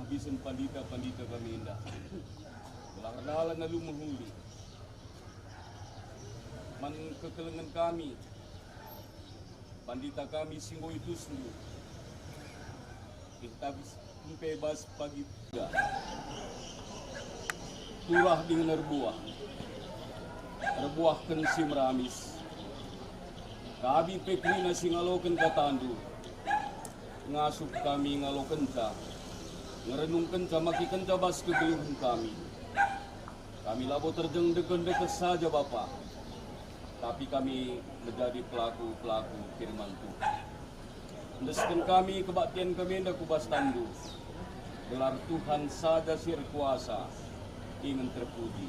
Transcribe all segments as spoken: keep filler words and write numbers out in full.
Bisen pandita-pandita kami enda, gelah erdalan alu mehuli man kekelengen kami, pandita kami si enggo itusndu, ntah mpe bas pagi turah dingen erbuah, erbuahken si meramis. Kami pe kerina si ngaloken katandu, ngasup kami ngalokenca, ngerenungkenca, makikenca bas kegeluhen kami. Kami labo terjeng ndekeh-ndekeh saja, Bapa, tapi kami menjadi pelaku-pelaku firman Tuhan. Endesken kami kebaktin kami enda ku bas tandu, gelar Tuhan saja si erkuasa, dingen terpuji.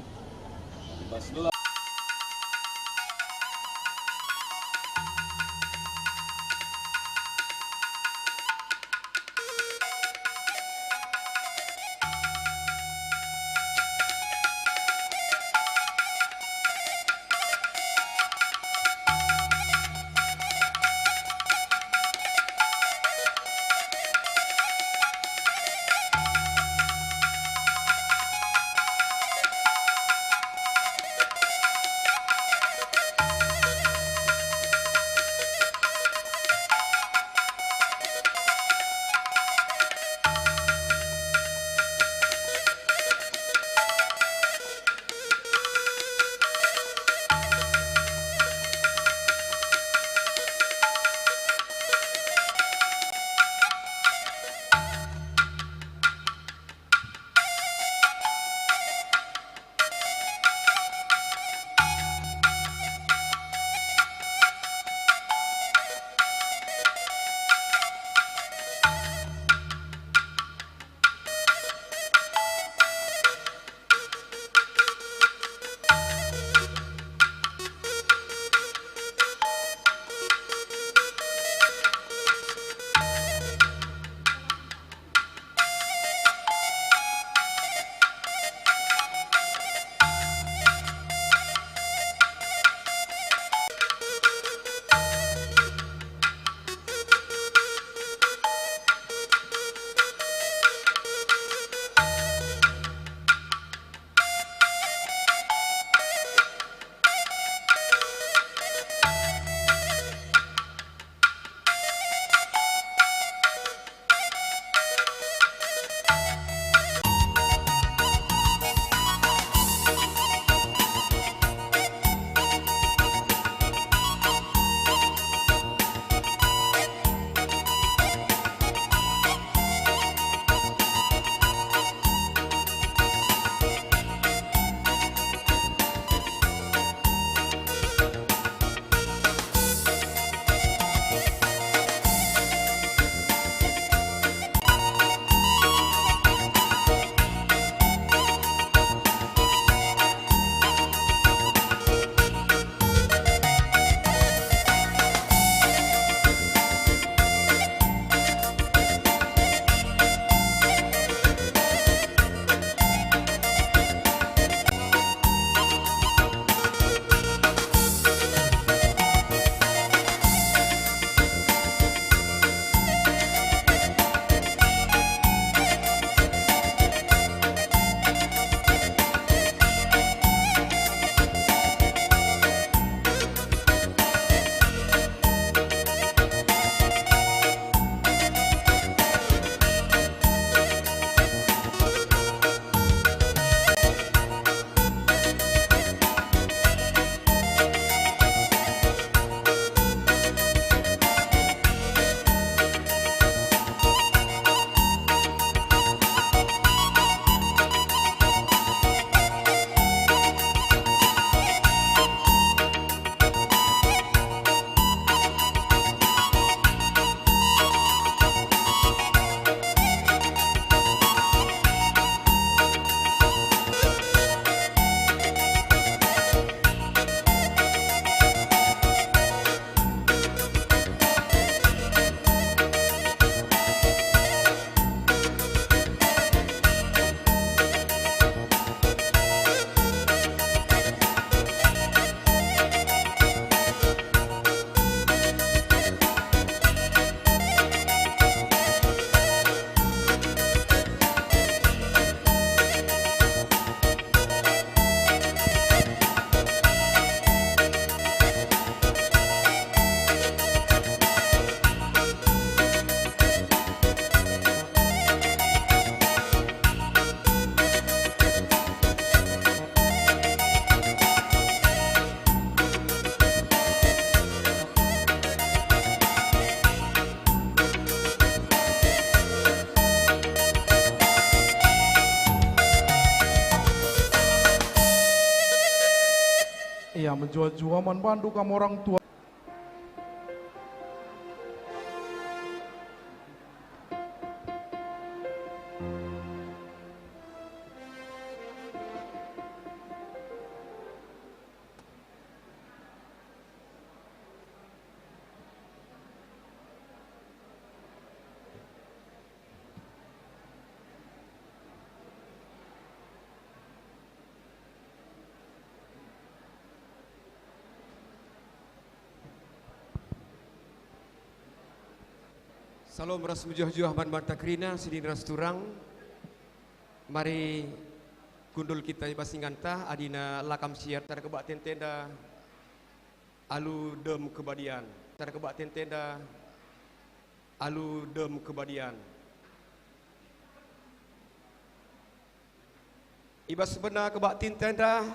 I bas gelar Jua-jua man bandu kam orang tua. Salom ras mejuah-juah man banta kerina, senina ras turang. Mari kundul kita i bas inganta, adina lakam siat cara kebaktin tenda alu dem kebadian. Cara kebaktin tenda alu dem kebadian. I bas bena kebaktin tenda,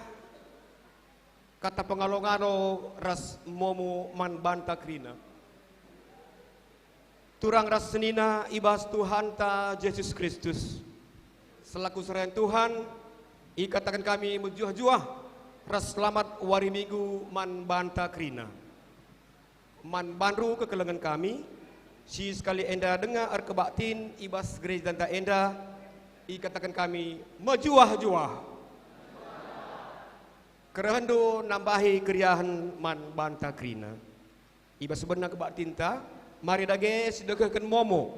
kata pengalo-ngalo ras momo man banta kerina. Turang ras senina i bas Tuhanta Jesus Kristus. Selaku serayan Tuhan, ikataken kami mejuah-juah ras selamat wari Minggu man banta kerina. Man bandu kekelengen kami, si sekali enda denga erkebaktin i bas gerejanta enda, ikataken kami mejuah-juah. Kerehendu nambahi keriahen man banta kerina. I bas bena kebaktinta, mari dage sidegehken momo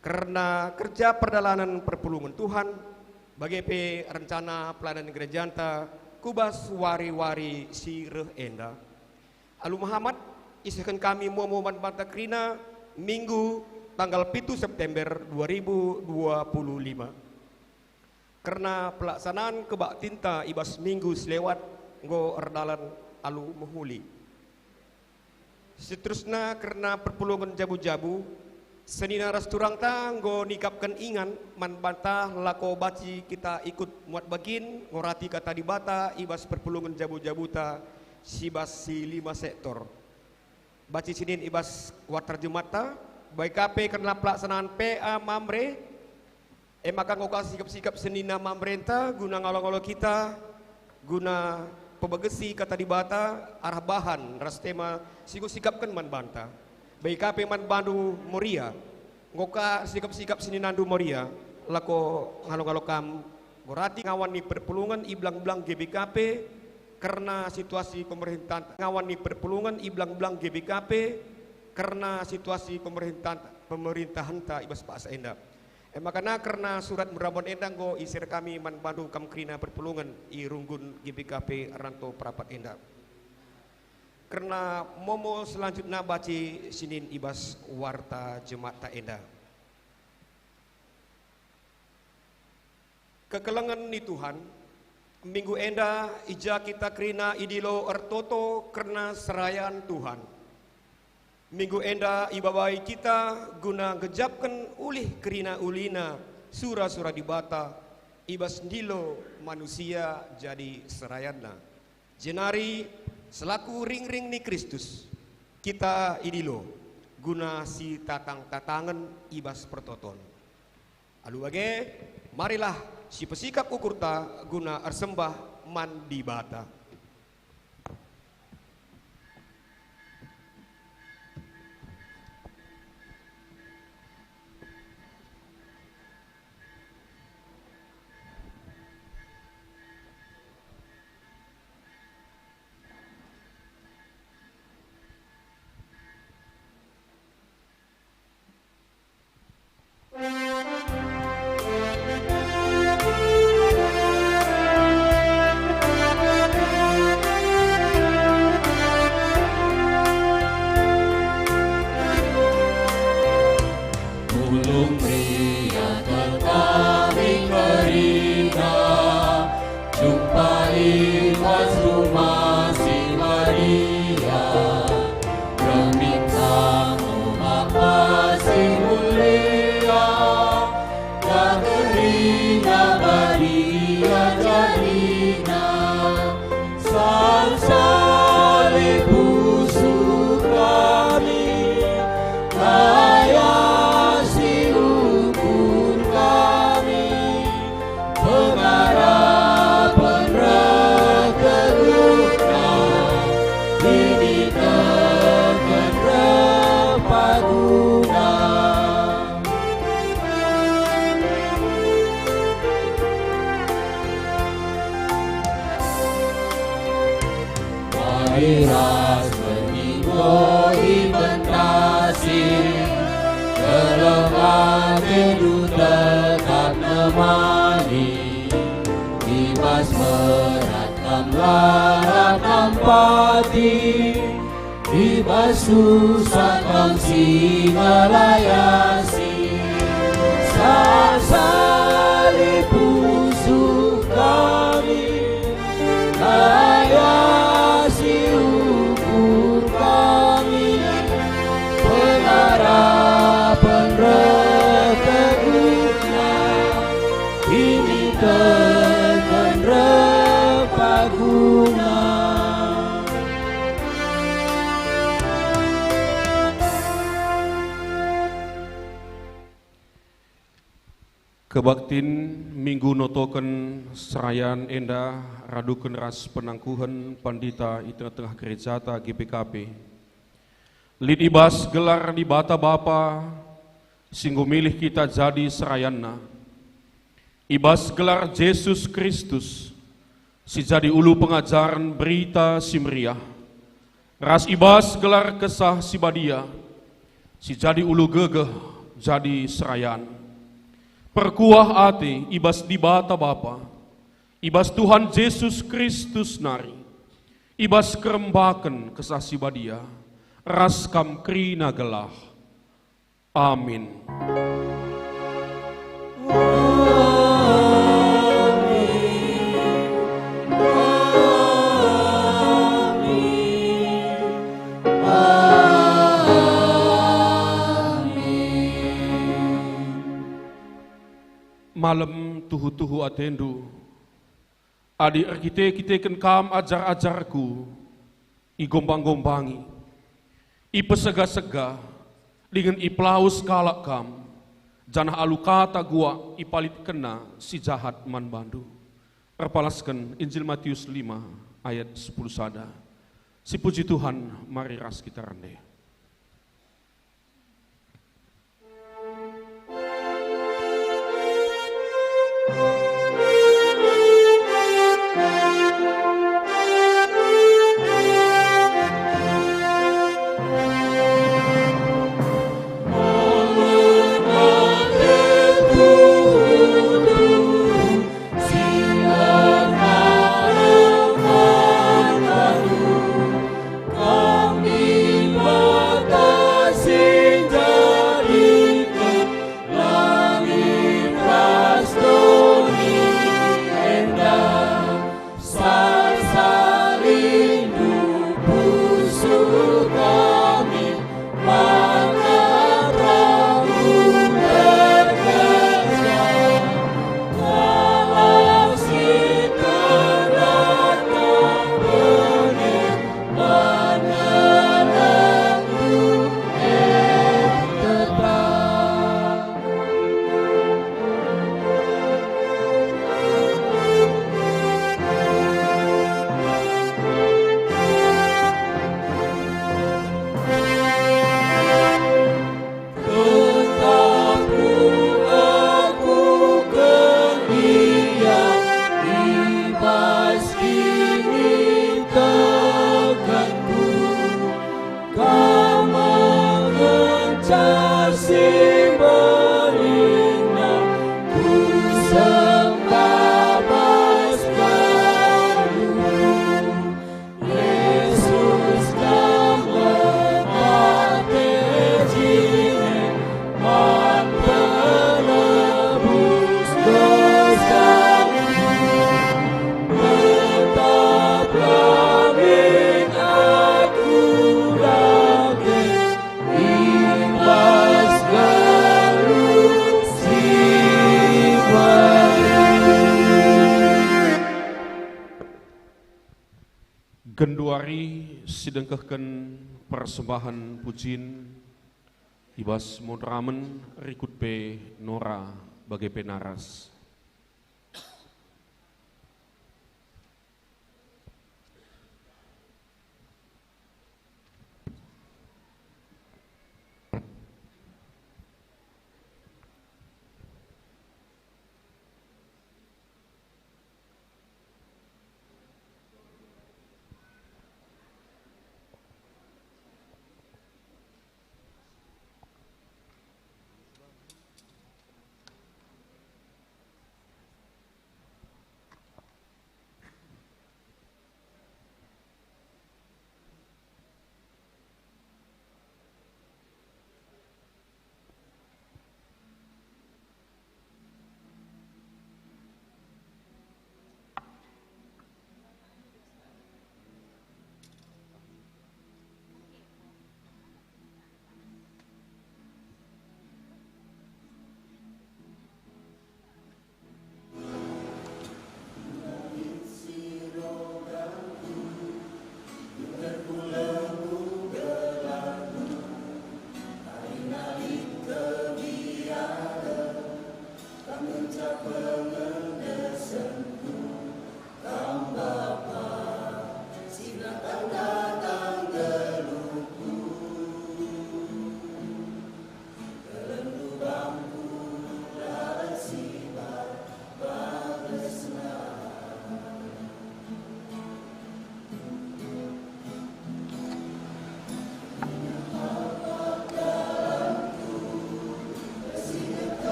kerna kerja perdalanen perpulungen Tuhan, bage pe rencana pelayanan gerejanta ku bas wari-wari si reh enda. Alu mehamat, isehken kami momo man banta kerina, Minggu, tanggal pitu September dua ribu dua puluh lima. Kerna pelaksanaan kebaktinta i bas minggu si lewat enggo erdalan alu mehuli. Seterusna kerna perpulungen jabu-jabu, senina ras turangta enggo nikapken ingan man banta lako banci kita ikut muat bagin ngorati Kata Dibata i bas perpulungen jabu-jabuta si bas si lima sektor. Banci sinin i bas warta jematta, bage ka pe kerna pelaksanaan P A Mamre, e maka enggo ka sikap-sikap senina Mamrenta guna ngalo-ngalo kita, guna pebegesi Kata Dibata, arah bahan ras tema si enggo sikapken man banta. Bage ka pe man bandu Moria, enggo ka sikap-sikap seninandu Moria, lako ngalo-ngalo kam, ngorati ngawan ni perpulungen i belang-belang G B K P, kerna situasi pemerintahan ngawan ni perpulungen i belang-belang G B K P, kerna situasi pemerintahan, pemerintahenta i bas paksa enda. E maka kerna surat merambon enda enggo isehken kami man bandu kam kerina perpulungen i runggun G B K P Ranto Perapat enda. Kerna momo selanjutna banci sinin i bas warta jematta enda. Kekelengen ni Tuhan, minggu enda i ja kita kerina idilo ertoto kerna serayan Tuhan. Minggu enda ibabai kita guna ngejapken ulih kerina ulina sura-sura Dibata i bas ndilo manusia jadi serayanNa. Jenari selaku ringring ni Kristus, kita idilo guna sitatang-tatangen i bas pertoton. Alu bage, marilah sipesikap ukurta guna ersembah man Dibata. Pulung pria tetapi kerina, jumpa i bas rumah si badia. Permintaan Bapa si mulia, la kerina badia jadina. Sang salib pusuh kami, kaya si ukur kami. Pengarapen reh teguhna, ras berngi enggo ipentasi, keleng atendu tetap nemani, i bas berat kam lalap nampati, i bas susah kam si ngelayasi. Sasali pusuh kami, kaya si ukur kami, penarapen reh teguna, kiniteken reh paguna. Kebaktin Minggu notoken serayan enda raduken ras penangkuhen pandita i tengah-tengah gerejata G P K P. Lit i bas gelar Dibata Bapa, si enggo milih kita jadi serayanNa. I bas gelar Jesus Kristus, si jadi ulu pengajaren Berita Si Meriah, ras i bas gelar Kesah Si Badia, si jadi ulu gegeh jadi serayan. Perkuah ate i bas Dibata Bapa, i bas Tuhan Jesus Kristus nari, i bas kerembaken Kesah Si Badia, ras kam kerina gelah. Amin. Malem tuhu-tuhu atendu, adi erkite-kiteken kam ajar-ajarku, igombang-gombangi, ipesega-sega, dingen ipelawes kalak kam, janah alu kata guak ipalitkenna si jahat man bandu. Erpalasken Injil Matius lima ayat sepuluh sada. Sipuji Tuhan, mari ras kita rende. Kami batasi jadi langit ras doni enda, sasalindu pusuh kami, maka perahu tergejar, kalak si terdampar bene. Tetap ku lakuken Ia i bas kinitekenku, Kam ngenca si mberingna, kusembah bas kayu. Yesus, Kam me mate jine man penebus dosaku. Tetaplah min aku dage i bas galuh si baru. Genduari si dengkehken persembahen pujin i bas moderamen rikut pe nora bage pe naras.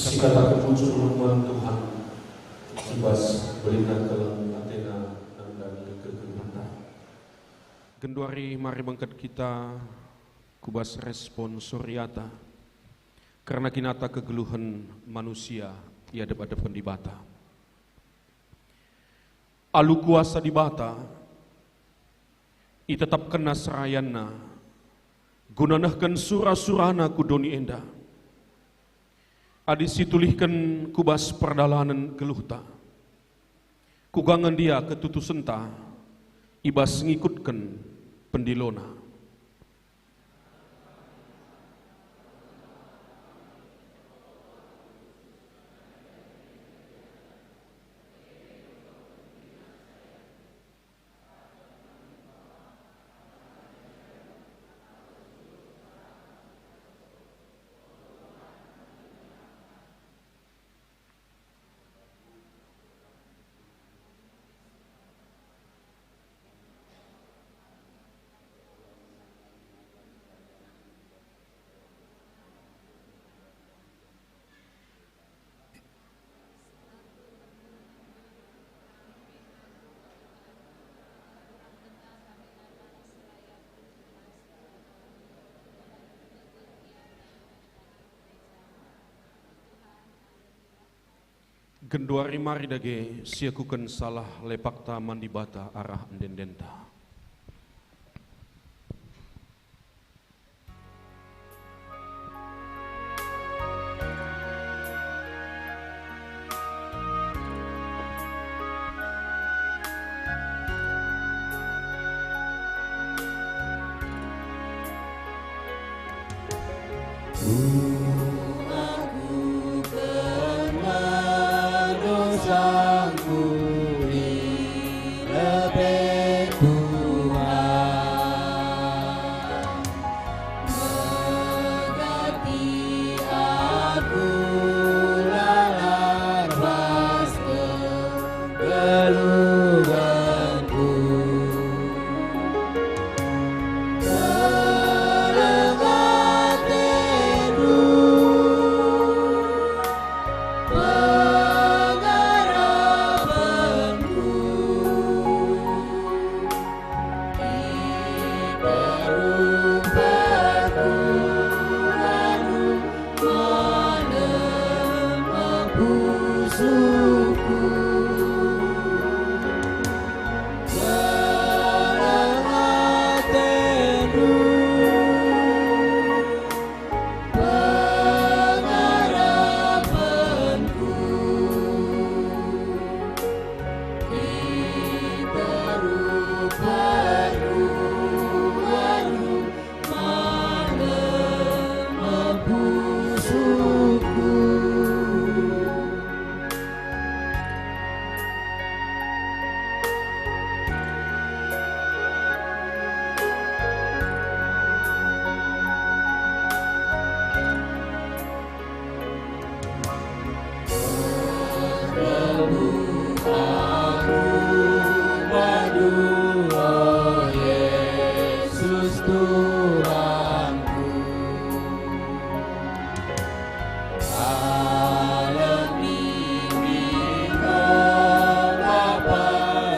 Sikataken bujur man Tuhan, i bas berita keleng atena nandangi kegeluhenta. Genduari mari bengket kita ku bas responsoriata kerna kinata kegeluhen manusia i adep-adepen Dibata. Alu kuasa Dibata, itetapkenNa serayanNa guna nehken sura-suraNa ku doni enda. Adi situlihken ku bas perdalanen geluhta, kuga nge ndia ketutusenta i bas ngikutken pendiloNa? Genduari mari dage siakuken salah lepakta man Dibata arah ende-endenta. Aku kena dosaku i lebe Tuhan. Mengganti aku lalap bas kegeluhenku. Keleng atendu, pengarapenku. Iperupaku anu malem pusuhku. Keleng atendu, pengarapenku. Iperupaku anu malem pusuhku. Erlebuh aku bandu, o Yesus Tuhanku. Alemi enggo bapa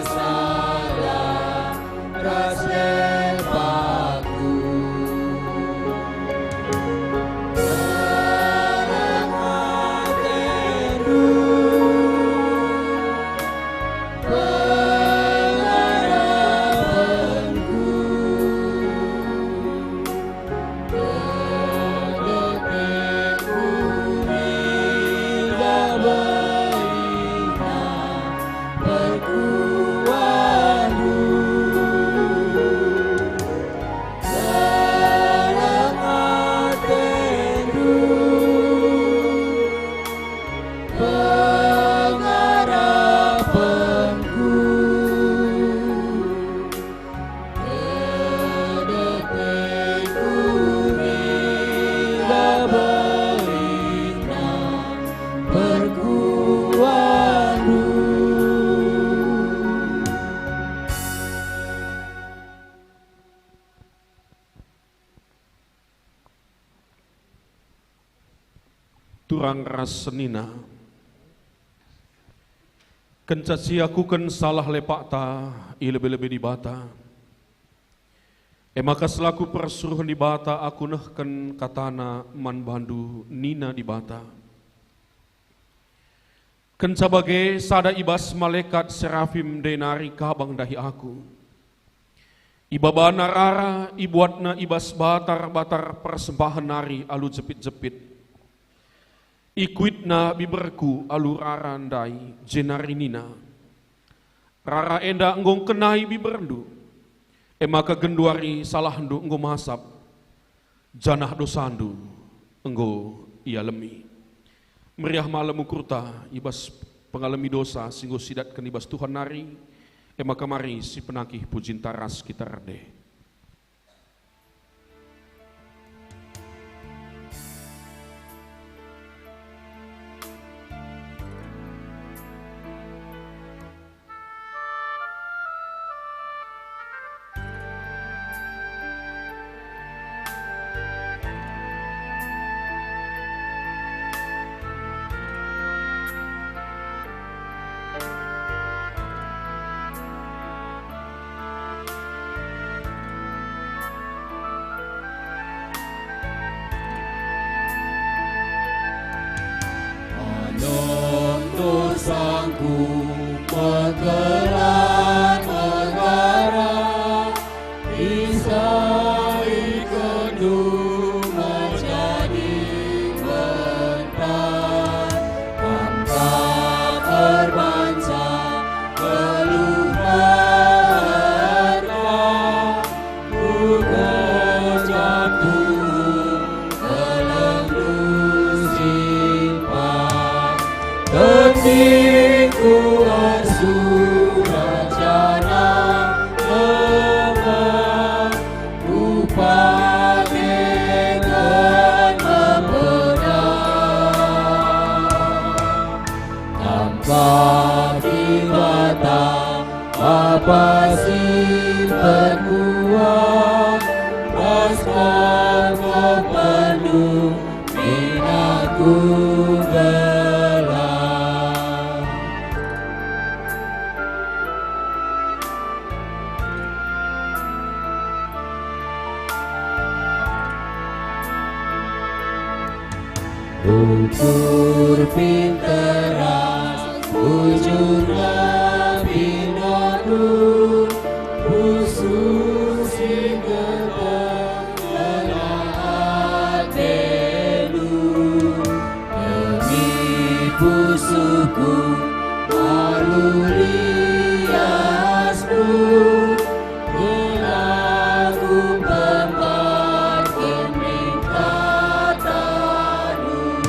salah ras lepakku. Keleng atendu, pengarapenku. Pengarapenku. Kedepengku mila berindah perkuahNdu. Turang ras senina. Kenca siakuken salah lepakta i lebe-lebe Dibata, e maka selaku persuruhen Dibata aku nehken kataNa man bandu, nina Dibata. Kenca bage, sada i bas malekat serafim ndai nari kabang ndahi aku. Ibabana rara, ibuatna i bas batar-batar persembahen nari alu jepit-jepit. Ikuitna biberku alu rara ndai, jenari nina, "Rara enda enggo ngkenai biberndu, e maka genduari salahndu enggo masap, janah dosandu enggo ialemi." Meriah malem ukurta i bas pengalemi dosa si enggo sidatken i bas Tuhan nari, e maka mari sipenangkih pujinta ras kita rende. Perkuah bas kekepenndu, min aku gelah. Ukur pinteras, bujurlah pindohndu, pusuh si gelah atendu. Demi pusuhku, alu liasku, gelah kupembarken min kataNdu.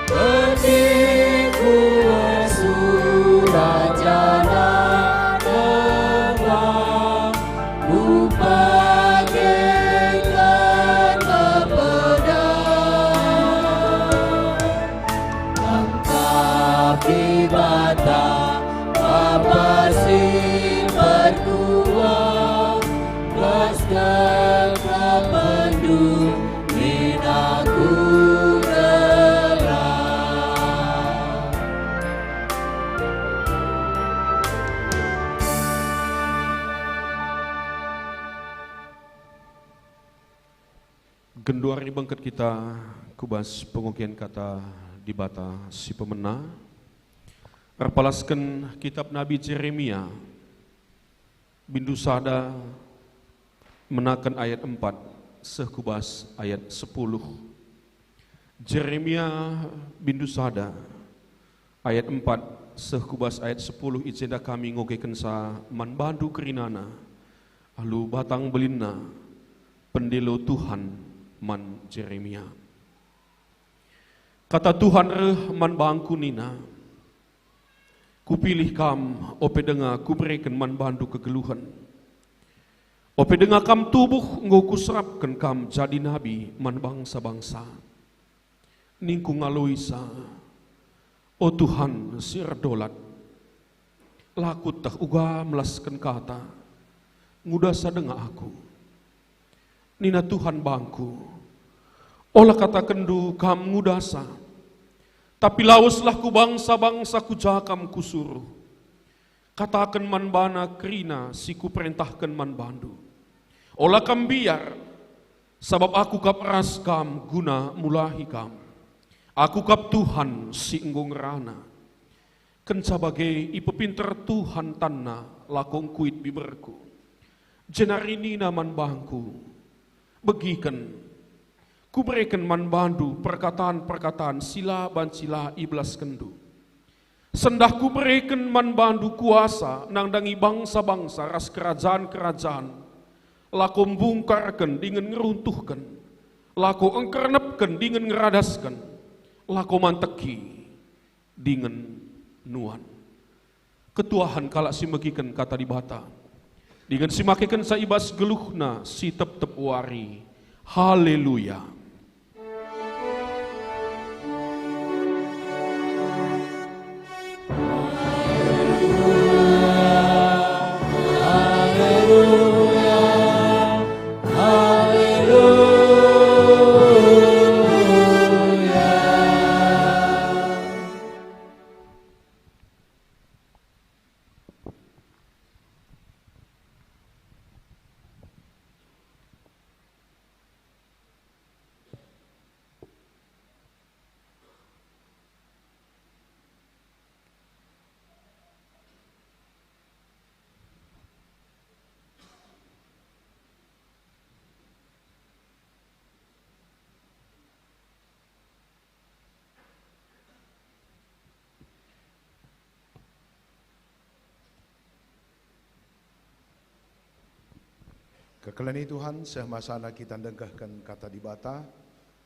Petikku ersurat janah lemah, kupakeken kepedar. Engkah Dibata, Bapa si perkuah, bas kekepenndu, min aku gelah. Genduari bengket kita ku bas pengogen Kata Dibata si pemena. Erpalasken kitap Nabi Jeremia, bindu sada, menaken ayat empat seh ku bas ayat sepuluh. Jeremia bindu sada, ayat empat seh ku bas ayat sepuluh, i jenda kami ngogekenca man bandu kerinana, alu batang belinna, pendilo Tuhan man Jeremia. Kata Tuhan reh man bangku nina, "Kupilih kam, ope denga Kubereken man bandu kegeluhen. Ope denga kam tubuh, enggo Kuserapken kam jadi nabi man bangsa-bangsa." Ningku ngaloisa, "O Tuhan si erdolat, la kueteh uga melasken kata, ngudasa denga aku." Nina Tuhan bangku, "Ola katakenndu kam ngudasa, tapi laweslah ku bangsa-bangsa ku ja kam Kusuruh. Kataken man bana kerina si Kuperentahken man bandu. Ola kam mbiar, sabap Aku kap ras kam guna mulahi kam. Aku kap Tuhan si enggo ngerana." Kenca bage ipepinter Tuhan tanna lako engkuit biberku. Jenari nina man bangku, "Begiken, Kubereken man bandu perkatan-perkatan si la banci la ibelaskenndu. Sendah Kubereken man bandu kuasa nandangi bangsa-bangsa ras kerajan-kerajan. Lako mbungkarken dingen ngeruntuhken, lako engkernepken dingen ngeradasken, lako manteki dingen nuan." Ketuahen kalak si megiken Kata Dibata, dingen si makekenca i bas geluhna si tep-tep wari. Haleluya! Kekeleni Tuhan, seh masana kita ndengkehken Kata Dibata,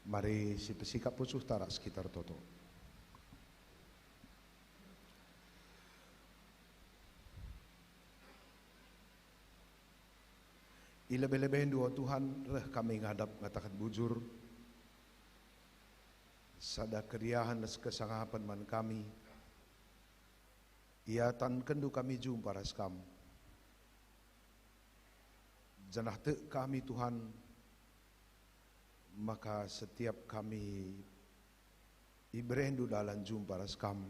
mari sipesikap pusuhta ras kita ertoto. I lebe-lebendu, o Tuhan, reh kami ngadap ngataken bujur, sada keriahen ras kesangapen man kami. IatankenNdu kami jumpa ras Kam. Janah tek kami, Tuhan, maka setiap kami ibereNdu dalan jumpa ras Kam,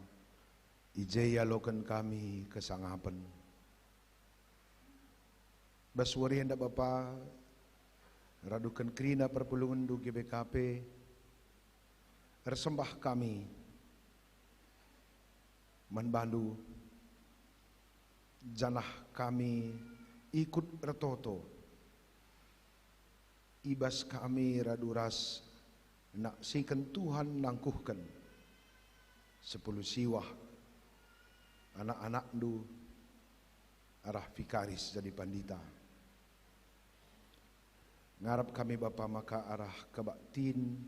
i je ialoken kami kesangapen. Bas wari enda, Bapa, raduhken kerina perpulungenNdu G B K P, ersembah kami man baNdu, janah kami ikut ertoto i bas kami radu ras naksiken Tuhan nangkuhken sepuluh siwah anak-anakNdu arah vikaris jadi pandita. Ngarap kami, Bapa, maka arah kebaktin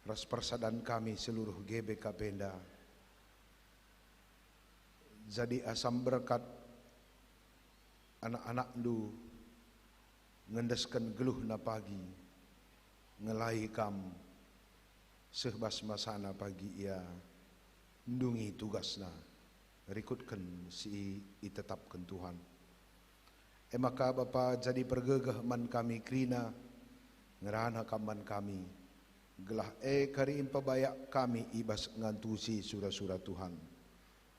ras persadan kami seluruh G B K P enda jadi asam berkat anak-anakNdu ngendesken geluhna pagi, ngelai Kam seh bas masana pagi ia ndungi tugasna, rikutken si itetapken Tuhan. E maka, Bapa, jadi pergegeh man kami kerina, ngerana Kam man kami, gelah e kari mpebayak kami i bas ngantusi sura-sura Tuhan.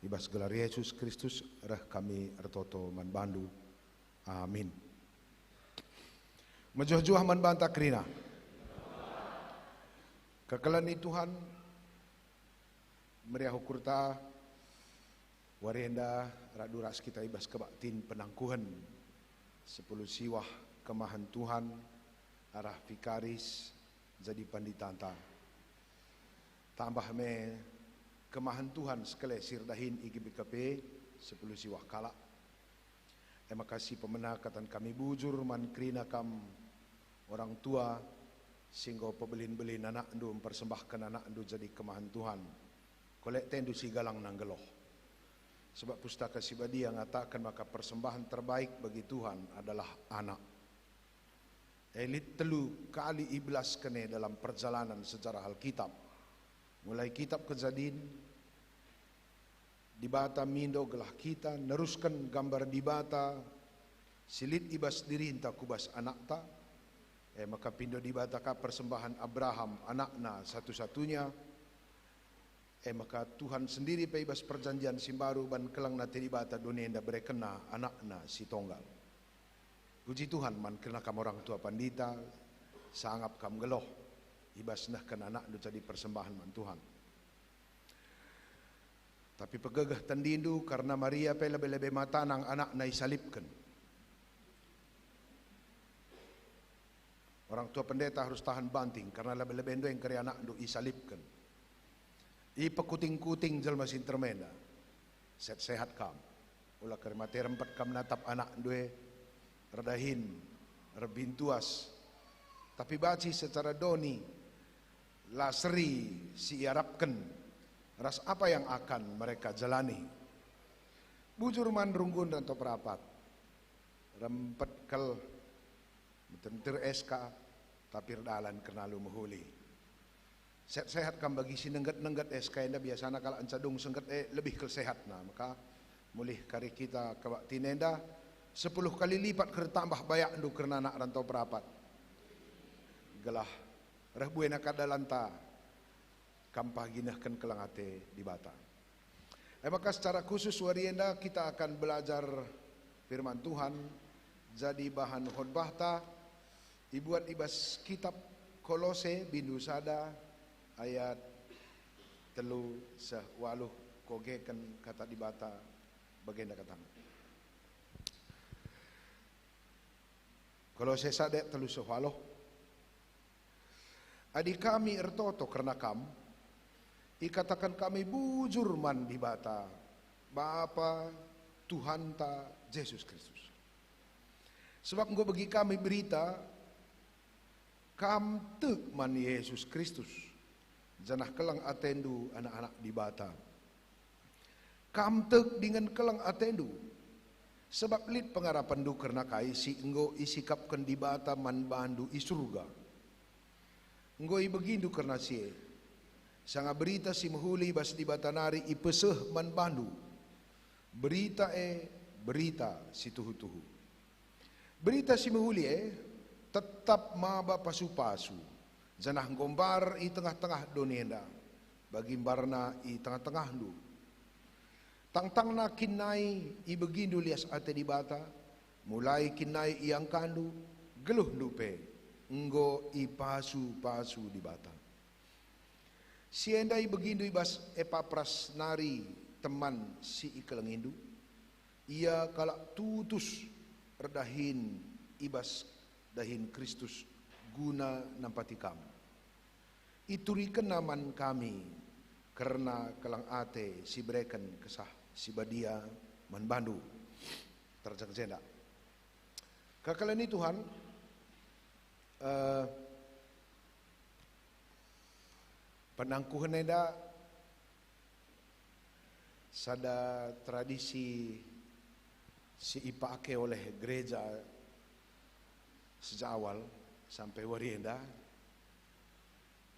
I bas gelar Yesus Kristus reh kami ertoto man baNdu. Amin. Mejuah-juah man banta kerina. Kekelen ni Tuhan, meriah ukurta, wari enda radu ras kita i bas kebaktin penangkuhen sepuluh siwah kemahen Tuhan arah vikaris jadi panditanta. Tambah me kemahen Tuhan sekali si erdahin i G B K P sepuluh siwah kalak. E maka si pemena katan kami bujur man kerina kam orang tua si enggo pebelin-belin anakndu, mpersembahken anakndu jadi kemahen Tuhan. Kolek atendu si galang nanggeloh. Sebab Pustaka Si Badia ngataken maka persembahan terbaik bagi Tuhan adalah anak. E, lit telu kali ibelasken e dalam perjalanan sejarah Alkitab. Mulai kitab Kejadin, Dibata mindo gelah kita nerusken gambar Dibata si lit i bas dirinta ku bas anakta. E maka pindo Dibata ka persembahan Abraham, anakna satu-satunya. E maka Tuhan sendiri pe i bas perjanjian si mbaru ban keleng ate Dibata doni enda berekenNa anakNa si tonggal. Puji Tuhan man kerna kam orang tua pandita, sangap kam nggeloh i bas nehken anakndu jadi persembahan man Tuhan. Tapi pegegeh tendindu, karna Maria pe lebe-lebe matanang anakna isalibken. Orang tua pendeta harus tahan banting, karna lebe-lebe ndai kari anakndu isalibken. Ipekuting-kuting jelma si nterem enda. Sehat-sehat kam. Ula kari mate rempet kam natap anakndu e, erdahin, erbintuas. Tapi banci secara doni, la seri si iarapken ras apa yang akan mereka jalani. Bujur man runggun rantau perapat. Rempet kal, meter-meter S K, tapi erdalan kerna alu mehuli. Sehat-sehat kam bagi si nengget-nengget S K enda, biasana kalak enca dung sengget e lebih kal sehatna. Maka mulih kari kita kebaktin enda, sepuluh kali lipat kari tambah bayakndu kerna anak rantau perapat. Gelah reh buena ka dalanta, kam pagi nehken keleng ate Dibata. E maka secara khusus wari enda kita akan belajar firman Tuhan, jadi bahan khotbahta ibuat i bas kitab Kolose bindu sada ayat telu seh waluh, kogeken kata Dibata bagenda katana. Kolose sada ayat telu seh waluh. Adi kami ertoto kerna kam, ikataken kami bujur man Dibata, Bapa Tuhanta Jesus Kristus. Sebab enggo bagi kami berita, kam tek man Jesus Kristus, janah keleng atendu anak-anak Dibata. Kam tek dingen keleng atendu, sebab lit pengarapenndu kerna kai si enggo isikapken Dibata man bandu i Surga. Enggo ibegindu kerna si e, sanga Berita Si Mehuli bas Dibata nari ipeseh man bandu. Berita e berita si tuhu-tuhu. Berita Si Mehuli e tetap maba pasu-pasu, janah enggo mbar i tengah-tengah doni enda, bagi mbarna i tengah-tengahndu. Tangtangna kin nai ibegindu lias ate Dibata, mulai kin nai iangkandu, geluhndu pe enggo ipasu-pasu Dibata. Si enda ibegindu i bas Epapras nari, teman si ikelengindu. Ia kalak tutus erdahin i bas dahin Kristus guna nampati kam. Iturikenna man kami kerna keleng ate si ibereken Kesah Si Badia man bandu. Terjeng jenda. Kekalak ni Tuhan, eh, penangkuhen enda sada tradisi si ipake oleh gereja sejak awal sampai wari enda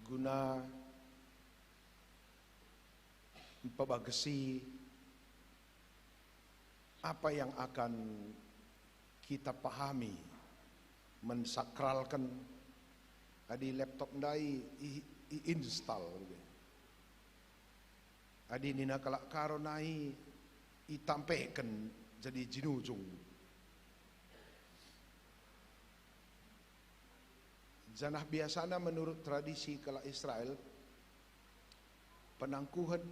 guna mpebagesi apa yang akan kita pahami, mensakralken. Adi laptop ndai i, i-install, adi nina kalak Karo nai itampeken jadi jinujung. Janah biasana menurut tradisi kalak Israel, penangkuhen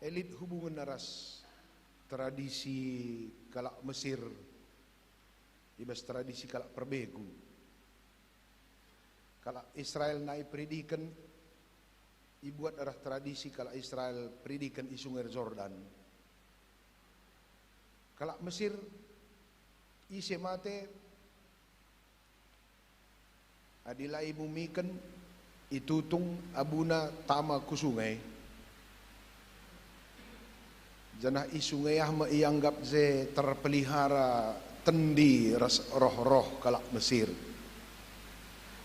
e lit hubungenna ras tradisi kalak Mesir, i bas tradisi kalak perbegu. Kalak Israel nai peridiken, ibuat arah tradisi kalak Israel peridiken i Sungai Jordan. Kalak Mesir, ise mate, adi la imumiken, itutung abuna tama ku sungai. Janah i sungai ah me ianggap je terpelihara tendi ras roh-roh kalak Mesir.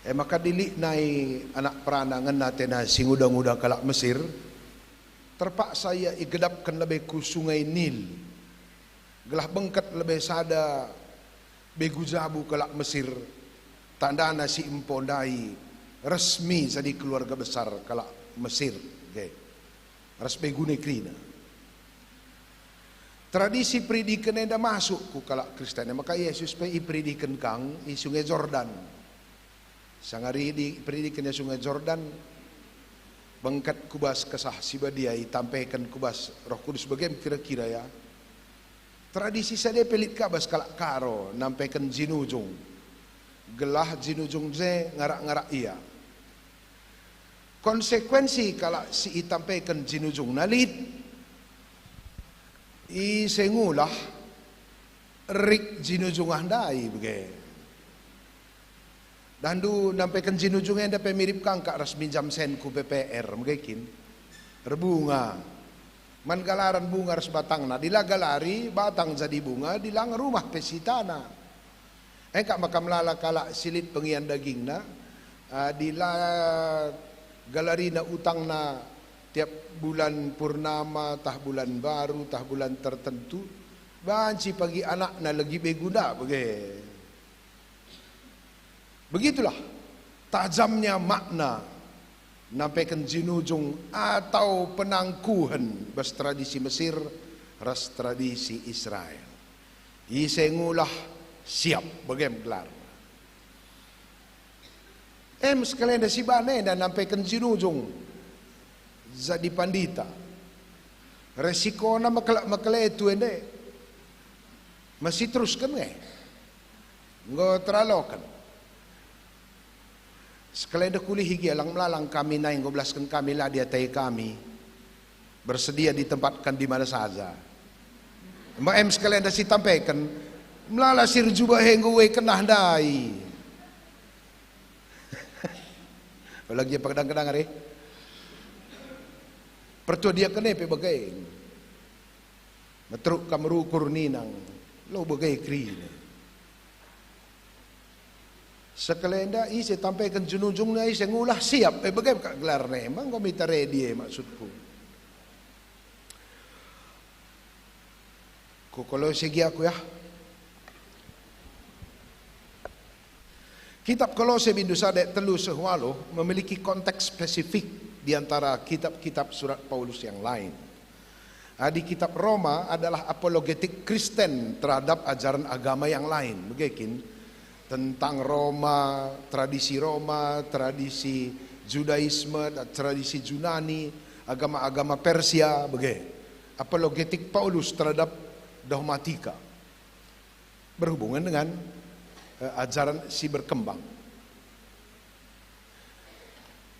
E maka dilik nai anak perana ngena atena si nguda-nguda kalak Mesir, terpaksa ia igedapken lebe ku Sungai Nil, gelah bengket lebe sada begu jabu kalak Mesir, tandana si empo ndai resmi jadi keluarga besar kalak Mesir, ge ras begu negerina. Tradisi peridiken enda masuk ku kalak Kristen, maka Yesus pe iperidiken kang i Sungai Jordan. Sanga ridi peridiken i Sungai Jordan, bengket ku bas Kesah Si Badia itampeken ku bas Roh Kudus, bagem kira-kira ya. Tradisi sada pe lit ka bas kalak Karo nampeken jinujung, gelah jinujung je ngarak-ngarak ia. Konsekuensi kalak si itampeken jinujungna lit, ise ngulah rik jinujung ah ndai bage. Dahndu nampeken jinujung enda pe mirip kangkak ras minjam sen ku P P R, mege kin? Erbunga. Man galaran bunga ras batangna, dila galari batang jadi bunga, dila rumah pe sitana. Engkak maka melala kalak si lit pengian dagingna, ah, dila galarina utangna tiap bulan purnama, tah bulan baru, tah bulan tertentu, banci pagi anakna legi begu ndak bage. Begitulah tajamnya makna nampeken jinujung atau penangkuhen bas tradisi Mesir ras tradisi Israel. Ise ngulah, siap, bagem gelarna. Em sekalenda si bana enda nampeken jinujung jadi pandita. Resikona mekelek-mekelek tu ende. Masih terusken nge. Enggo teraloken. Sekalenda kulihi gia lang melalang kami nai enggo belasken kami la diatai kami. Bersedia ditempatkan di mana saja. Ema em sekalenda si tampeken, melala si erjubah e enggo uwei kenah ndai. Lagi apa kedang-kedang are? Pertua diaken e pe bage. Meteruk kam rukur ninang, lo bage kerina. Sekalenda ise tampeken jinujungna, ise ngulah, siap, e bage kak gelarna, emang enggo mita ready e maksudku. Ku Kolose gia ku ya. Kitab Kolose bindu sada telu seh waluh memiliki konteks spesifik di antara kitab-kitab surat Paulus yang lain. Adi kitab Roma adalah apologetik Kristen terhadap ajaran agama yang lain, bage kin? Tentang Roma, tradisi Roma, tradisi Judaisme, dan tradisi Junani, agama-agama Persia, bage. Apologetik Paulus terhadap dogmatika berhubungan dengan, eh, ajaran si berkembang.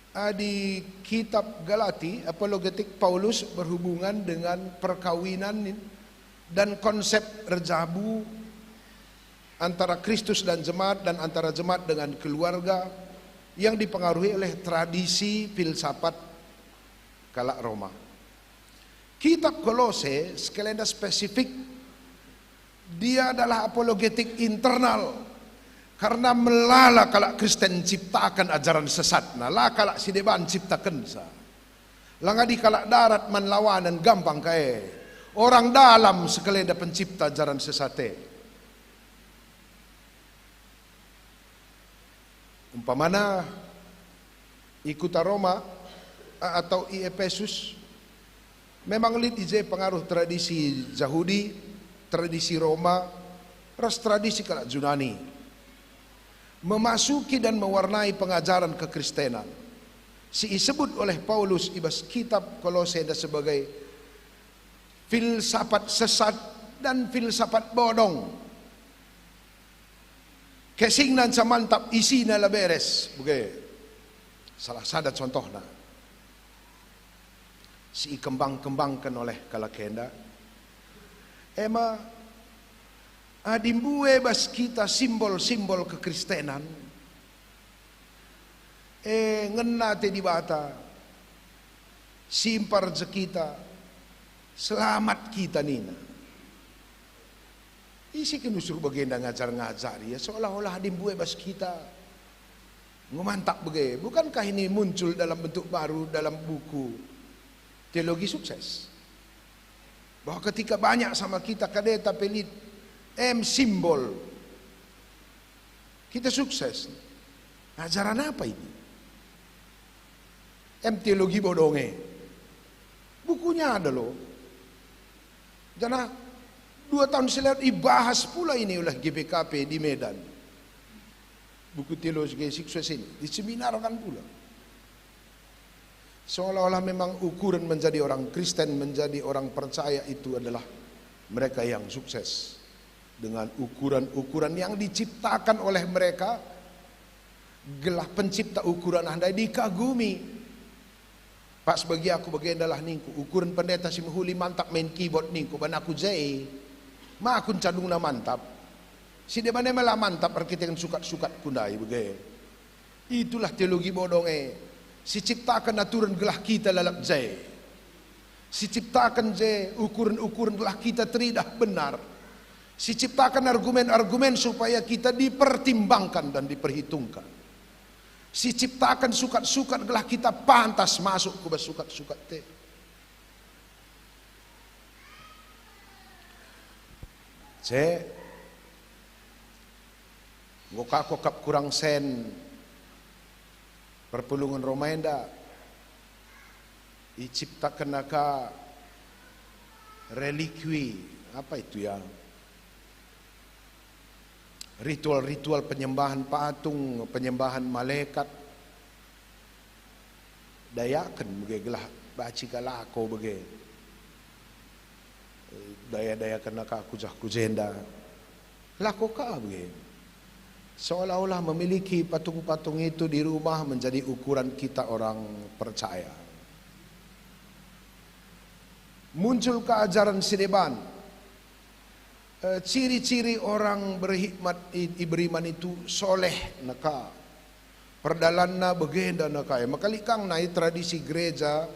Adi kitab Galati, apologetik Paulus berhubungan dengan perkawinan dan konsep erjabu antara Kristus dan jemaat dan antara jemaat dengan keluarga yang dipengaruhi oleh tradisi filsafat kalak Roma. Kitab Kolose sekalenda spesifik, dia adalah apologetik internal, karena melala kalak Kristen ciptaken ajaran sesatna, la kalak si deban ciptakensa. Langadi kalak darat man lawanen gampang ka e. Orang dalam sekalenda pencipta ajaran sesat e. Umpamana, i kuta Roma, a-, atau i Epesus, memang lit i je pengaruh tradisi Jahudi, tradisi Roma, ras tradisi kalak Junani. Memasuki dan mewarnai pengajaren kekristenan si isebut oleh Paulus i bas kitab Kolose enda sebagai filsafat sesat dan filsafat bodong. Casingna nca mantap, isina la beres, bage. Salah sada contohna si ikembang-kembangken oleh kalak enda. Ema, adi mbue bas kita simbol-simbol kekristenan, e, ngena ate Dibata, simpar jekita, selamat kita nina. Ise kin usur bagenda ngajar-ngajar ia, seolah-olah adi mbue bas kita. Enggo mantap bage. Bukankah ini muncul dalam bentuk baru dalam buku Teologi Sukses? Bahwa ketika banyak sama kita kadeta pe lit, em simbol kita sukses. Ajaran apa ini? Em teologi bodong e. Bukunya ada loh. Janah dua tahun si lewat ibahas pula ini oleh G P K P di Medan. Buku teologi sukses ini diseminarkan pula. Seolah-olah memang ukuran menjadi orang Kristen, menjadi orang percaya itu adalah mereka yang sukses dengan ukuran-ukuran yang diciptakan oleh mereka, gelah pencipta ukuran enda dikagumi. Pas bagi aku bagendalah ningku, ukuran pendeta si mehuli mantap main keyboard ningku, ban aku je. Ma aku ncadungna mantap. Si deban e me la mantap erkiteken sukat-sukatku ndai bage. Itulah teologi bodong e. Siciptaken aturen gelah kita lalap je. Siciptaken je ukuren-ukuren gelah kita teridah benar. Siciptaken argumen-argumen supaya kita dipertimbangkan dan diperhitungkan. Siciptaken sukat-sukat gelah kita pantas masuk ku bas sukat-sukat e. Ce, enggo ka kuakap kurang sen perpulungen Roma enda, iciptakenna ka relikui, apa itu ya? Ritual-ritual penyembahan patung, penyembahan malekat. Dayaken bage gelah banci ka lako bage. Dayakenna ka ku jah ku jenda. Lako ka bage. Seolah-olah memiliki patung-patung itu di rumah menjadi ukuran kita orang percaya. Muncul ka ajaran si deban. Eh, ciri-ciri orang berhikmat i-, i-, beriman itu soleh neka. Perdalanna bagenda neka. E, maka lit kang nai tradisi gereja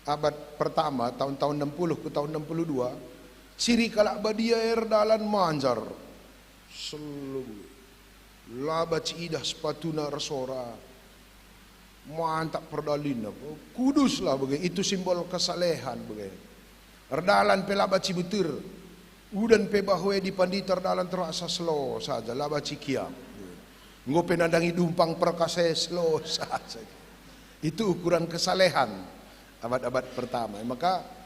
abad pertama, tahun-tahun enam puluh ku tahun enam puluh dua, ciri kalak badia e erdalan manjar. Selu. La banci idah sepatuna ersora. Mantap perdalinna. Kuduslah bage, itu simbol kesalehan bage. Erdalan pe la banci meter. Udan pe bahu e di pandita erdalan terpaksa selo saja, la banci kiam. Enggo pe nandangi dumpang perkasa e selo saja. Itu ukuran kesalehan abad-abad pertama. Maka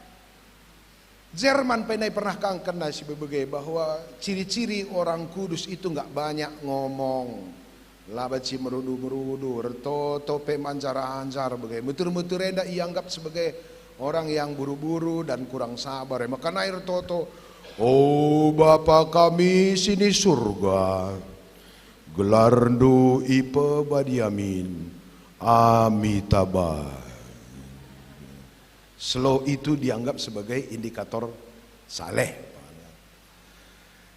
Jerman pe nai pernah kang kena si bebege bahwa ciri-ciri orang kudus itu nggak banyak ngomong, la banci merudu-merudu, ertoto pe manjar-anjar bege. Metur-metur enda ianggap sebagai orang yang buru-buru dan kurang sabar. Maka nai ertoto, "O Bapa kami sini surga, gelarNdu ipebadiamin, Amitabha." Slow itu dianggap sebagai indikator saleh.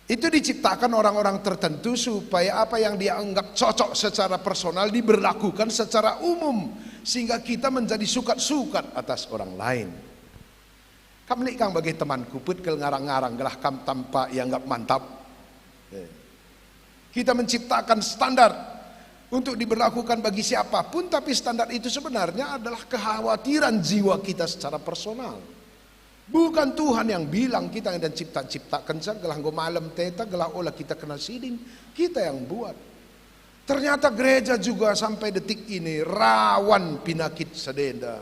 Itu diciptakan orang-orang tertentu supaya apa yang dia anggap cocok secara personal diberlakukan secara umum, sehingga kita menjadi sukat-sukat atas orang lain. Kam lit kang bage temanku, pet kal ngarang-ngarang gelah kam tampa ianggap mantap. Eh. Kita menciptakan standar untuk diberlakukan bagi siapapun, tapi standar itu sebenarnya adalah kekhawatiran jiwa kita secara personal. Bukan Tuhan yang bilang kita dan cipta-ciptaken saja gelah enggo malem teta, gelah ola kita kena siding, kita yang buat. Ternyata gereja juga sampai detik ini rawan pinakit sedenda.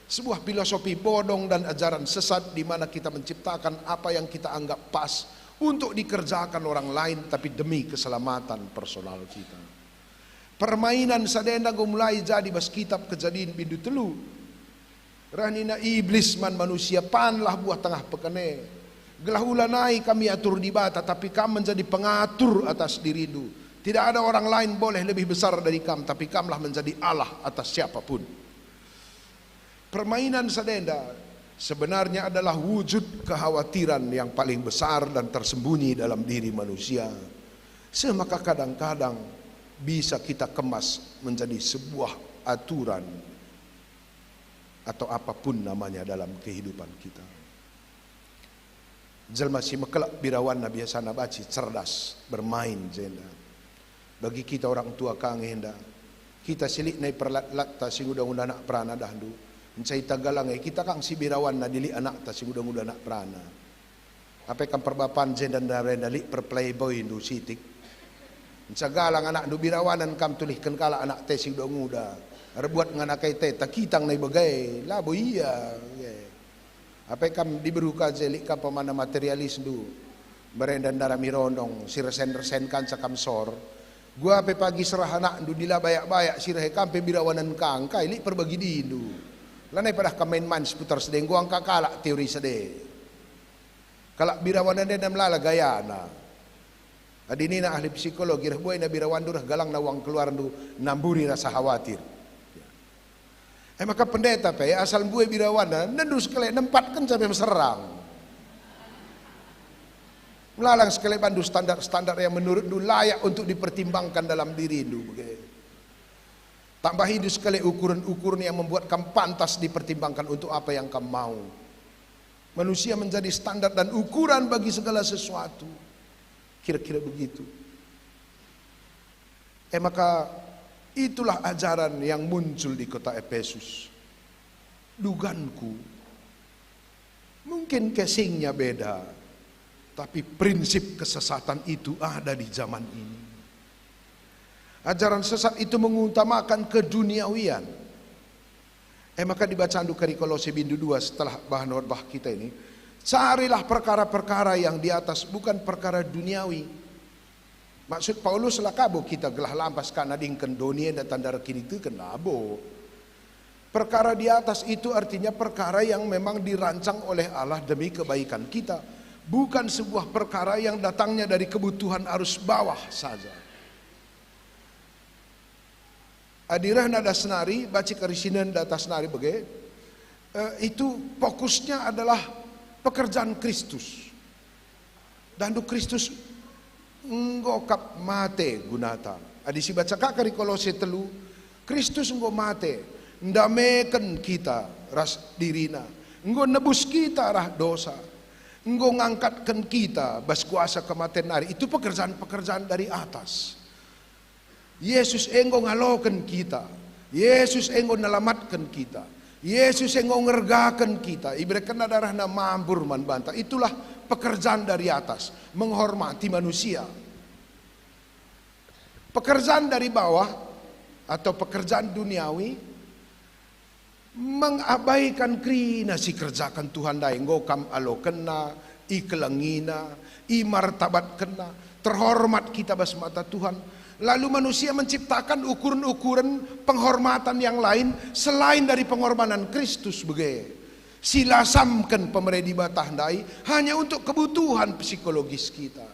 Sebuah filosofi bodong dan ajaran sesat di mana kita menciptakan apa yang kita anggap pas untuk dikerjakan orang lain, tapi demi keselamatan personal kita. Permainan sadenda enggo mulai jadi bas kitab Kejadin bindu telu. Reh nina Iblis man manusia, "Panlah buah tengah peken e. Gelah ulanai kam iatur Dibata, tapi kam menjadi pengatur atas dirindu. Tidak ada orang lain boleh lebih besar dari kam, tapi kamlah menjadi Allah atas siapapun." Permainan sadenda sebenarnya adalah wujud kekhawatiran yang paling besar dan tersembunyi dalam diri manusia. Semaka kadang-kadang bisa kita kemas menjadi sebuah aturan atau apapun namanya dalam kehidupan kita. Jelma si mekelek birawanna biasana banci cerdas bermain jenda. Bagi kita orang tua kang enda, kita si lit nai perlat-latta si nguda-nguda anak perana dahndu. Nca ita galang e, kita kang si birawanna dilit anakta si nguda-nguda anak perana. Ape kam perbapan jenda ndarenda lit perplayboyndu sitik. Nca galang anakndu birawanen kam tulihken kalak anakta si nguda-nguda. Erbuat ngana kai teta kitang nai bage, labo ia. Ape kam diberu ka je lit kam pemana materialisndu, merenda ndarami rondong, si resen-resen kanca kam sor. Gua pe pagi serah anakndu dila bayak-bayak si rehe kam pe birawanen kang kai lit perbagi dindu. Lanai padah kam main-main seputar sede, enggo angka kalak teori sede. Kalak birawanen enda melala gayana. Adi nina ahli psikologi, reh buaina birawanndu, reh galangna uang keluarndu, namburi rasa khawatir. E maka pendeta pe asal mbue birawanna, nendu sekali nempatken sampe meserang. Melalang sekali bandu standar-standar yang menurutndu layak untuk dipertimbangkan dalam dirindu bage. Tambahindu sekali ukuran-ukuran yang membuat kam pantas dipertimbangkan untuk apa yang kam mau. Manusia menjadi standar dan ukuran bagi segala sesuatu. Kira-kira begitu. E maka, itulah ajaran yang muncul di kota Epesus. Duganku, mungkin casingnya beda, tapi prinsip kesesatan itu ada di zaman ini. Ajaran sesat itu mengutamakan keduniawian. E maka dibacandu kari Kolose bindu dua setelah bahan khotbah kita ini, carilah perkara-perkara yang di atas, bukan perkara duniawi. Maksud Paulus la kabo kita gelah lampas ka nadingken doni enda tanda erkiniteken, labo. Perkara di atas itu artinya perkara yang memang dirancang oleh Allah demi kebaikan kita, bukan sebuah perkara yang datangnya dari kebutuhan arus bawah saja. Adi reh nada senari, banci kari si nenda atas nari bage, eh, itu fokusnya adalah pekerjaan Kristus. Dahndu Kristus enggo kap mate gunata. Adi sibaca ka kari Kolose telu, Kristus enggo mate, ndameken kita ras dirina, enggo nebus kita arah dosa, enggo ngangkatken kita bas kuasa kematen nari. Itu pekerjaan-pekerjaan dari atas. Yesus enggo ngaloken kita. Yesus enggo nelamatken kita. Yesus enggo ngergaken kita. IberekenNa darahNa mambur man banta. Itulah pekerjaan dari atas, menghormati manusia. Pekerjaan dari bawah atau pekerjaan duniawi mengabaikan kerina si kerjaken Tuhan ndai, enggo kam alokenna, ikelengina, imartabatkenna, terhormat kita bas mata Tuhan. Lalu manusia menciptakan ukuran-ukuran penghormatan yang lain selain dari pengorbanan Kristus bage. Silasamken pemere Dibata ndai hanya untuk kebutuhan psikologis kita.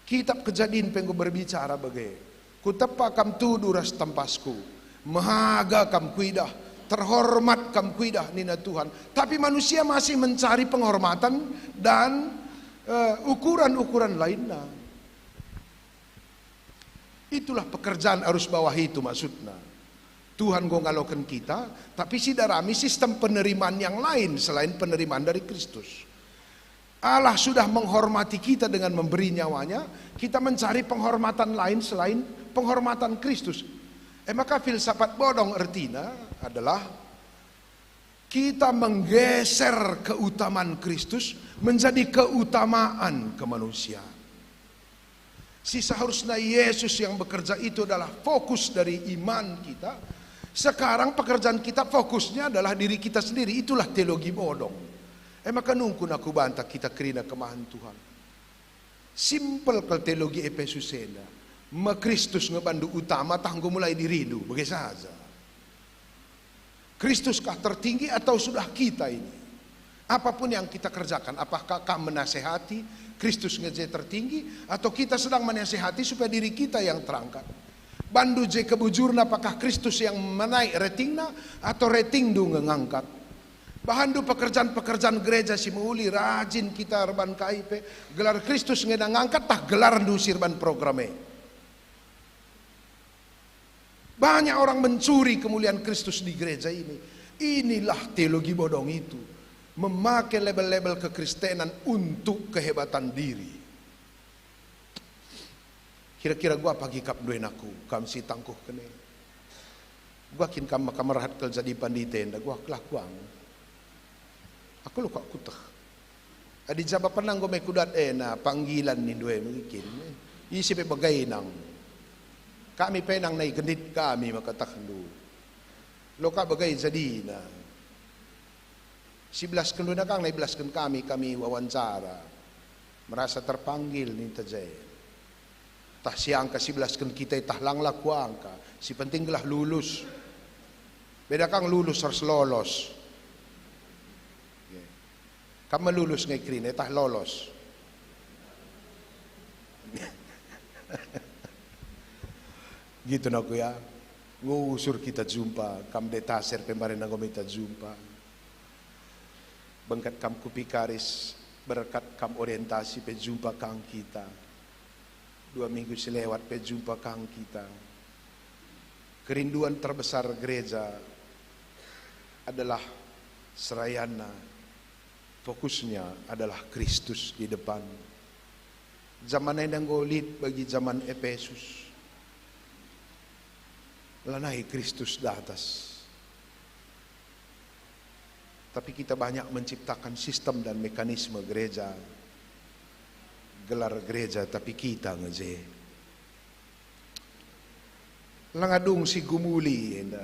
Kitap Kejadin pe enggo berbicara bage, "Kutepa kam tudu ras tempasku, mehaga kam kuidah, terhormat kam kuidah," nina Tuhan. Tapi manusia masih mencari penghormatan dan, eh, ukuran-ukuran lainna. Itulah pekerjaan arus bawah itu maksudna. Tuhan enggo ngaloken kita, tapi sidarami sistem penerimaan yang lain selain penerimaan dari Kristus. Allah sudah menghormati kita dengan memberi nyawanya, kita mencari penghormatan lain selain penghormatan Kristus. E maka filsafat bodong ertina adalah kita menggeser keutamaan Kristus menjadi keutamaan kemanusiaan. Si seharusnya Yesus yang bekerja itu adalah fokus dari iman kita. Sekarang pekerjaan kita fokusnya adalah diri kita sendiri. Itulah teologi bodong. E maka nungkun aku banta kita kerina kemahen Tuhan. Simpel kal teologi Epesus enda. Me Kristus nge bandu utama tah enggo mulai dirindu, bage saja. Kristuskah tertinggi atau sudah kita ini? Apapun yang kita kerjakan, apakah kam menasehati Kristus nge je tertinggi, atau kita sedang menasehati supaya diri kita yang terangkat? Bandu je kebujurna, apakah Kristus yang menaik ratingna, atau ratingndu nge ngangkat? Bahanndu pekerjaan-pekerjaan gereja si mehuli, rajin kita erban kai pe, gelar Kristus nge ngangkat tah gelarndu si erban program e? Banyak orang mencuri kemuliaan Kristus di gereja ini. Inilah teologi bodong itu. Memakai label-label kekristenan untuk kehebatan diri. Kira-kira gua pagi kap duen aku, kam si tangkuh kene. Gua kin kam maka merahat kal jadi pandita enda, gua kelakuang. Aku lo kak kuteh. Adi jabapenna enggo me kudat ena, panggilan nindu e mungkin. Ise pe bage nang. Kami pe nang nai gendit kami maka tehndu. Lo ka bage jadina. Sibelasken dua nakang nai belasken kami, kami wawancara. Merasa terpanggil ninta je. Tah siangka sibelasken kita, tah lang la kuangka. Si penting gelah lulus. Beda kang lulus ras lolos. Kam me lulus nge kerina, tah lolos. Gitu naku ya. Ngusur kita jumpa, kam de taser pe mari nanggo mita jumpa. Bengket kam ku Pikaris, berkat kam orientasi pe jumpa kang kita. Dua minggu si lewat pe jumpa kang kita. Kerinduan terbesar gereja adalah serayanna, fokusnya adalah Kristus di depan. Zaman enda enggo lit bagi zaman Epesus. Lanai Kristus datas. Tapi kita banyak menciptakan sistem dan mekanisme gereja, gelar gereja, tapi kita nge je. Langa dung si gumuli enda.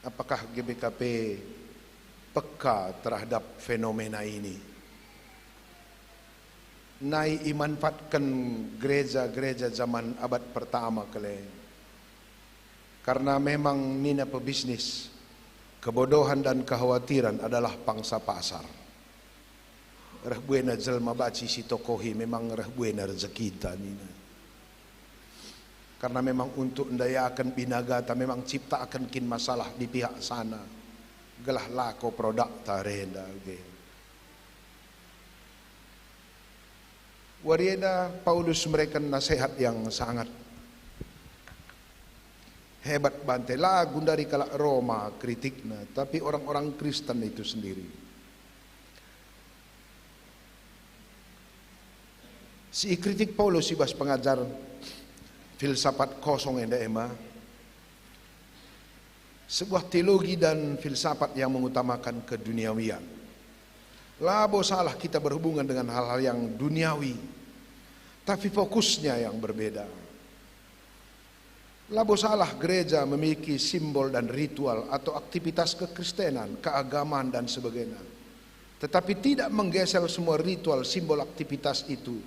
Apakah G B K P peka terhadap fenomena ini? Nai imanfaatken gereja-gereja zaman abad pertama kele. Karena memang nina pebisnis, kebodohan dan kekhawatiran adalah pangsa pasar. Reh buena jelma banci sitokohi, memang reh buena rejekinta nina. Karena memang untuk ndayaken binagata memang ciptaken kin masalah di pihak sana, gelah lako produkta renda ge. Wari enda Paulus mereken nasihat yang sangat hebat bante, la gundari kalak Roma kritikna, tapi orang-orang Kristen itu sendiri. Si ikritik Paulus i bas pengajar filsafat kosong enda ema sebuah teologi dan filsafat yang mengutamakan keduniawian. Labo salah kita berhubungan dengan hal-hal yang duniawi, tapi fokusnya yang berbeda. Labo salah gereja memiliki simbol dan ritual atau aktivitas kekristenan, keagamaan, dan sebagainya. Tetapi tidak menggeser semua ritual, simbol, aktivitas itu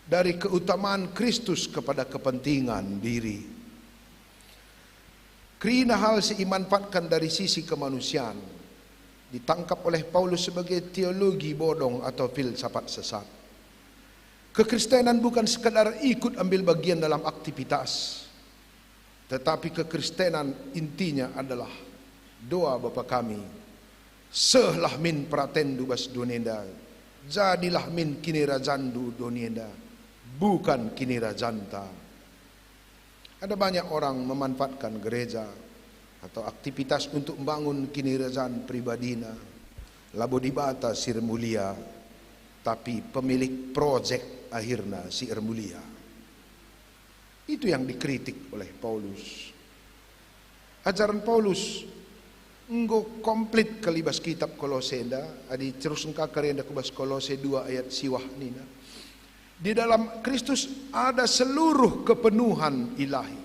dari keutamaan Kristus kepada kepentingan diri. Kerina hal si imanfaatkan dari sisi kemanusiaan ditangkap oleh Paulus sebagai teologi bodong atau filsafat sesat. Kekristenan bukan sekadar ikut ambil bagian dalam aktivitas, tetapi kekristenan intinya adalah doa Bapa kami, "Sehlah min peratenndu bas doni enda, jadilah min kinirajanndu doni enda, bukan kinirajanta." Ada banyak orang memanfaatkan gereja atau aktivitas untuk membangun kinirajan pribadina. Labo Dibata si ermulia, tapi pemilik projek akhirna si ermulia. Itu yang dikritik oleh Paulus. Ajaran Paulus enggo komplit kal i bas kitab Kolose enda, adi terus engka kerenda ku bas Kolose dua ayat siwah nina, "Di dalam Kristus ada seluruh kepenuhan ilahi."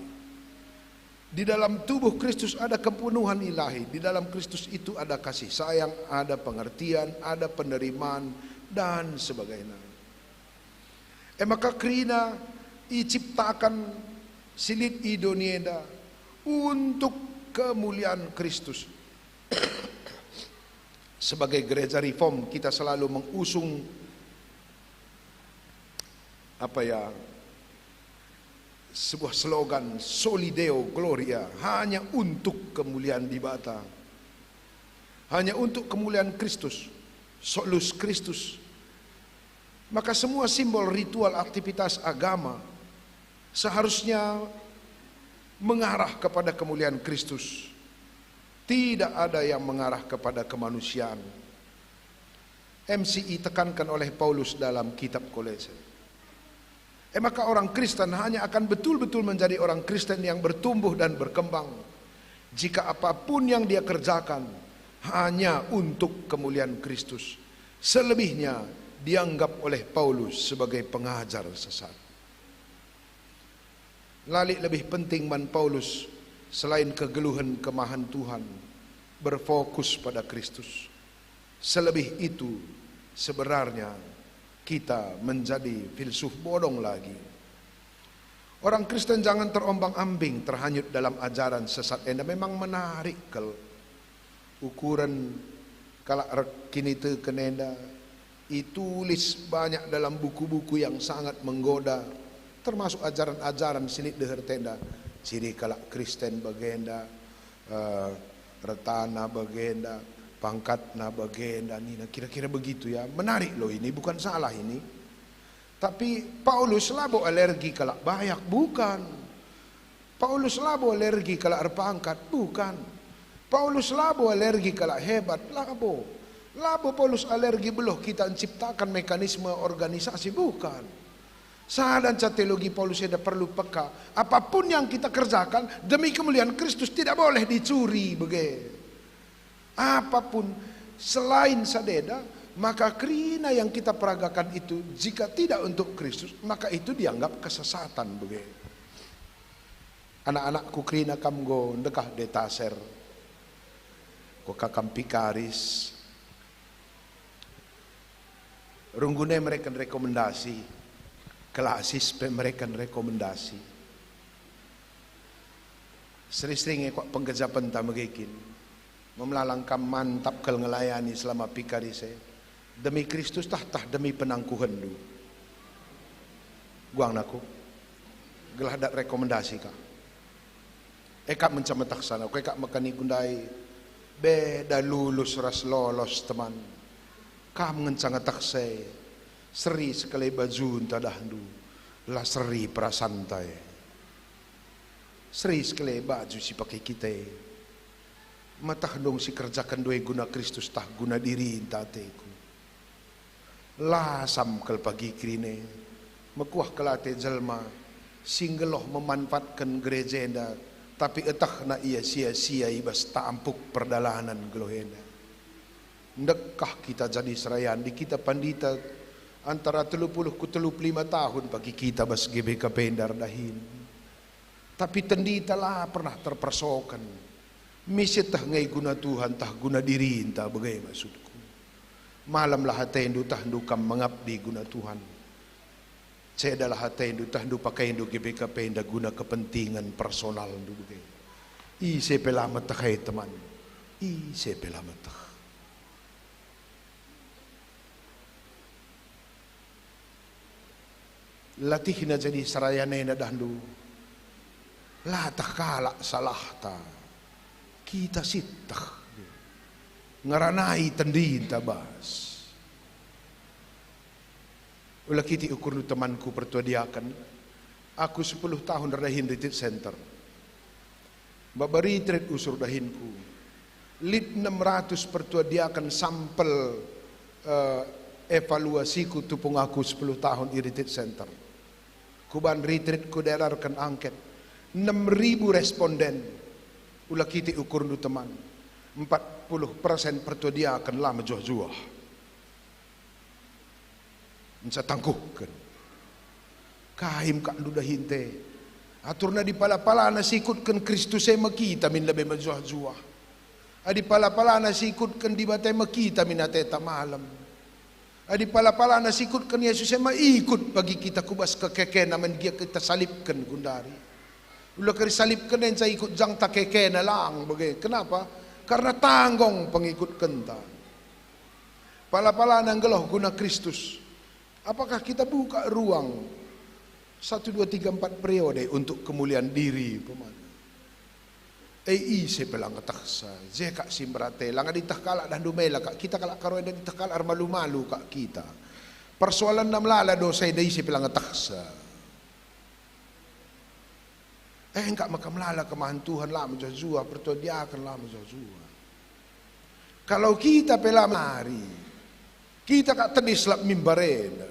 Di dalam tubuh Kristus ada kepenuhan ilahi, di dalam Kristus itu ada kasih sayang, ada pengertian, ada penerimaan, dan sebagainya. E maka kerina iciptakan si lit i doni enda untuk kemulian Kristus. Sebagai gereja reform, kita selalu mengusung, apa ya, sebuah slogan Soli Deo Gloria, hanya untuk kemuliaan Dibata, hanya untuk kemuliaan Kristus, solus Kristus. Maka semua simbol, ritual, aktivitas agama seharusnya mengarah kepada kemuliaan Kristus. Tidak ada yang mengarah kepada kemanusiaan. M C I tekankan oleh Paulus dalam kitab Kolose. E maka orang Kristen hanya akan betul-betul menjadi orang Kristen yang bertumbuh dan berkembang jika apapun yang dia kerjakan hanya untuk kemulian Kristus. Selebihnya dianggap oleh Paulus sebagai pengajar sesat. Lali lebih penting man Paulus selain kegeluhen kemahan Tuhan, berfokus pada Kristus. Selebih itu, sebenarnya kita menjadi filsuf bodong lagi. Orang Kristen jangan terombang-ambing, terhanyut dalam ajaran sesat enda. Memang menarik kal ukuren kalak erkiniteken enda, itulis banyak dalam buku-buku yang sangat menggoda, termasuk ajaran-ajaran si lit deher enda. Ciri kalak Kristen bagenda, eh, retana bagenda, pangkatna bagenda, nina kira-kira begitu ya. Menarik loh ini, bukan salah ini. Tapi Paulus labo alergi kalak bayak, bukan. Paulus labo alergi kalak erpangkat, bukan. Paulus labo alergi kalak hebat, labo. Labo Paulus alergi beluh kita enciptakan mekanisme organisasi, bukan. Sada nca teologi Paulus enda perlu peka. Apapun yang kita kerjakan demi kemuliaan Kristus tidak boleh dicuri, bage. Apapun selain sadeda, maka kerina yang kita peragakan itu, jika tidak untuk Kristus, maka itu dianggap kesesatan, bage. Anak-anakku, kerina kam enggo ndekah detaser, kuakap kam pikaris, runggune mereken rekomendasi, kelasis pe mereken rekomendasi. Seri-seri nge kuakap penggejapenta megekin. Memelalang kam mantap kal ngelayani selama pikaris e. Demi Kristus tah, tah demi penangkuhenndu? Guang naku. Gelah dat rekomendasi ka. E kap ngenca metehsa naku, e kap mekani gundai. Beda lulus ras lolos, teman. Kam ngenca ngetehsa e. Seri sekali bajunta dahndu. La seri perasanta e. Seri sekali baju si pake kita e. Meteh dong si kerjaken ndai guna Kristus tah guna dirinta ateku. Lasam kal pagi kerina e. Mekuah kal ate jelma si nggeluh memanfaatken gereja enda, tapi etehna ia sia-sia i bas tampuk perdalanen geluh enda. Ndekah kita jadi serayan, di kita pandita antara telu puluh ku telu puluh lima tahun pagi kita bas G B K P enda erdahin. Tapi tendita la pernah terpersoken. Miseteh nge guna Tuhan tah guna dirinta, bage maksudku. Malemlah atendu tah ndu kam mengabdi guna Tuhan. Cedalah atendu tah ndu pakaindu G B K P enda guna kepentingan personalndu, bage. Ise pe la meteh, hai teman. Ise pe la meteh. Latihna jadi serayanena dahndu. La teh kalak salahta. Kita sitteh. Ngeranai tendinta bas. Ula kitik ukurndu temanku pertua diaken. Aku sepuluh tahun erdahin Retreat Center. Maba retreat usur dahinku. Lit enam ratus pertua diaken sampel, eh, evaluasiku tupung aku sepuluh tahun i Retreat Center. Kuban retreat kudararken angket. Enam ribu responden. Ula kitik ukurndu teman. Empat puluh persen pertua diaken la mejuah-juah. Nca tangkuhken. Kai me kak ndu dahinte. Aturna adi pala-palana si ikutken Kristus e me kita min lebe mejuah-juah. Adi pala-palana si ikutken Dibata e me kita min ateta malem. Adi pala-palana si ikutken Yesus e me ikut pagi kita ku bas kekekena, man gia kita salibken gundari. Ula kari salibken e nca ikut jangta kekena lang bage. Kenapa? Karena tanggong pengikutkenta. Pala-palana nggeluh guna Kristus. Apakah kita buka ruang satu, dua, tiga, empat periode untuk kemuliaan diri, umpamana? E, ise pe la ngetehsa, je kak si mberate, la nge diteh kalak dahndu mela kak, kita kalak Karo enda diteh kalak ermalu-malu kak kita. Persoalenna melala dosa enda, ise pe la ngetehsa. Eh, engkak maka melala kemahen Tuhan la mejuah-juah, pertua diaken la mejuah-juah. Kalau kita pe la mari, kita kak tedis lap mimbar enda.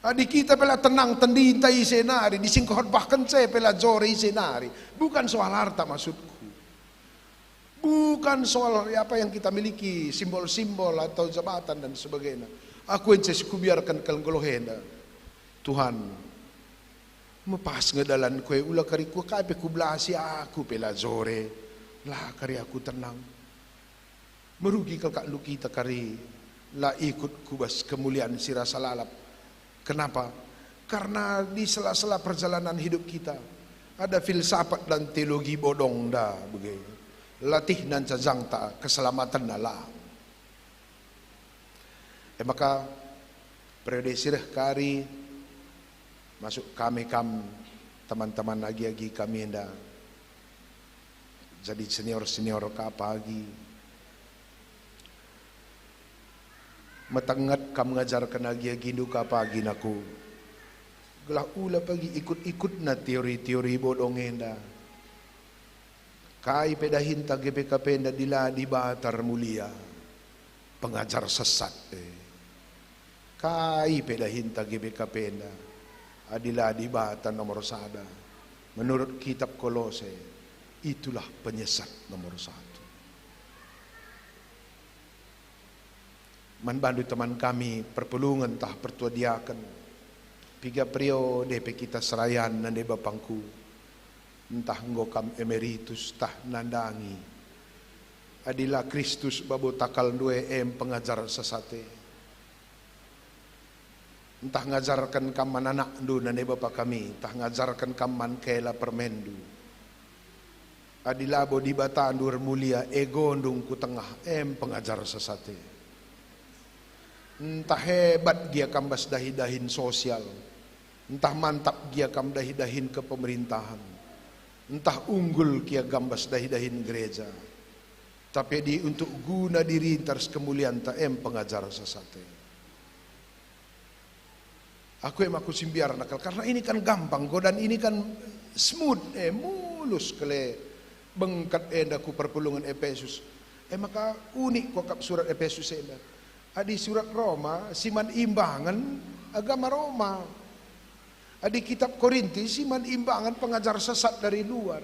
Adi kita pe la tenang tendinta ise nari, disingkehotbahken ce pe la jore ise nari. Bukan soal harta maksudku. Bukan soal apa yang kita miliki, simbol-simbol atau jabatan dan sebagainya. Aku ence si kubiarken kal nggeluh enda. Tuhan, mepas nge dalanku e, ula kari ku kai pe kubelasi aku pe la jore, la kari aku tenang. Merugi kal kak ndu kita kari la ikut ku bas kemulian si rasa lalap. Kenapa? Karena di sela-sela perjalanan hidup kita ada filsafat dan teologi bodong nda bage. Latihna nca jangta, keselamatenna lang. E maka, periode si reh kari, masuk kami kam, teman-teman agi-agi kami enda, jadi senior-senior ka pagi. Metenget kam ngajarken agi-agindu ka pagi nangku. Gelah ula pagi ikut-ikutna teori-teori bodong enda. Kai pe dahinta G B K P enda adi la Dibata ermulia, pengajar sesat e. Kai pe dahinta G B K P enda adi la Dibata nomor sada? Menurut kitab Kolose, itulah penyesat nomor satu. Man bandu teman kami perpulungen tah pertua diaken, piga periode pe kita serayan nande bapangku, ntah enggo kam emeritus tah nandangi. Adi la Kristus babo takalndu e, em pengajar sesat e. Ntah ngajarken kam man anakndu nande bapa kami, ntah ngajarken kam man kela permenndu. Adi labo Dibatandu ermulia, e gondung ku tengah, em pengajar sesat e. Ntah hebat gia kam bas dahi-dahin sosial, ntah mantap gia kam dahi-dahin kepemerintahan, ntah unggul gia kam bas dahi-dahin gereja, tapi adi untuk guna dirinta ras kemulianta, em pengajar sesat e. Aku em aku si mbiar nakal, karena ini kan gampang, godan ini kan smooth, eh, mulus kele bengket enda ku perpulungen Epesus. Eh, maka unik kuakap surat Epesus enda. Adi surat Roma, si man imbangen agama Roma. Adi kitab Korinti, si man imbangen pengajar sesat dari luar.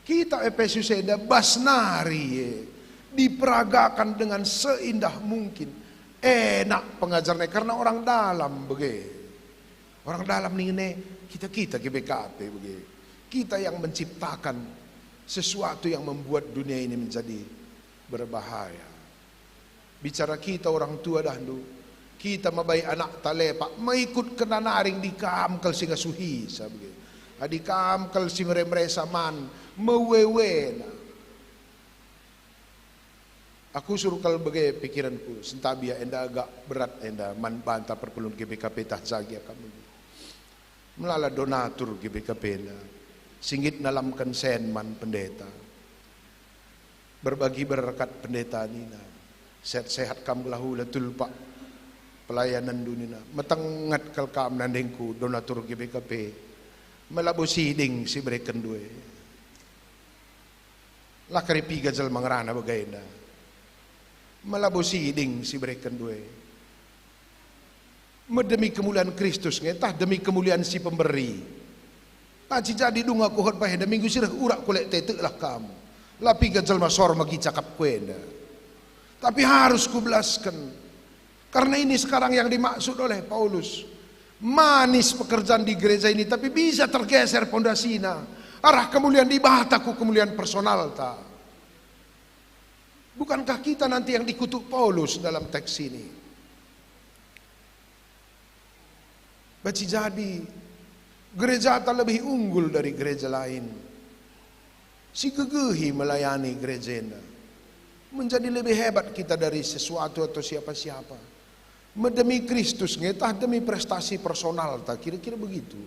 Kita Epesus enda bas nari e, diperagaken dengan seindah mungkin. Enak pengajarna karena orang dalam bage. Orang dalam ningen e kita-kita G B K P bage. Kita yang menciptakan sesuatu yang membuat dunia ini menjadi berbahaya. Bicara kita orang tua dahndu, kita mabai anak talepak, mekut kena naring di kam kal si ngasuhi sa bage. Adi kam kal si mere-meresa man, mewewena. Aku sur kal bage pikiranku, sentabi enda agak berat enda man banta perpulungen G B K P tah jagi akap. Melala donatur G B K P enda, singgit nalamken sen man pendeta. Berbagi berkat pendeta nina, "Sehat-sehat kam gelah ula tulpak pelayanenndu," nina. "Metenget kal kam nandengku donatur G B K P. Melabo siding si berekenndu e." La kari piga jelma ngerana bagenda. Melabo siding si berekenndu e. Medemi kemulian Kristus nge, tah demi kemulian si pemberi. Banci jadi dung aku hot bahenda minggu si reh urak kulek teteklah kam. La piga jelma sor megi cakapku enda. Tapi harus kubelasken. Karena ini sekarang yang dimaksud oleh Paulus. Manis pekerjaan di gereja ini, tapi bisa tergeser pondasina. Arah kemulian Dibata ku kemulian personalta. Bukankah kita nanti yang dikutuk Paulus dalam teks ini? Banci jadi, gerejata lebih unggul dari gereja lain. Si gegehi melayani gereja enda. Menjadi lebih hebat kita dari sesuatu atau siapa-siapa. Medemi Kristus nge tah demi prestasi personalta, kira-kira begitu.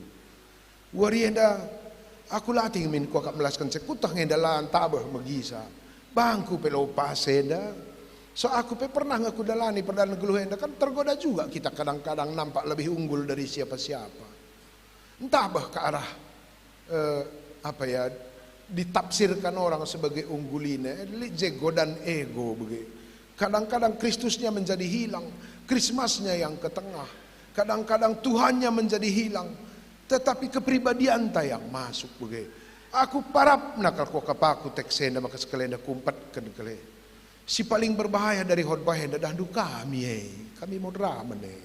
Wari enda, aku la atih min kuakap melasken sekutah nge enda la ntabeh megisa. Bangku pe lopas enda. So aku pe pernah nge kudalani perdalan geluh enda, kan tergoda juga kita kadang-kadang nampak lebih unggul dari siapa-siapa. Ntabeh ke arah, eh, apa ya, ditafsirkan orang sebagai unggulina, eh, lit je godan ego bage. Kadang-kadang Kristusnya menjadi hilang, Krismasnya yang ke tengah. Kadang-kadang Tuhannya menjadi hilang, tetapi kepribadianta yang masuk bage. Aku parapna kal kuakap aku teks enda maka sekalenda kumpetken kal e. Si paling berbahaya dari khotbah enda dahndu kami e, kami moderamen e.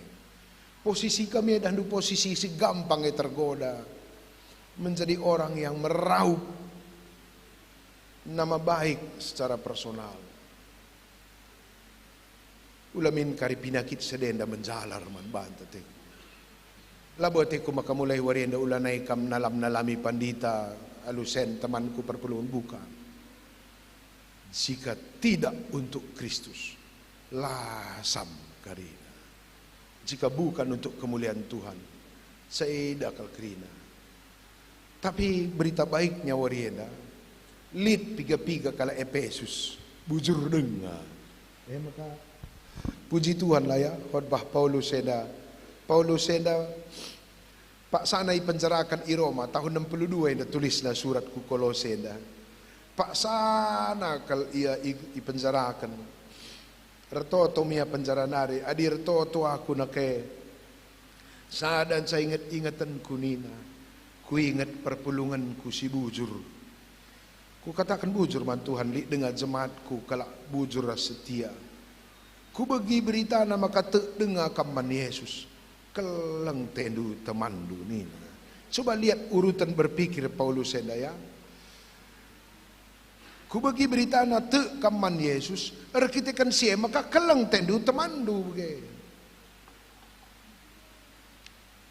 Posisi kami e dahndu posisi si gampang e tergoda menjadi orang yang meraup nama baik secara personal. Ula min kari pinakit sedenda menjalar man banta teku. Labo ateku maka mulai wari enda ulanai kam nalam-nalami pandita alu sen temanku perpulungen buka. Jika tidak untuk Kristus, lasam karina. Jika bukan untuk kemuliaan Tuhan, seida kal kerina. Tapi berita baiknya wari enda, lit piga-piga kalak Epesus, bujur denga. E maka, puji Tuhan lah ya, khotbah Paulus enda. Paulus enda paksana ipenjaraken i Roma, tahun enam puluh dua enda tulisna surat ku Kolose enda. Paksana kal ia i-, ipenjaraken. Ertoto me ia penjara nari, adi ertoto aku nake. Sada nca inget-ingetenku nina, kuinget perpulungenku si bujur. Kukataken bujur man Tuhan, lit denga jemaatku kalak bujur ras setia. Kubegi beritana maka tek denga kam man Yesus. Keleng tendu temanndu nina. Coba lihat urutan berpikir Paulus enda ya. Kubegi beritana tek kam man Yesus, erkiteken si e maka keleng tendu temanndu bage.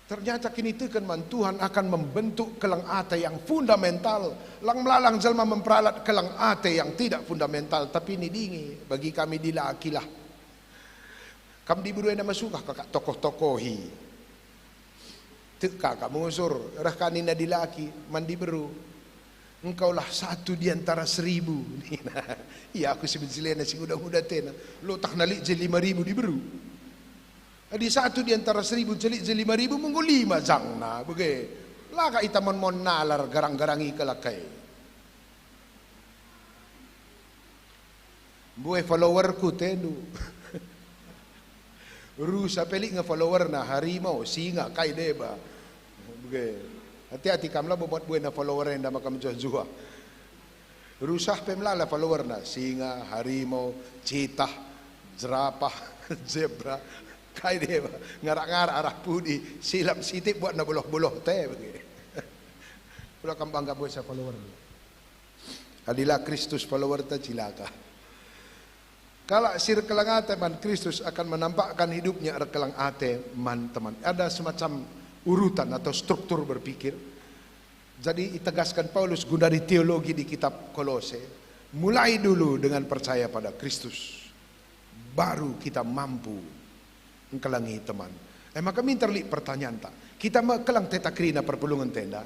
Ternyata kiniteken man Tuhan akan membentuk keleng ate yang fundamental. Lang melalang jelma memperalat keleng ate yang tidak fundamental, tapi nidingi bagi kami dilaki lah. Kam diberu enda mesukah kakak tokoh-tokohi. Tek kakak mengusur, reh ka nina dilaki man diberu. Engkaulah satu di antara seribu, nina. Ia aku si mejelena si nguda-nguda atena. Lotahna lit je lima ribu diberu. Adi satu di antara seribu celik je lima ribu, menggo lima jangna, bage. La ka itamon-mon nalar garang-garangi kalak e. Mbue followerku tendu. Rusa pe lit nge followerna, harimau, singa, kai deba. Bage. Hati-hati kam labo buat buena follower enda maka mejuah-juah. Rusah pe melala followerna, singa, harimau, citah, jerapah, zebra, Kai deba, ngarak-ngarak arah pudi, silap sitik buatna boloh-boloh te bage. Kula kam bangga boisa follower. Adila Kristus follower ta cilaka. Kalak si erkeleng ate man Kristus akan menampakkan hidupnya erkeleng ate man teman. Ada semacam urutan atau struktur berpikir. Jadi itegaskan Paulus gundari teologi di kitab Kolose, mulai dulu dengan percaya pada Kristus, baru kita mampu engkelengi teman. Eh, maka minter lit pertanyaan ta. Kita me keleng teta kerina perpulungen tenda.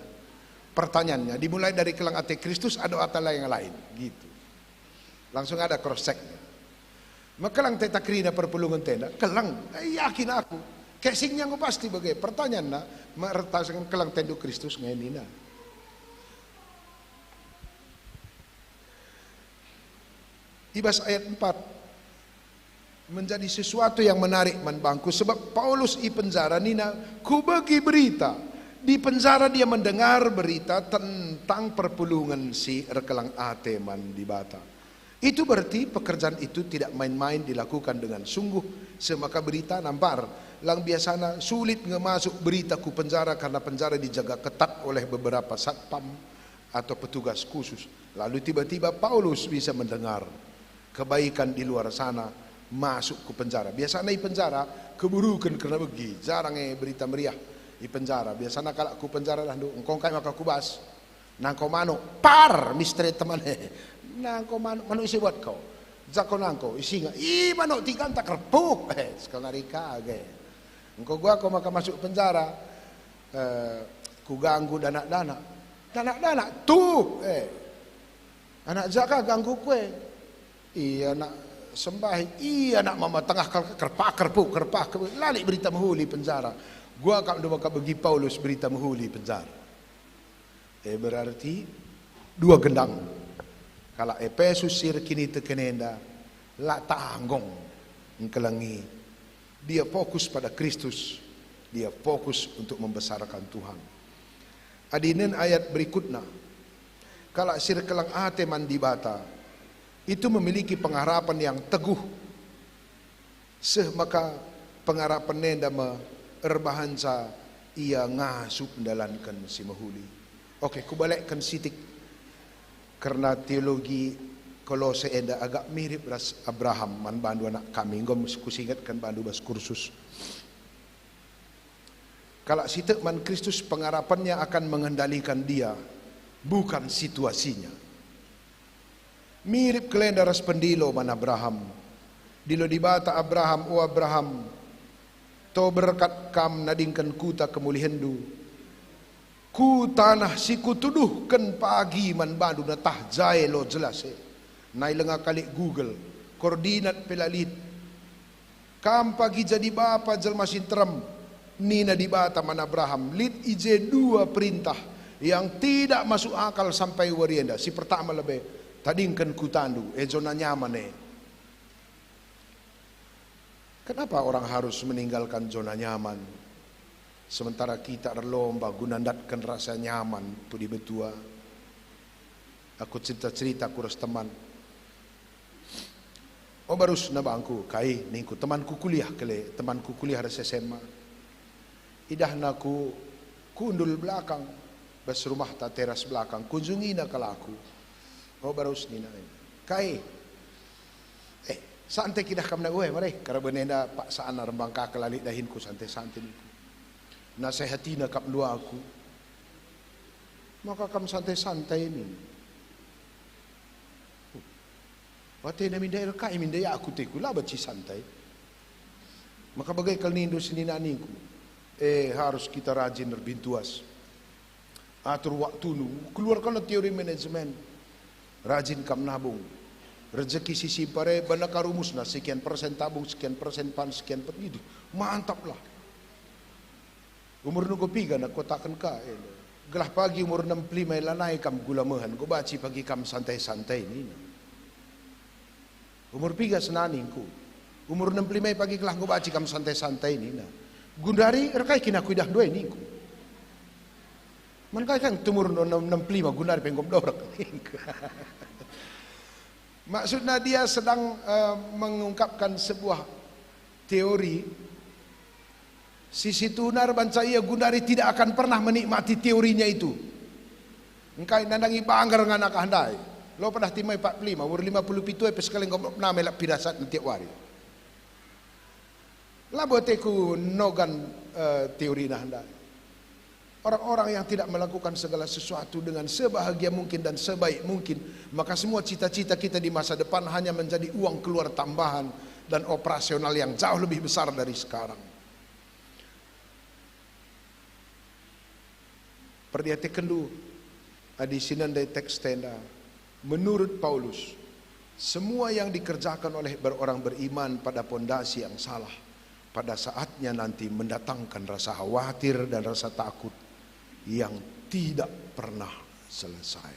Pertanyaannya, dimulai dari keleng ate Kristus atau ate la yang lain? Gitu. Langsung ada cross check-nya. Mekeleng teta kerina perpulungen tenda, keleng, eh, yakin aku. Casing-nya enggo pasti bage. Pertanyaanna, mertasken keleng tendu Kristus nge nina. I bas ayat empat, menjadi sesuatu yang menarik man bangku, sebab Paulus i penjara nina, "Kubegi berita." Di penjara dia mendengar berita tentang perpulungen si erkeleng ate man Dibata. Itu berarti pekerjaan itu tidak main-main, dilakukan dengan sungguh, semaka berita nambar. Lang biasana sulit nge masuk berita ku penjara karena penjara dijaga ketat oleh beberapa satpam atau petugas khusus. Lalu tiba-tiba Paulus bisa mendengar kebaikan di luar sana masuk ku penjara. Biasana i penjara keburuken kerna begi, jarang e berita meriah i penjara. Biasana kalak ku penjara dah nduk, engko engkai maka ku bas. Nangko manuk, par, misteri teman. Nangko manuk, manuk ise buat kau? Jako nangko, isinga, i manuk tiga nta kerpuk. Eh, sekalari kage. Engko gua kau maka masuk penjara. Eh, kuganggu danak-danak. Danak-danak, tuh, eh. Anak jaka ganggu kue. Iya nak sembahi, iya nak mama tengah kal kerpah kerpuk kerpah kerpuk. Lali berita mehuli penjara. Gua kap nduma kap begi Paulus berita mehuli penjara. Eh, berarti dua gendang. Kalak Epesus si erkiniteken enda la tanggong engkelengi. Dia fokus pada Kristus. Dia fokus untuk membesarkan Tuhan. Adinen ayat berikutna, kalak si erkeleng ate man Dibata itu memiliki pengharapan yang teguh. Seh maka pengarapen enda me erbahanca ia ngasup ndalanken si mehuli. Oke, kubalekken sitik kerna teologi Kolose enda agak mirip ras Abraham man bandu anak kami, enggo kusingetken bandu bas kursus. Kalak si tek man Kristus pengarapennya akan mengendalikan dia, bukan situasinya. Mirip kelenda ras pendilo man Abraham. Dilo Dibata Abraham, "O Abraham, to berkat kam nadingken kuta kemulihenndu. Ku tanah si kutuduhken pagi man bandu." Netah jae lo jelas e. Nai lenga kalik Google, koordinat pe la lit. Kam pagi jadi bapa jelma si nterem, nina Dibata man Abraham. Lit i je dua perintah yang tidak masuk akal sampai wari enda. Si pertama lebe, tadingken kutandu, e zona nyaman e. Kenapa orang harus meninggalkan zona nyaman, sementara kita erlomba guna ndatken rasa nyaman pudi metua? Aku cerita-cerita ku ras teman. O, barusna bangku, kai ningku, temanku kuliah kele, temanku kuliah ras S M A. Idahna ku kundul belakang, bas rumahta teras belakang, kunjungina kal aku. O, barus nina, kai? Eh, santai kidah kam na ue, mare, karaben enda paksana rembang kaka lali dahinku santai-santai ningku. Nasehatina kap ndua aku. Maka kam santai-santai nina. Watena minda erkai minda ya aku teku, la banci santai. Maka bage kal nindu senina ningku, eh, harus kita rajin erbintuas. Atur waktundu, keluarkanlah teori manajemen. Rajin kam nabung. Rejeki si simpare bana ka rumusna, sekian persen tabung, sekian persen pan, sekian per-, gitu. Mantap lah. Umurndu enggo piga nak kotaken ka enda? Gelah pagi umur enem puluh lima lanai kam gula mehen, enggo banci pagi kam santai-santai nina. Umur piga senina ningku? Umur enem puluh lima pagi gelah enggo banci kam santai-santai nina. Gundari erkai kin aku idah ndua ningku. Man kai kan tumur enem puluh lima gundari pe enggo medorek ningku. Maksudna dia sedang, eh, mengungkapkan sebuah teori Si situhuna erbanca ia gundari tidak akan pernah menikmati teorinya itu. Engkai nandangi banggar nganakah ndai. Lo pedah timai empat puluh lima, umur lima puluh pitu e pe sekali enggo melap pirasat tiap wari. Labo ateku nogan, eh, teorina ndai. Orang-orang yang tidak melakukan segala sesuatu dengan sebahagia mungkin dan sebaik mungkin, maka semua cita-cita kita di masa depan hanya menjadi uang keluar tambahan dan operasional yang jauh lebih besar dari sekarang. Perdiatekenndu adi si nandai teks enda. Menurut Paulus, semua yang dikerjakan oleh ber-, orang beriman pada pondasi yang salah, pada saatnya nanti mendatangkan rasa khawatir dan rasa takut yang tidak pernah selesai.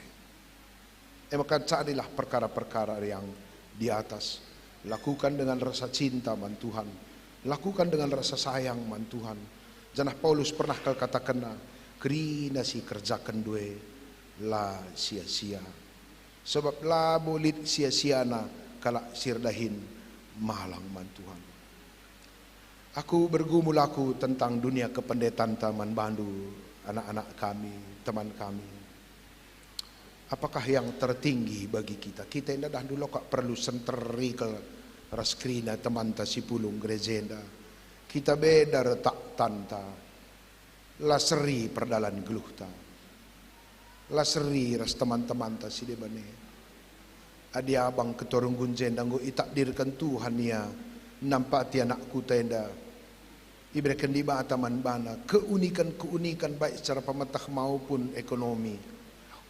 E maka carilah perkara-perkara yang di atas. Lakukan dengan rasa cinta man Tuhan. Lakukan dengan rasa sayang man Tuhan. Janah Paulus pernah kal katakenna, "Kerina si kerjakenndu e la sia-sia." Sebab labo lit sia-siana kalak si erdahin malang man Tuhan. Aku bergumul aku tentang dunia kependetaan man bandu, anak-anak kami, teman kami. Apakah yang tertinggi bagi kita? Kita enda dahndu lokak perlu senteri kal ras kerina temanta si pulung gereja enda. Kita beda retak tanta. La seri perdalan geluhta. La seri ras teman-temanta si deban e. Adi abang ketorung gunjenda enggo itakdirken Tuhan ia nampati anak kuta enda, ibereken Dibata man bana keunikan-keunikan baik secara pemeteh maupun ekonomi,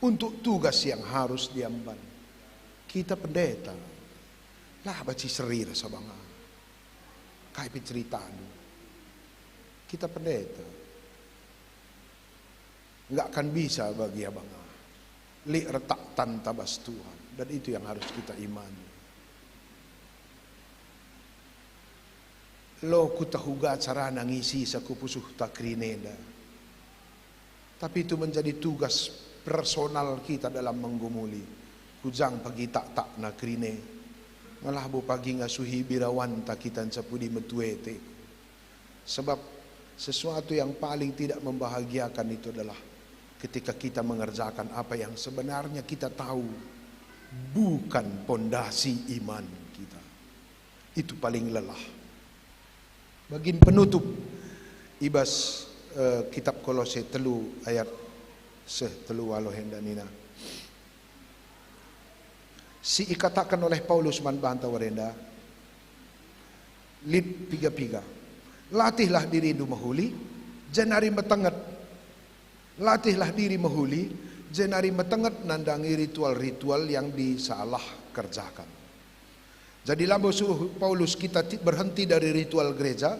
untuk tugas yang harus diemban. Kita pendeta, la banci seri ras abang ah. Kai pe ceritandu? Kita pendeta. Nggak akan bisa bagi abang ah. Lit retak tanta bas Tuhan. Dan itu yang harus kita imani. Lo kutah uga carana ngisi saku pusuhta kerina enda. Tapi itu menjadi tugas personal kita dalam menggumuli. Kujang pagi taktakna kerina. Nge labo pagi ngasuhi birawanta kita ncapudi metuete. Sebab sesuatu yang paling tidak membahagiakan itu adalah ketika kita mengerjakan apa yang sebenarnya kita tahu bukan pondasi iman kita. Itu paling lelah. Bagin penutup i bas, eh, kitab Kolose telu ayat seh telu waluh enda nina, si ikataken oleh Paulus man banta wari enda lit piga-piga. Latihlah dirindu mehuli, jenari metenget. Latihlah diri mehuli, jenari metenget nandangi ritual-ritual yang disalah kerjakan. Jadi labo suruh Paulus kita ti-, berhenti dari ritual gereja,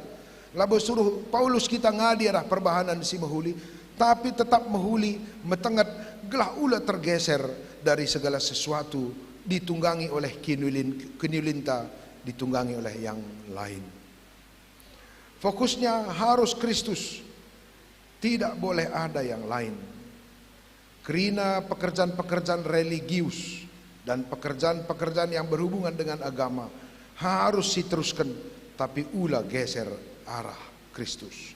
labo suruh Paulus kita ngadi arah perbahanan si mehuli, tapi tetap mehuli, metenget, gelah ula tergeser dari segala sesuatu, ditunggangi oleh kiniulin-, kiniulinta, ditunggangi oleh yang lain. Fokusnya harus Kristus, tidak boleh ada yang lain. Kerina pekerjaan-pekerjaan religius dan pekerjaan-pekerjaan yang berhubungan dengan agama harus siterusken, tapi ula geser arah Kristus.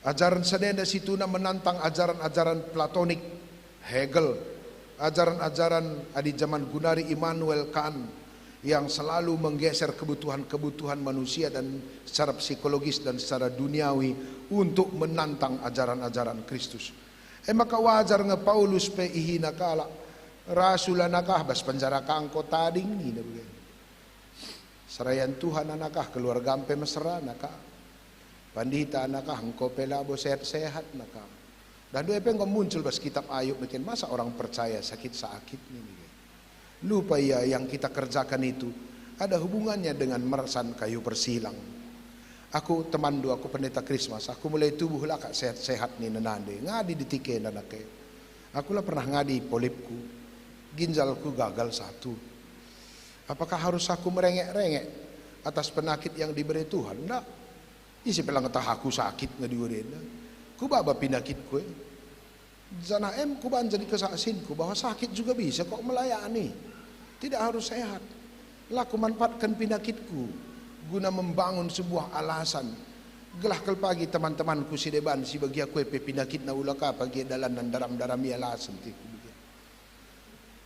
Ajaren si enda situhuna menantang ajaren-ajaren Platonik, Hegel, ajaren-ajaren adi jaman gundari Immanuel Kant, yang selalu menggeser kebutuhan-kebutuhan manusia dan secara psikologis dan secara duniawi untuk menantang ajaren-ajaren Kristus. E maka wajar nge Paulus pe ihina kalak, "Rasul anakah, bas penjara ka engko tading," nina bage. "Serayan Tuhan anakah, keluargam pe mesera anakah. Pandita anakah, engko pe labo sehat-sehat anakah." Dan dua pe enggo muncul bas kitab Ayub mungkin, "Masa orang percaya sakit-sakit ini?" Lupa ia yang kita kerjakan itu ada hubungannya dengan meresan kayu persilang. "Aku temanndu, aku Pendeta Krismas, aku mulai tubuh la kak sehat-sehat nina nande, ngadi di tikena nake. Aku la pernah ngadi polipku, ginjalku gagal satu. Apakah harus aku merengek-rengek atas penakit yang diberi Tuhan? Ndak. Ise pe la ngetah aku sakit ngadi urena. Kubaba penakitku e. Janah em kubahan jadi kesaksinku bahwa sakit juga bisa kok melayani. Tidak harus sehat. La kumanfaatkan penakitku guna membangun sebuah alasan. Gelah kal pagi teman-temanku si deban, si bagi aku e pe pinakitna ula ka pagi dalanna ndaram-ndarami alasan, tiku bagi.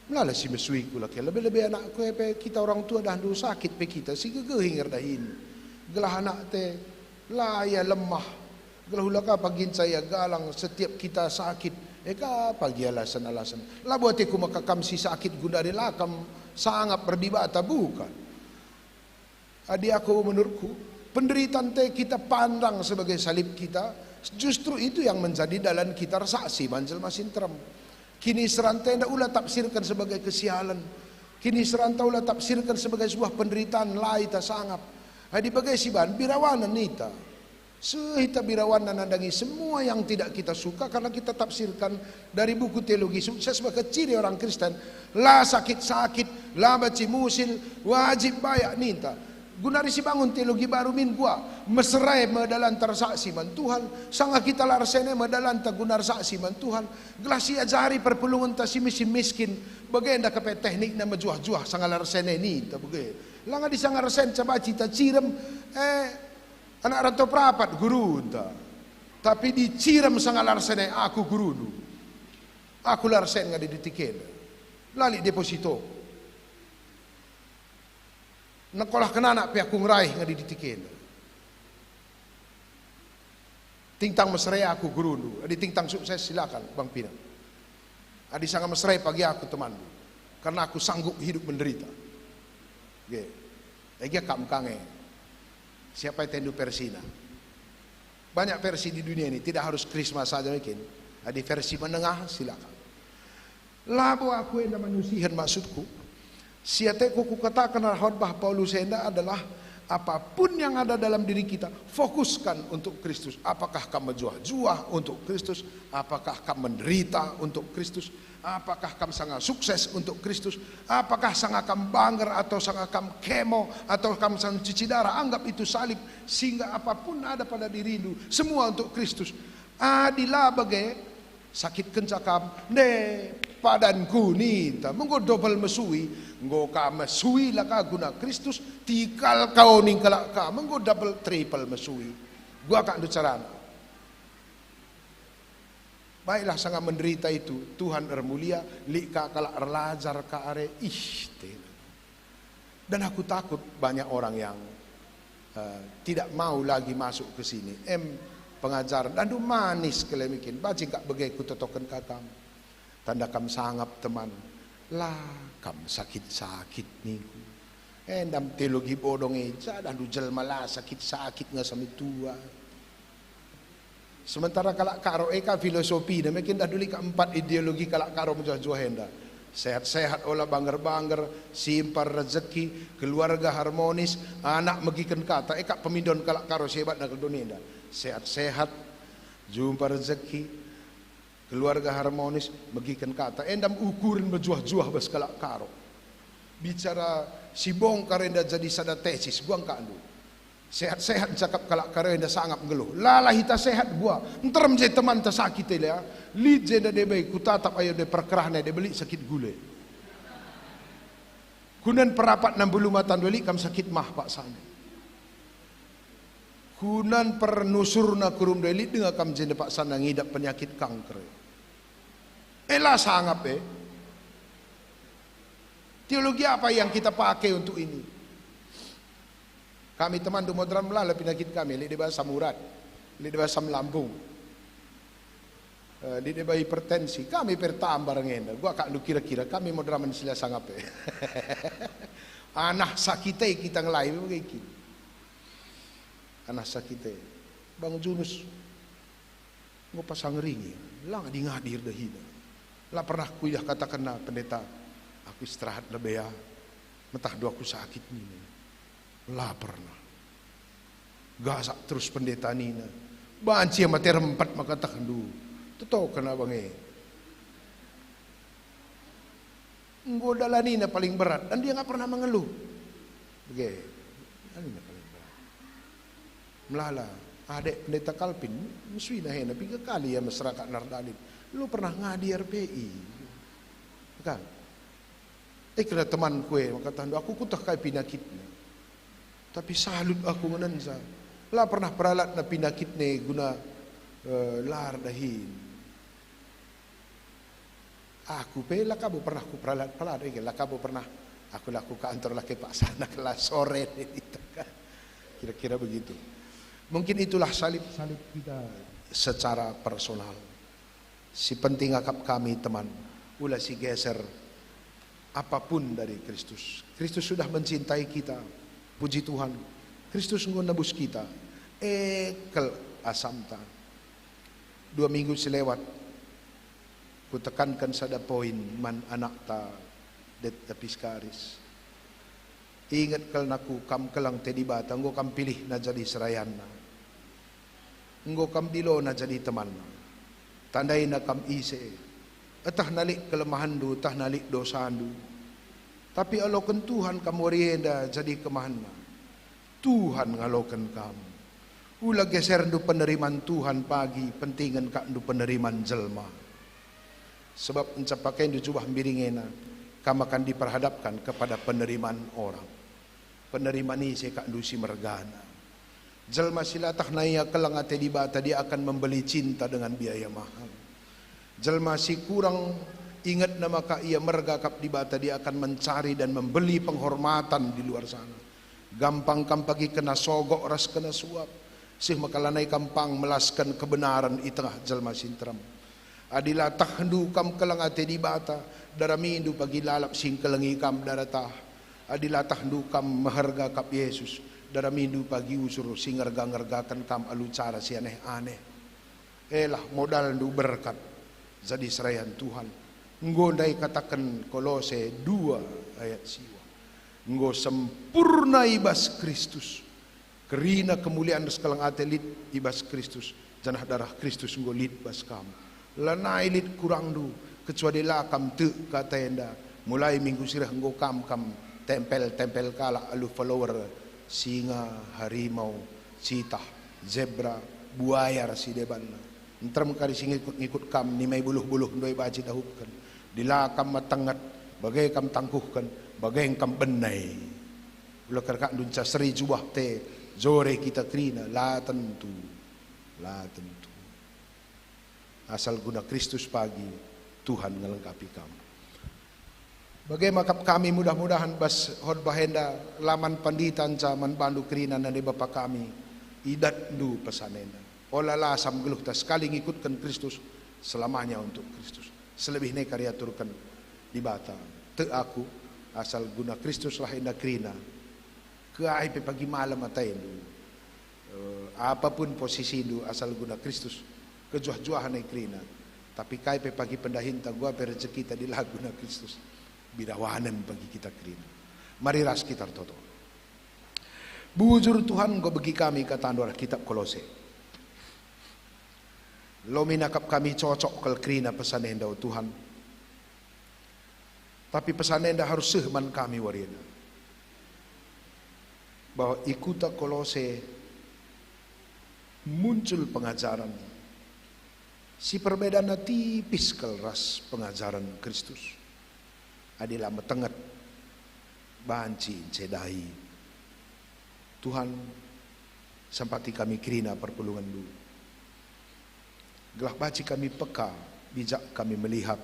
Melala si mesuiku laki, lebe-lebe anakku e pe, kita orang tua dahndu sakit pe kita, si gegehi ngerdahin. Gelah anak te la ia lemah, gelah ula ka pagi nca ia galang setiap kita sakit. E ka pagi alasan-alasan. Labo ateku maka kam si sakit gundari la kam sangap erdibata, bukan. Adi aku menurutku, penderitaan te kita pandang sebagai salib kita, justru itu yang menjadi dalan kita ersaksi man jelma si nterem. Kiniseran te enda ula tafsirkan sebagai kesialan. Kiniseran ta ula tafsirkan sebagai sebuah penderitaan, la ita sangap. Adi bage siban, birawanen ita. Seh ita birawanen nandangi semua yang tidak kita suka karena kita tafsirkan dari buku Teologi Sukses maka ciri orang Kristen, la sakit-sakit, la banci musil, wajib bayak ninta. Guna ari si bangun teologi baru min gua, mesera e me dalanta ersaksi man Tuhan, sanga kita la ersen e me dalanta guna ersaksi man Tuhan, gelah siajari perpulungenta si miskin-miskin, bagenda kepe teknikna mejuah-juah sanga la ersen e ninta bage. Langa disanga ersen, coba cita cirem, eh, anak rantau perapat gurunta. Tapi dicirem sanga la ersen e, aku gurundu. Aku la ersen ngadi ditikena. La lit deposito. Nekolahken anak pe aku ngeraih ngadi ditikena. Tingtang mesera e aku gurundu, adi tingtang sukses silakan, Bang Pinang. Adi sanga mesera e pagi aku temanndu, karena aku sanggup hidup menderita. Ge. Ege kam kange. Siapa atendu versina? Banyak versi di dunia ini, tidak harus Krisma saja mungkin. Adi versi menengah, silakan. Labo aku enda manusihen maksudku. Si ateku kukataken arah khotbah Paulus enda adalah apapun yang ada dalam diri kita, fokuskan untuk Kristus. Apakah kam mejuah-juah untuk Kristus? Apakah kam menderita untuk Kristus? Apakah kam sanga sukses untuk Kristus? Apakah sanga kam banger atau sanga kam kemo atau kam sanga cuci darah? Anggap itu salib, sehingga apapun ada pada dirindu, semua untuk Kristus. Adi la bage, sakit kenca kam, nde, padanku ninta, enggo dobel mesui, enggo ka mesui la ka guna Kristus, tikal kau ning kalak kam, enggo double, triple mesui. Gua kak ndu carana. Baiklah, sanga menderita itu, Tuhan ermulia, lit ka kalak erlajar ka are, ih, tena. Dan aku takut banyak orang yang, eh, tidak mau lagi masuk ke sini. Em, pengajaran, dandu manis kele mikin, banci kak bage kutotoken ka kam. Tanda kam sangap, teman. La kam sakit-sakit ningku. Endam teologi bodong e, ja dandu jelma la sakit-sakit ngasa metua. Sementara kalak Karo e ka filosofina, mungkin dah duli ka empat ideologi kalak Karo mejuah-juah enda. Sehat-sehat, ola banger-banger, simpar rezeki, keluarga harmonis, anak megiken kata, e ka pemindon kalak Karo si hebatna kal doni enda. Sehat-sehat, jumpa rezeki, keluarga harmonis, megiken kata. Endam ukuren mejuah-juah bas kalak Karo. Bicara si bongkar enda jadi sada tesis, gua engkakndu. Sehat-sehat cakap kalak Karo enda sangap nggeluh. Lalah ita sehat gua. Nterem je temanta sakit e lea. Lit je enda debe kutatap ayo de perkerahna debe lit sakit gule. Kunan perapat nambulu matan dua lit kam sakit mah paksana. Kunan pernusurna kurum dua lit denga kam jenda paksana ngidap penyakit kanker. Ela sangap e. Teologi apa yang kita pakai untuk ini? Kami teman Modram melala penyakit kami, lit deba asam urat, lit deba asam lambung, eh, lit deba hipertensi, kami pertambar ngenda. Gua kak lu kira-kira kami Modramen sila sangap e. Anah sakite kita ngelai bage kin. Anah sakite. Bang Junus. Enggo pasang ringi, la ngadi-ngadi erdehina. La pernah kuidah katakenna, "Pendeta, aku istirahat lebe ya, metah dua aku sakit," nina. La pernah. Gasak terus pendeta nina, "Banci mate rempet maka tehndu. Tetoken abang e." Enggo dalanina paling berat, dan dia nggak pernah mengeluh. Bage, dalanina paling berat. Melala, adek Pendeta Kalpin, mesuina hena, piga kali ia meserakat nardalin. Lu pernah ngadi R P I. Kan? Eh, kena teman kue, maka tandu, aku kuteh kai pinakitna. Tapi salut aku ngenenca. La pernah peralatna pinakitna guna, eh, la erdahin. Aku pe la kabo pernah ku peralat-peralat, eh, la kabo pernah. Aku la ku kantor, la ke paksana, la sore. Kira-kira begitu. Mungkin itulah salib-salib kita secara personal. Si penting akap kami, teman, ula si geser apapun dari Kristus. Kristus sudah mencintai kita. Puji Tuhan, Kristus enggo nebus kita. Ekel asamta. Dua minggu si lewat, kutekanken sada poin man anakta, Detta Piskaris. Inget kal naku, kam keleng ate Dibata, enggo kam pilihNa jadi serayanNa. Enggo kam diloNa jadi temanNa. Tandaina kam ise. Etehna lit kelemahenndu, etehna lit dosandu. Tapi aloken Tuhan kam wari enda jadi kemahenNa. Tuhan ngaloken kam. Ula geserndu peneriman Tuhan pagi, pentingen kakndu peneriman jelma. Sebab enca pakaiNdu jubah mbiring ena, kam akan diperhadapkan kepada peneriman orang. Peneriman ise kakndu si mergana. Jelma si la etehna ia keleng ate Dibata, dia akan membeli cinta dengan biaya mahal. Jelma si kurang ingetna maka ia merga kap Dibata, dia akan mencari dan membeli penghormatan di luar sana. Gampang kam pagi kena sogok ras kena suap, seh maka lanai kam pang melasken kebenaren i tengah jelma si nterem. Adi la tehndu kam keleng ate Dibata, daramindu pagi lalap si ngkelengi kam daratah. Adi la tehndu kam meherga kap Yesus, daramindu pagi usur si ngerga-ngergaken kam alu cara si aneh-aneh. Elah modalndu berkat jadi serayan Tuhan. Enggo ndai kataken Kolose dua ayat siwa. Enggo sempurna i bas Kristus. Kerina kemulian ras keleng ate lit i bas Kristus, janah darah Kristus enggo lit bas kam. Lanai lit kurangndu, kecuali la kam tek ka enda. Mulai minggu si reh enggo kam kam tempel-tempel kalak alu follower, singa, harimau, citah, zebra, buaya ras si debanna. Nterem kari si ngikut-ngikut kam, nimai buluh-buluh ndai banci dahupken. Adi la kam metenget, bage kam tangkuhken, bage kam bene. Ula kerkakndu nca seri jubah te, jore kita kerina, la tentu, la tentu. Asal guna Kristus pagi, Tuhan ngelengkapi kam. Bage maka kami mudah-mudahan bas khotbah enda la man pandita nca man bandu kerina nande Bapa kami, idatndu pesan enda. Ola lasam geluhta sekali ngikutken Kristus, selamanya untuk Kristus. Selebihna kari aturken Dibata. Tek aku, asal guna Kristus lah enda kerina. Kai pe pagi malem atendu, eh, apapun posisindu, asal guna Kristus, kejuah-juahen e kerina. Tapi kai pe pagi pendahinta, gua pe rejekita, adi la guna Kristus, birawanen pagi kita kerina. Mari ras kita ertoto. Bujur Tuhan, enggo begi kami katandu arah kitab Kolose. Lomin akap kami cocok kal kerina pesan enda, o Tuhan. Tapi pesan enda harus seh man kami warina, bahwa i kuta Kolose muncul pengajaren si perbedanna tipis kal ras pengajaren Kristus. Adi la metenget, banci ncedai. Tuhan, sampati kami kerina perpulungenndu. Gelah banci kami peka, bijak kami melihat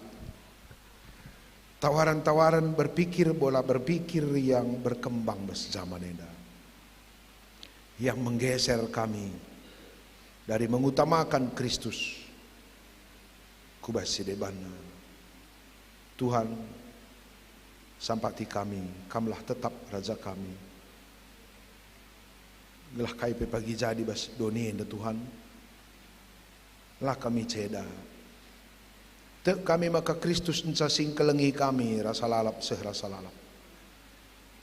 tawaren-tawaren berpikir, bola berpikir yang berkembang bas jaman enda, yang menggeser kami dari mengutamakan Kristus ku bas si debanna. Tuhan, sampati kami, Kamlah tetap Raja kami. Gelah kai pe pagi jadi bas doni enda, Tuhan, la kami ceda. Tek kami maka Kristus nca si ngkelengi kami rasa lalap seh rasa lalap.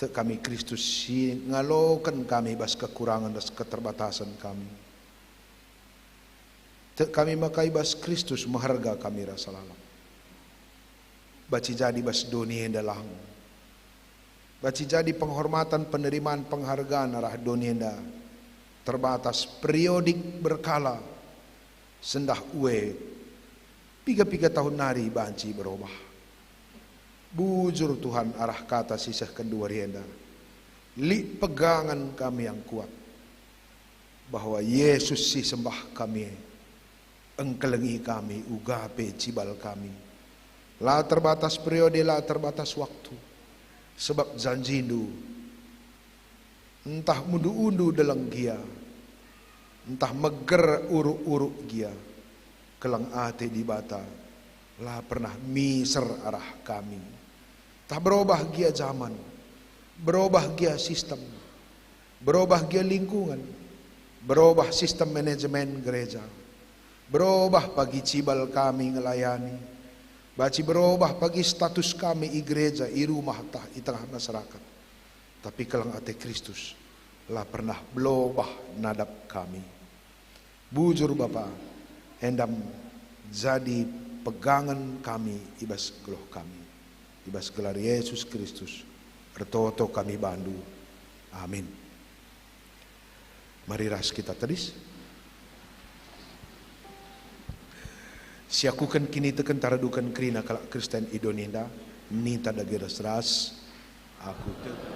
Tek kami Kristus si ngaloken kami bas kekurangen ras keterbatasen kami. Tek kami maka i bas Kristus meherga kami rasa lalap. Banci jadi bas doni enda lang. Banci jadi penghormatan, penerimaan, penghargaan arah doni enda terbatas, periodik, berkala, sendah ue, piga-piga tahun nari banci berobah. Bujur Tuhan arah kata si sehken wari enda. Lit pegangen kami yang kuat, bahwa Yesus si sembah kami e engkelengi kami uga pe cibal kami. La terbatas periode, la terbatas waktu, sebab janjiNdu, ntah undu-undu deleng gia, ntah meger uruk-uruk gia, keleng ate Dibata la pernah miser arah kami. Ntah berobah gia jaman, berobah gia sistem, berobah gia lingkungan, berobah sistem manajemen gereja, berobah pagi cibal kami ngelayani, banci berobah pagi status kami i gereja, i rumah, ntah i tengah masyarakat. Tapi keleng ate Kristus la pernah berobah nadap kami. Bujur Bapa, enda me jadi pegangen kami i bas geluh kami. I bas gelar Yesus Kristus, ertoto kami bandu. Amin. Mari ras kita tedis. Siakuken kiniteken taraduken kerina kalak Kristen i doni enda, ninta dage ras-ras, aku tek-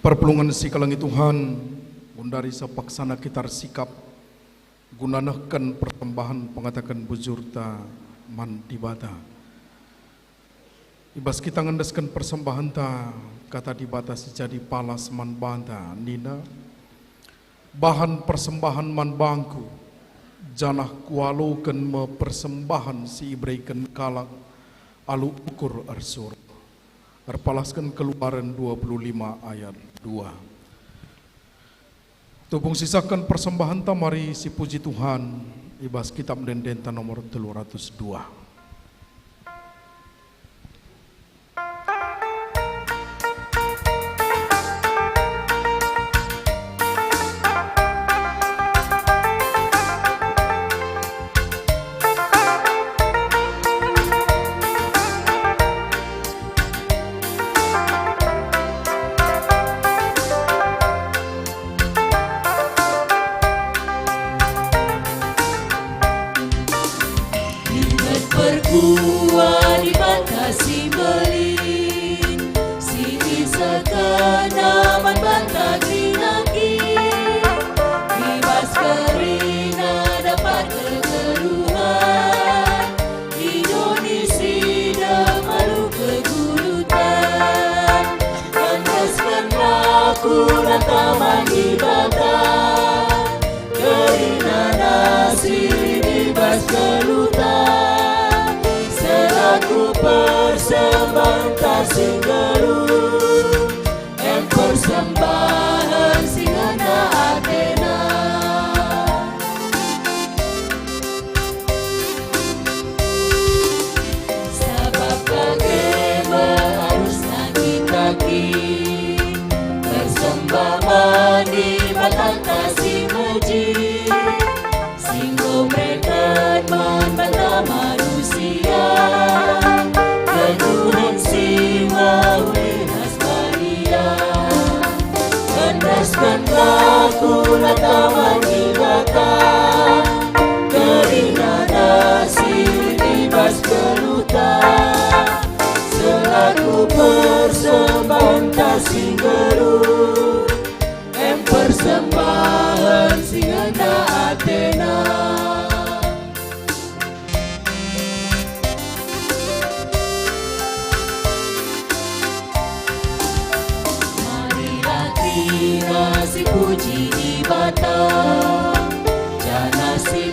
Perpulungen si kelengi Tuhan, gundari sepaksana kita ersikap guna nehken persembahen pengataken bujurta man Dibata. I bas kita ngendesken persembahenta, Kata Dibata si jadi palas man banta nina, "Bahan persembahen man bangKu, janah Kualoken me persembahen si ibereken kalak alu ukur ersuruh." Erpalasken Keluaren dua puluh lima ayat dua. Tupung sisahken persembahenta mari sipuji Tuhan i bas Kitap Ende-endenta nomor telu ratus dua. Inget perkuah Dibata si mbelin, si isehkenNa man banta kerina kin. I bas kerina dapat kegeluhen, i doni si dem alu kegeluhen. Endesken aku nata man Dibata, kerina nasi i bas geluhta, selaku persembahenta si nggeluh, em persembahen si ngena ateNa. Sabap bage me arusna kita kin, persembah man Dibatanta si mejin, si enggo mereken man banta manusia, kegeluhen si mehuli ras badia. Endesken aku nata man Dibata, kerina nasi i bas geluhta, selaku persembahenta si nggeluh, em persembahen si ngena ateNa. Marilah kerina sipuji Dibata, janah si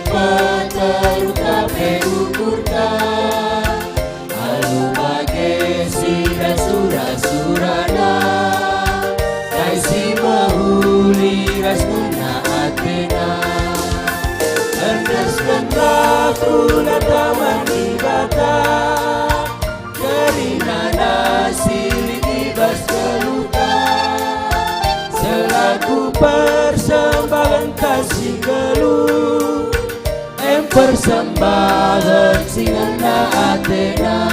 persembahen si ngena atena.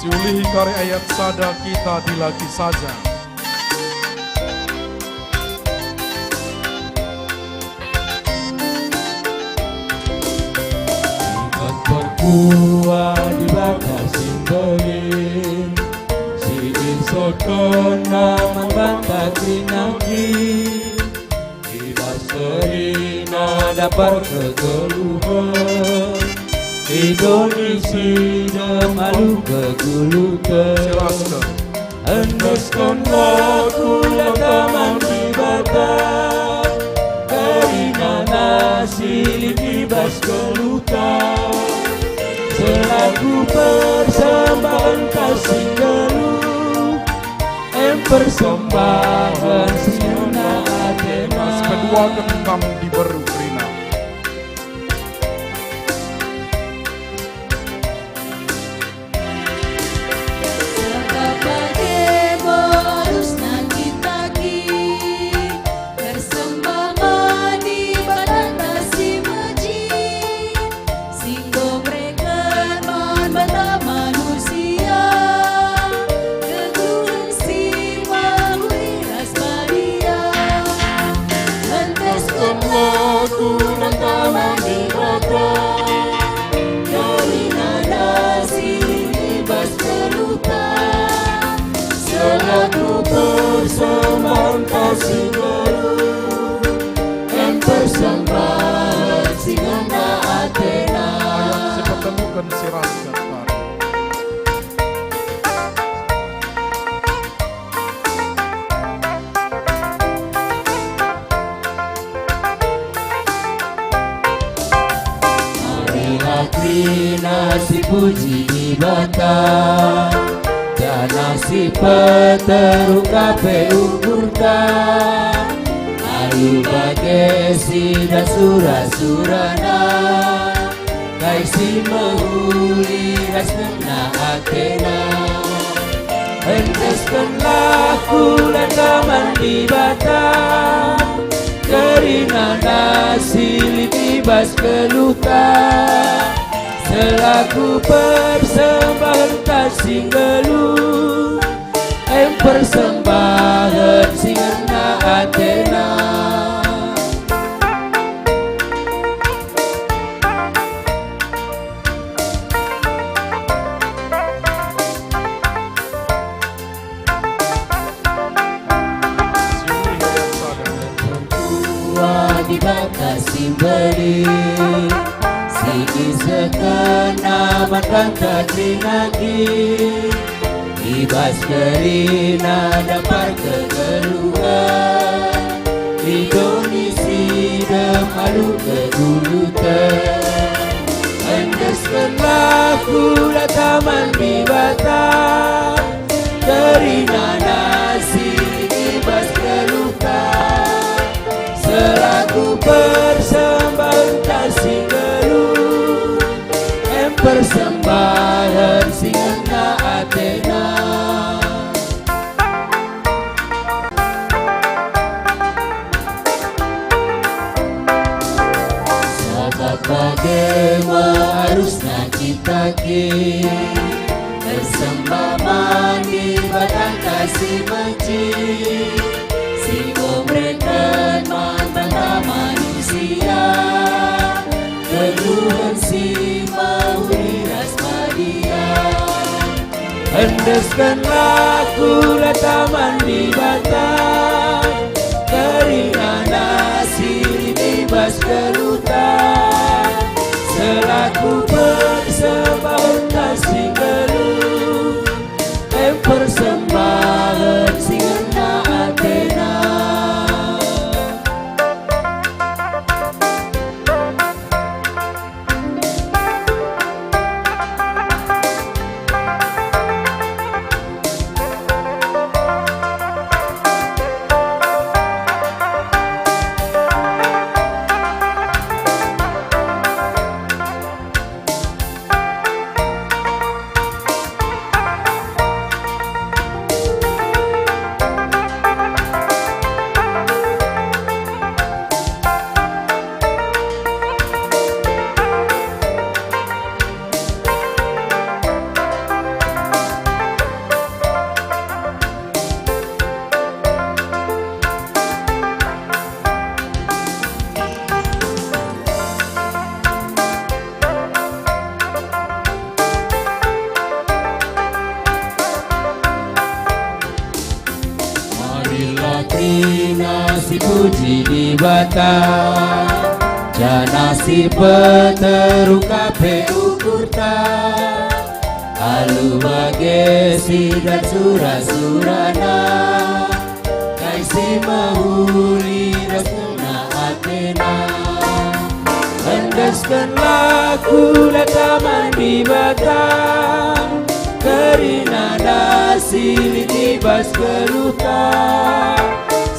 Siulihi kari ayat sada kita dilaki saja. Inget perkuah Dibata si mbelin, si isehkenNa man banta kerina kin. I bas kerina dapar kegeluhen, i doni si dem alu kegeluhen. Silasken. Endeskenlah kuta man Dibata, kerina nasi lit i bas geluhta, selaku persembahenta si nggeluh, em persembahenta si ngena atena. Sepeduaken kam diberu kerina. Sabap bage me arusna kita kin, ersembah man Dibatanta si mejin, si enggo mereken man banta manusia kegeluhen si mehuli ras badia. Endeskenlah kutanta man Dibata, kerina nasi lit i bas geluhta, selaku persembahenta si nggeluh, em persembahenta si ngena atena. Ayo, sipetemuken si ras kata. Marilah kerina sipuji Dibata, janah sipeterungkap pe ukurta, alu bage si das sura-surana, kai si mehuli ras ngena atena. Endeskenlah kuta man Dibata, kerina nasi lit i bas geluhta, selaku persembahenta si nggeluh, em persembahen si ngena atena. Tuhan Dibata si mbelin, si isehkenNa man banta kerina kin. I bas kerina dapar kegeluhen, i doni si dem alu kegeluhen. Endeskenlah kuta man Dibata, kerina nasi i bas geluhta, selaku persembahenta si nggeluh, em persembahen si ngena atena. Sabap bage me arusna kita kin, ersembah man Dibatanta si mejin, si enggo mereken man banta manusia kegeluhen si mehuli ras badia. Endeskenlah kuta man Dibata, kerina nasi lit i bas geluhta, selaku persembahenta si nggeluh, em persembahen si ngena atena. Dipuji Dibata, janah si peteruk ka pe ukurta, alu bage si dat sura-surana, kai si mehuli ras ngena atena. Endeskenlah kula Taman Dibata, kerina si lit i bas geluhta,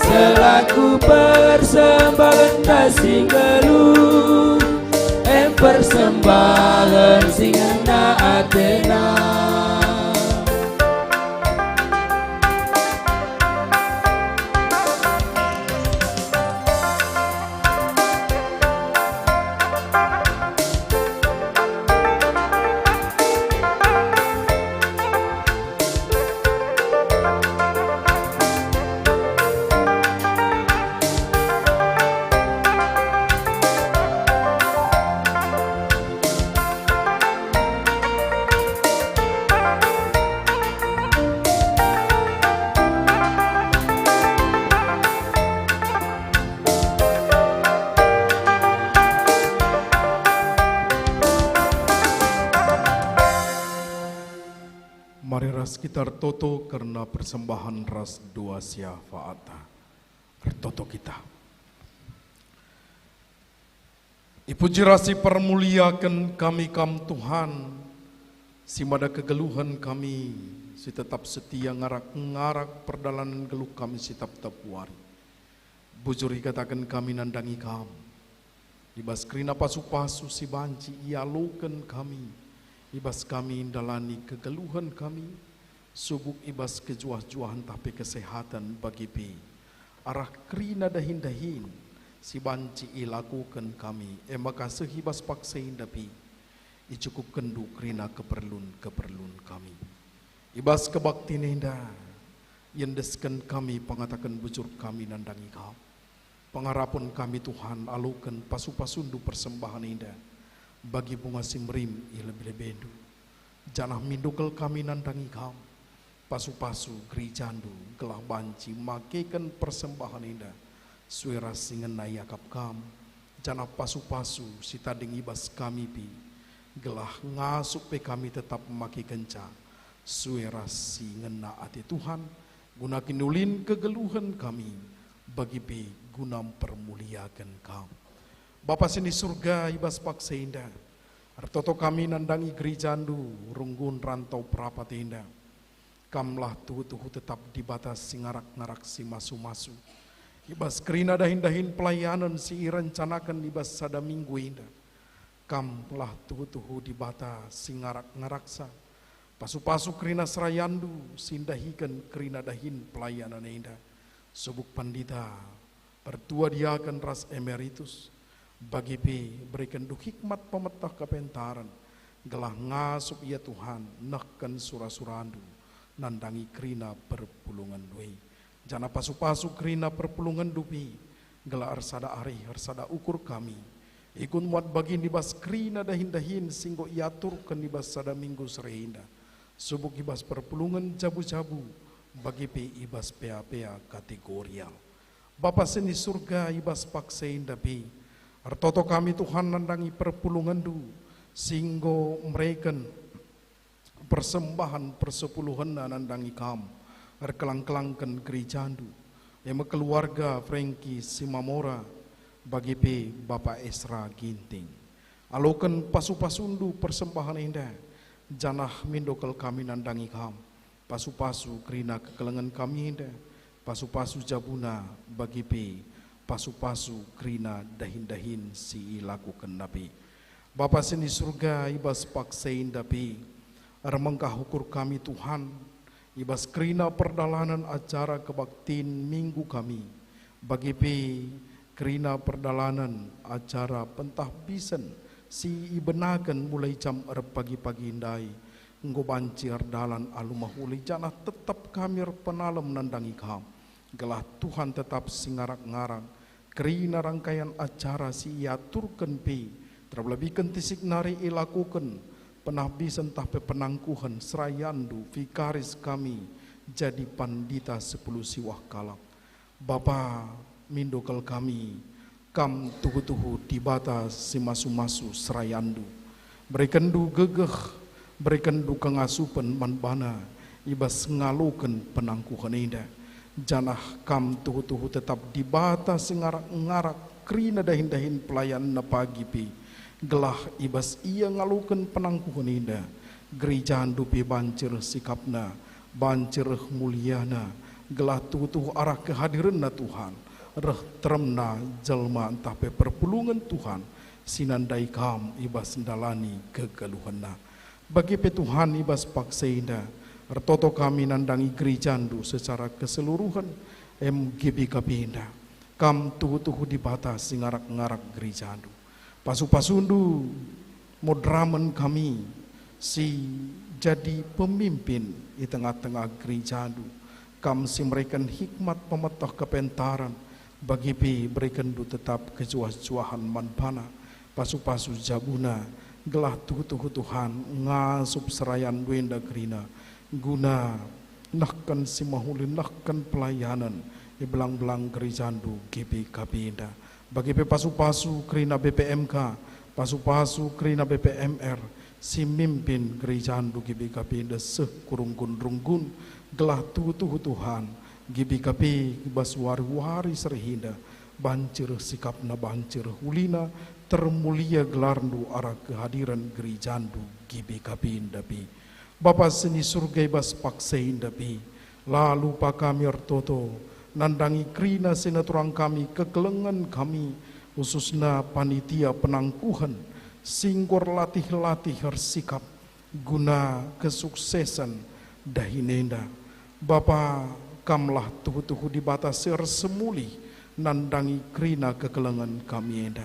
selaku persembahen si nggeluh, em persembahen si ngena atena. Mari ras kita ertoto kerna persembahen ras doa syafaat. Ertoto kita. Ipuji ras ipermuliaken kami Kam, Tuhan, si mada kegeluhen kami, si tetap setia ngarak-ngarak perdalanen geluh kami si tep-tep wari. Bujur ikataken kami nandangi Kam, i bas kerina pasu-pasu si banci ialoken kami, i bas kami ndalani kegeluhen kami, subuk i bas kejuah-juahen ntah pe kesehaten bagi pe arah kerina dahin-dahin si banci ilakoken kami, e maka seh i bas paksa enda pe icukupkenndu kerina keperlun-keperlun kami. I bas kebaktin enda, iendesken kami pengataken bujur kami nandangi Kam. Pengarapen kami, Tuhan, aloken pasu-pasundu persembahen enda bagi bunga si merim i lebe-lebendu. Janah mindo kal kami nandangi Kam, pasu-pasu gerijandu gelah banci makeken persembahen enda sue ras si ngena iakap Kam, janah pasu-pasu si tading i bas kami pe, gelah ngasup pe kami tetap makekenca sue ras si ngena ate Tuhan, guna kiniulin kegeluhen kami, bagi pe guna mpermuliaken Kam. Bapa si ni Surga, i bas paksa enda, ertoto kami nandangi gerijandu, runggun rantau perapat enda. Kamlah tuhu-tuhu tetap Dibata si ngarak-ngarak si masu-masu. I bas kerina dahin-dahin pelayanen si irencanaken i bas sada minggu enda, Kamlah tuhu-tuhu Dibata si ngarak-ngaraksa. Pasu-pasu kerina serayandu si ndahiken kerina dahin pelayanen enda. Subuk pandita, pertua diaken ras emeritus, bagi pe berekenndu hikmat pemeteh kepentaren, gelah ngasup ia Tuhan nehken sura-surandu nandangi kerina perpulungenndu e. Janah pasu-pasu kerina perpulungenndu pe, gelah ersada arih, ersada ukur kami, ikut muat bagin i bas kerina dahin-dahin si enggo iaturken i bas sada minggu seh enda, subuk i bas perpulungen jabu-jabu, bagi pe i bas pea-pea kategorial. Bapa si ni Surga, i bas paksa enda pe, ertoto kami, Tuhan, nandangi perpulungenndu si enggo mereken persembahen persepuluhenna nandangi Kam, erkelang-kelangken gerijandu, e me keluarga Frankie Simamora, bagi pe Bapa Esra Ginting. Aloken pasu-pasundu persembahen enda, janah mindo kal kami nandangi Kam, pasu-pasu kerina kekelengen kami enda, pasu-pasu jabuna, bagi pe pasu-pasu kerina dahin-dahin si ilakokenna pe. Bapa si ni Surga, i bas paksa enda pe, ermengkah ukur kami, Tuhan, i bas kerina perdalanen acara kebaktin minggu kami, bagi pe kerina perdalanen acara pentahbisen si ibenaken mulai jam erpagi-pagi ndai, enggo banci erdalan alu mehuli, janah tetap kami erpenalem nandangi Kam, gelah Tuhan tetap si ngarak-ngarak kerina rangkaian acara si iaturken pe, terlebiken tisik nari ilakoken penahbisen ntah pe penangkuhen serayandu vikaris kami jadi pandita sepuluh siwah kalak. Bapa, Mindo kal kami, Kam tuhu-tuhu Dibata si masu-masu serayanNdu. BerekenNdu gegeh, berekenNdu kengasupen man bana i bas ngaloken penangkuhen enda. Janah Kam tuhu-tuhu tetap Dibata si ngarak-ngarak kerina dahin-dahin pelayanNa pagi pe, gelah i bas ia ngaloken penangkuhen enda, gerejaNdu pe banci reh sikapna, banci reh muliana, gelah tuhu-tuhu arah kehadirenNa Tuhan, reh teremna jelma ntah pe perpulungen Tuhan si nandai Kam i bas ndalani kegeluhenna. Bage pe Tuhan, i bas paksa enda, ertoto kami nandangi gerejaNdu secara keseluruhen, M G B K P enda. Kam tuhu-tuhu Dibata si ngarak-ngarak gerejaNdu. Pasu-pasuNdu moderamen kami si jadi pemimpin i tengah-tengah gerejaNdu. Kam si mereken hikmat pemeteh kepentaren, bage pe berekenNdu tetap kejuah-juahen man bana. Pasu-pasu jabuna, gelah tuhu-tuhu Tuhan ngasup serayanNdu enda kerina, guna nehken si mehuli nehken pelayanen i belang-belang gerejaNdu G B K P enda. Bage pe pasu-pasu kerina B P M K, pasu-pasu kerina B P M R, si mimpin gerejaNdu G B K P enda seh ku runggun-runggun, gelah tuhu-tuhu Tuhan, G B K P i bas wari-wari si reh enda, banci reh sikapna, banci reh ulina, termulia gelarNdu arah kehadiren gerejaNdu G B K P enda pe. Bapa si ni Surga, i bas paksa enda pe, la lupa kami ertoto nandangi kerina si naturang kami kekelengen kami, khususna panitia penangkuhen si enggo erlatih-latih ersikap guna kesuksesen dahin enda. Bapa, Kamlah tuhu-tuhu Dibata si ersemulih nandangi kerina kekelengen kami enda.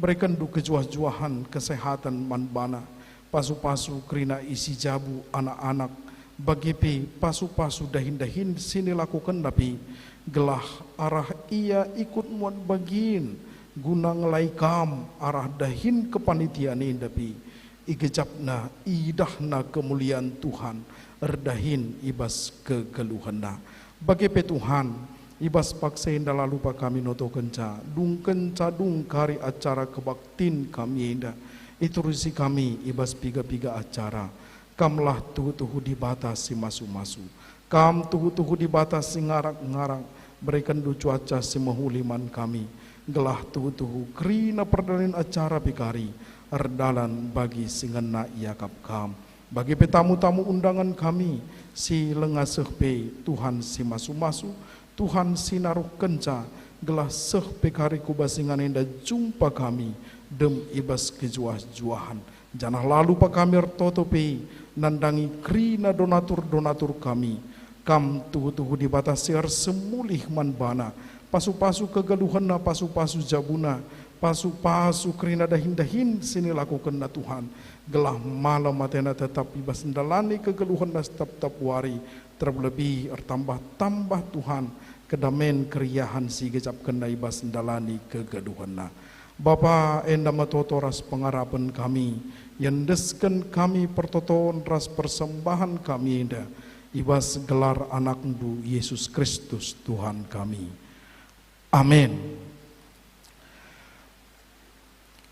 BerekenNdu kejuah-juahen kesehaten man bana, pasu-pasu kerina isi jabu anak-anak, bage pe pasu-pasu dahin-dahin si nilakokenna pe, gelah arah ia ikut muat bagin guna ngelai Kam arah dahin kepanitian enda pe, igejapna, idahna kemulian Tuhan erdahin i bas kegeluhenna. Bage pe Tuhan, i bas paksa enda la lupa kami notokenca, dungkenca dung kari acara kebaktin kami enda, iturusi kami i bas piga-piga acara. Kamlah tuhu-tuhu Dibata si masu-masu. Kam tuhu-tuhu Dibata si ngarak-ngarak, berekenNdu cuaca si mehuli man kami, gelah tuhu-tuhu kerina perdalanen acara pe kari erdalan bagi si ngena iakap Kam. Bage pe tamu-tamu undangen kami si langa seh pe, Tuhan si masu-masu, Tuhan si naruhkenca, gelah seh pe kari ku bas ingan enda jumpa kami dem i bas kejuah-juahen. Janah la lupa kami ertoto pe nandangi kerina donatur-donatur kami. Kam tuhu-tuhu Dibata si ersemulih man bana, pasu-pasu kegeluhenna, pasu-pasu jabuna, pasu-pasu kerina dahin-dahin si nilakokenna Tuhan, gelah malem atena tetap i bas ndalani kegeluhenna setap-tap wari, terlebih ertambah-tambah Tuhan kedamen keriahen si igejapkenna i bas ndalani kegeluhenna. Bapa, enda me toto ras pengarapen kami, iendesken kami pertoton ras persembahen kami enda, i bas gelar AnakNdu, Yesus Kristus, Tuhan kami. Amin.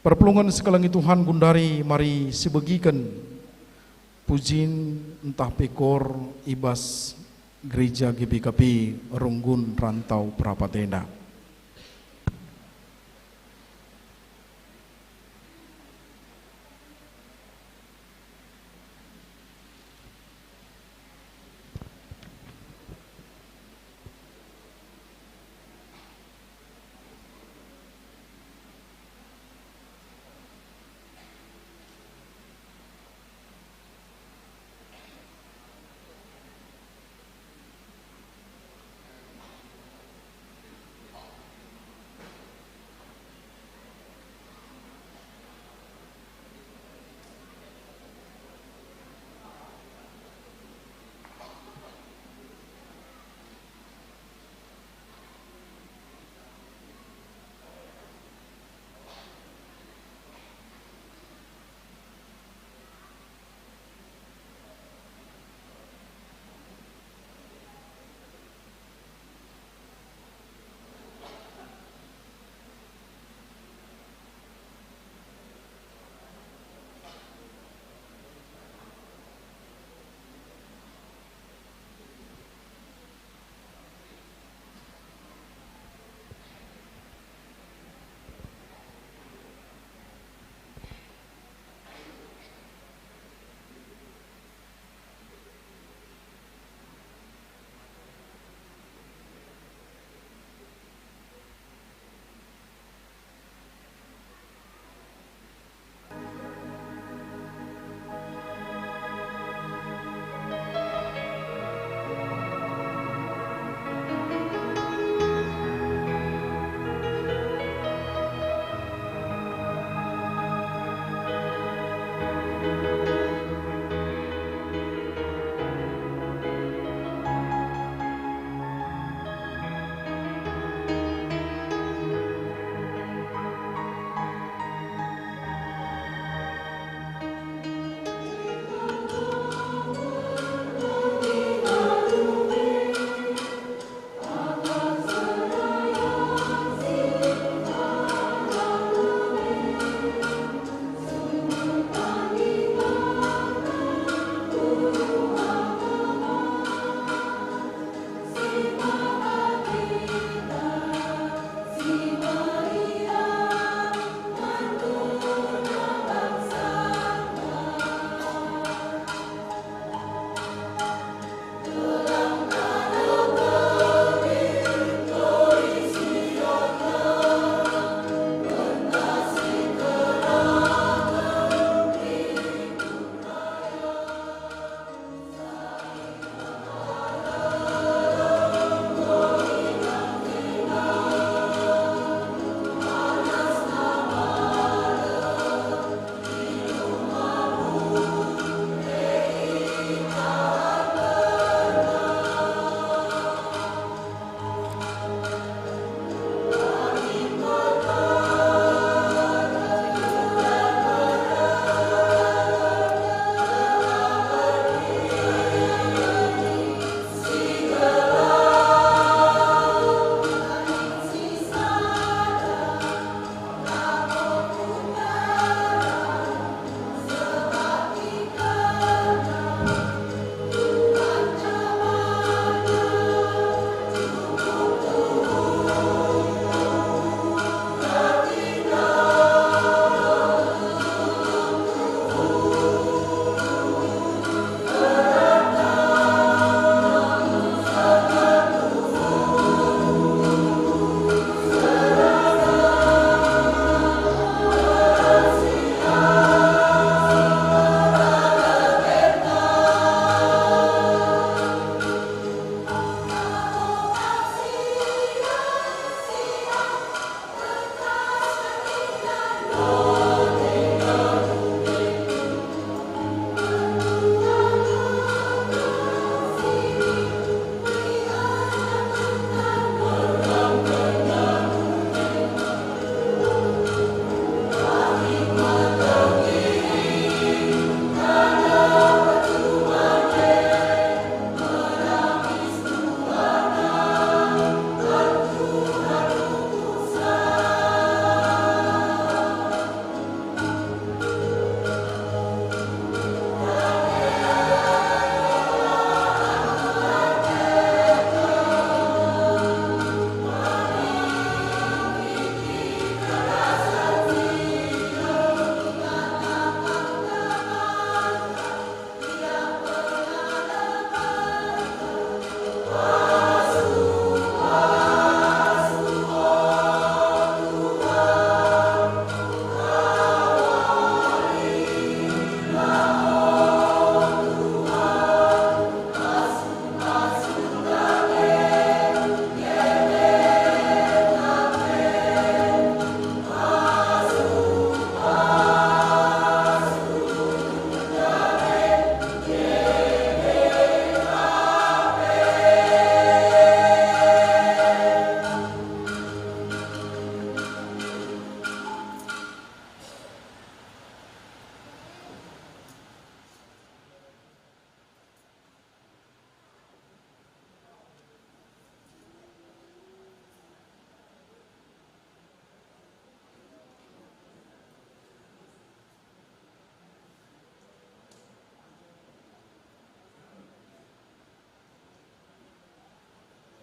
Perpulungen si kelengi Tuhan, gundari mari sibegiken pujin ntah pe kor i bas Gereja G B K P Runggun Rantau Prapat enda.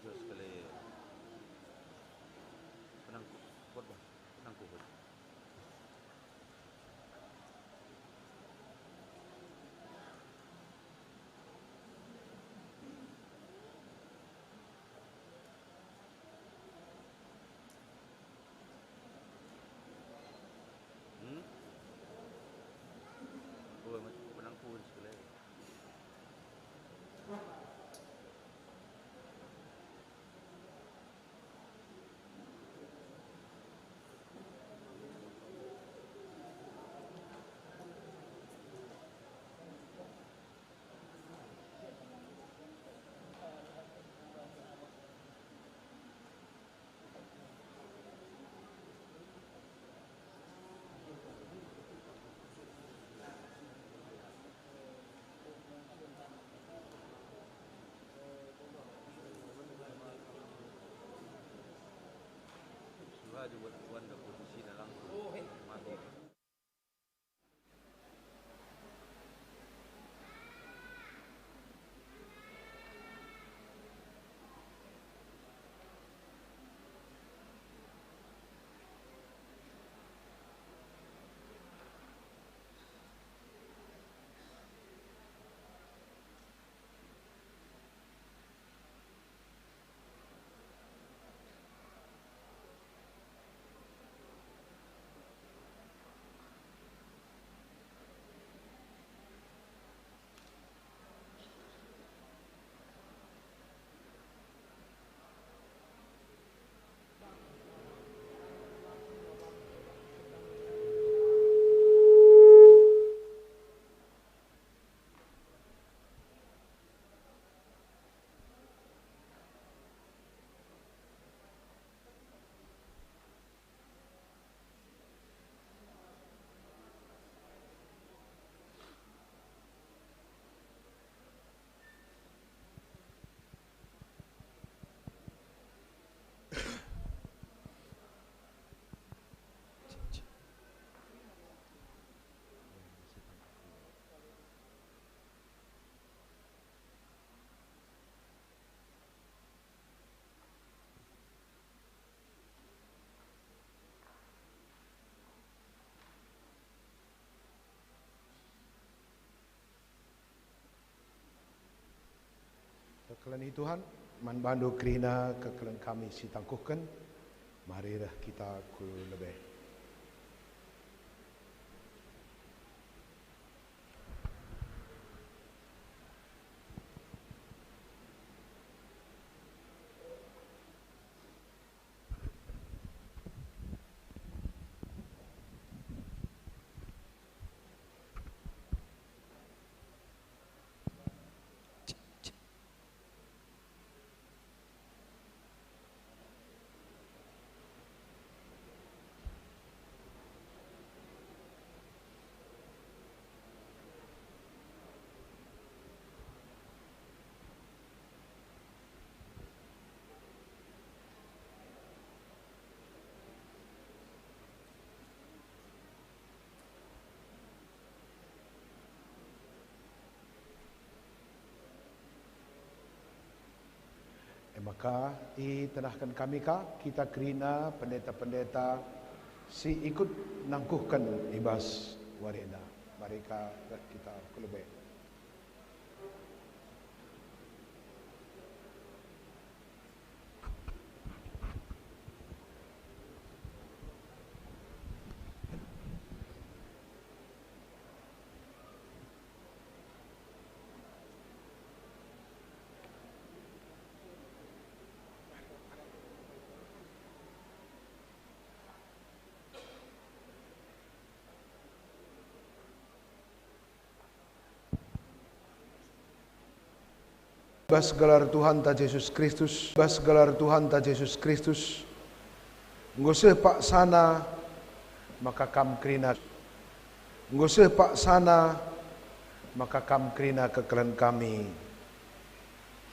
Jos kali penangku khotbah, penangku khotbah. Hmm? Oh, penangku sebelah. Sudah juga wanda posisi dalam mati. Kekelen i Tuhan, man bandu kerina kekelen kami si tangkuhken, mari reh kita ku lebe. E maka, itenahken kami ka kita kerina pendeta-pendeta si ikut nangkuhken i bas wari enda. Mari ka reh kita ku lebe. Bas gelar Tuhanta Jesus Kristus, bas gelar Tuhanta Jesus Kristus, enggo seh paksana maka kam kerina, enggo seh paksana maka kam kerina kekelen kami.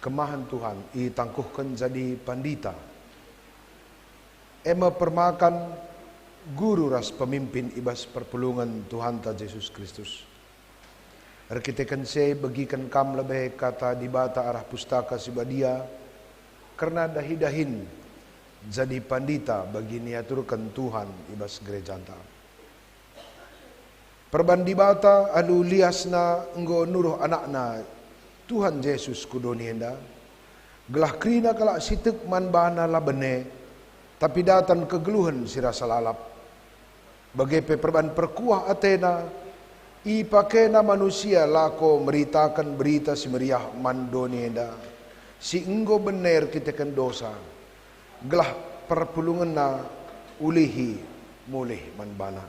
Kemahen Tuhan itangkuhken jadi pandita, e me permakan guru ras pemimpin i bas perpulungen Tuhanta Jesus Kristus. Erkiteken si e begiken kam lebe Kata Dibata arah Pustaka Si Badia kerna dahi-dahin jadi pandita bagi niaturken Tuhan i bas gerejanta. Perban Dibata alu liasNa enggo nuruh AnakNa, Tuhan Jesus, ku doni enda, gelah kerina kalak si tek man baNa la bene, tapi daten kegeluhen si rasa lalap. Bage pe perban perkuah ateNa, ipakena manusia lako meritaken Berita Si Meriah man doni enda, si enggo bene erkiteken dosa, gelah perpulungenna ulihi mulih man bana.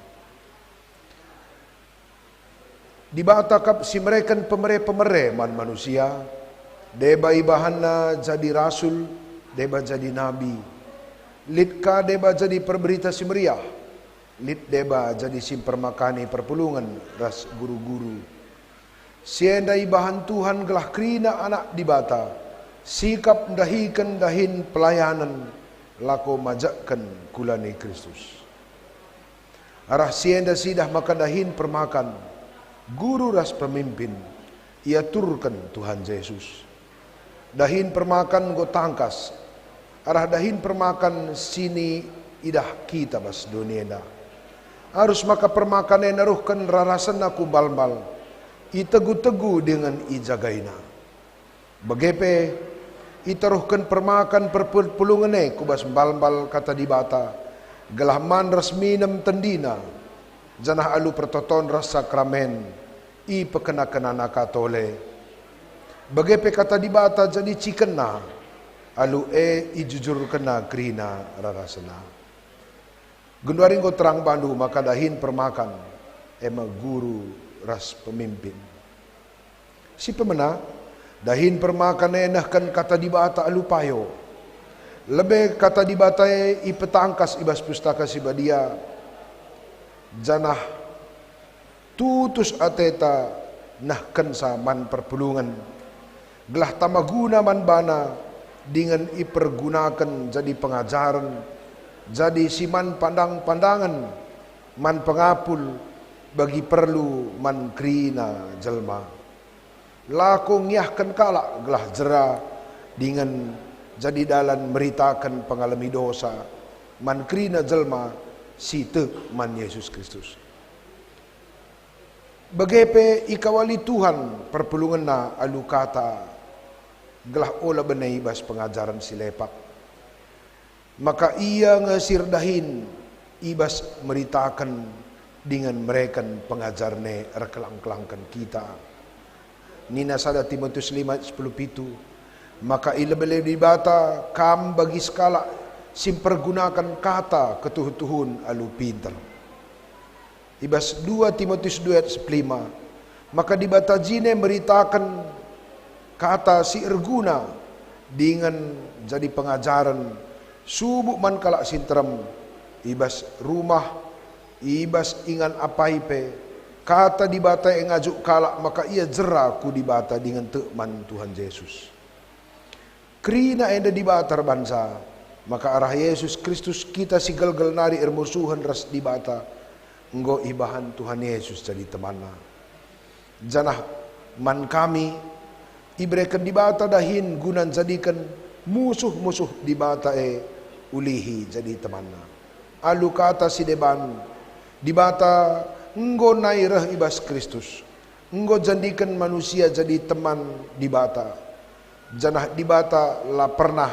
Dibata kap si mereken pemere-pemere man manusia, deba ibahanna jadi rasul, deba jadi nabi. Lit ka deba jadi perberita si meriah, lit deba jadi si mpermakani perpulungen ras guru-guru. Si enda ibahan Tuhan gelah kerina Anak Dibata, sikap ndahiken dahin pelayanen lako majekken kula ni Kristus. Arah si enda sidah maka dahin permakan, guru ras pemimpin, iaturken Tuhan Jesus. Dahin permakan enggo tangkas, arah dahin permakan si niidah kita bas doni enda. Arus maka permakan e naruhken rarasenna ku mbalmbal, itegu-tegu dingen ijagaina. Bage pe, itaruhken permakan perpulungen e ku bas mbalmbal Kata Dibata, gelah man ras minem tendina, janah alu pertoton ras sakramen, ipekena-kenana ka tole. Bage pe Kata Dibata jadi cikenna, alu e ijujurkenna kerina rarasenna. Genduari enggo terang bandu maka dahin permakan, e me guru ras pemimpin. Si pemena, dahin permakan e nehken Kata Dibata alu payo. Lebe Kata Dibata e ipetangkas i bas Pustaka Si Badia, janah tutus ateta nehkenca man perpulungen, gelah tama guna man bana dingen ipergunaken jadi pengajaren, jadi si man pandang-pandangen, man pengapul, bagi perlu man kerina jelma. Lako ngiahken kalak gelah jera dingen jadi dalan meritaken pengalemi dosa man kerina jelma si tek man Jesus Kristus. Bage pe ikawali Tuhan perpulungenna alu kata, gelah ola bene i bas pengajaren si lepak. Maka ia nge si erdahin i bas meritaken dingen mereken pengajaren e erkelang-kelangken kita. Nina sada Timotius lima ayat sepuluh pitu, maka ilebe-lebe Dibata kam bagi sekalak si mpergunaken kata ketuhu-tuhun alu pinter. I bas dua Timotius dua ayat sepuluh lima, maka Dibata jine meritaken kata si erguna dingen jadi pengajaren subuk man kalak si nterem, i bas rumah, i bas ingan apai pe. Kata Dibata e ngajuk kalak maka ia jera ku Dibata dingen tek man Tuhan Jesus. Kerina enda Dibata erbanca, maka arah Jesus Kristus kita si gelgel nari ermusuhen ras Dibata, enggo ibahan Tuhan Jesus jadi temanNa. Janah man kami, ibereken Dibata dahin guna njadiken musuh-musuh Dibata e ulihi jadi temanNa. Alu kata si deban, Dibata enggo nai reh i bas Kristus, enggo jandiken manusia jadi teman Dibata, janah Dibata la pernah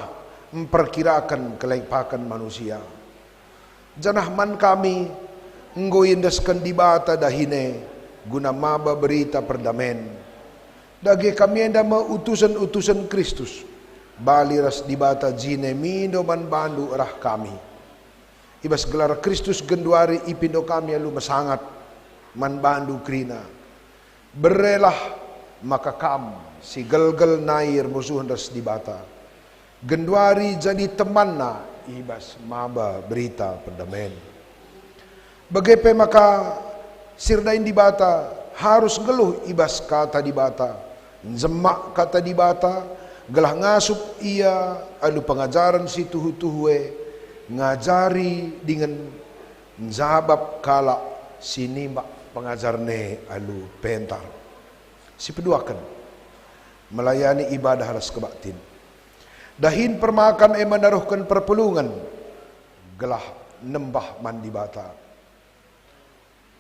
mperkiraken kelepaken manusia. Janah man kami, enggo iendesken Dibata dahin e guna maba berita perdamen. Dage kami enda me utusen-utusen Kristus, bali ras Dibata jine mindo man bandu arah kami. I bas gelar Kristus genduari ipindo kami alu mesangat man bandu kerina. Berelah maka kam si gelgel nai ermusuhen ras Dibata, genduari jadi temanna i bas maba berita pendamen. Bage pe maka si erdahin Dibata harus nggeluh i bas Kata Dibata, njemak Kata Dibata, gelah ngasup ia alu pengajaren si tuhu-tuhu e, ngajari dingen njabap kalak si nimbak pengajaren e alu pentar. Si peduaken, melayani ibadah ras kebaktin. Dahin permakan e menaruhken perpulungen gelah nembah man Dibata.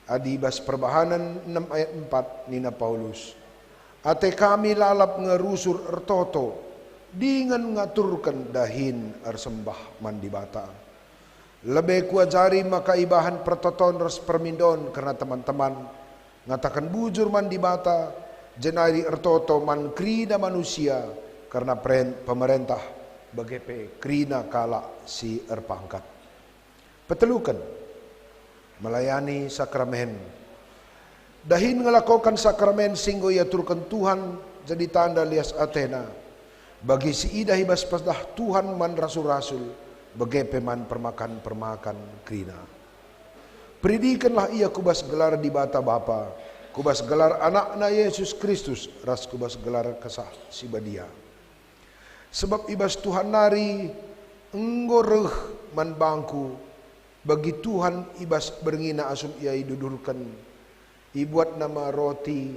Adi bas Perbahanen enem ayat empat nina Paulus, "Ate kami lalap nge rusur ertoto dingen ngaturken dahin ersembah man Dibata." Lebe kuajari maka ibahan pertoton ras permindon kerna teman-teman, ngataken bujur man Dibata, jenari ertoto man kerina manusia kerna peren-, pemerentah, bage pe kerina kalak si erpangkat. Peteluken, melayani sakramen. Dahin ngelakoken sakramen si enggo iaturken Tuhan jadi tanda lias ateNa, bagi si idah i bas pedah Tuhan man rasul-rasul, bage pe man permakan-permakan kerina. Peridikenlah ia ku bas gelar Dibata Bapa, ku bas gelar AnakNa Jesus Kristus, ras ku bas gelar Kesah Si Badia. Sebab i bas Tuhan nari enggo reh man bangku, bagi Tuhan i bas berngiNa asum Ia idudurken. IbuatNa me roti,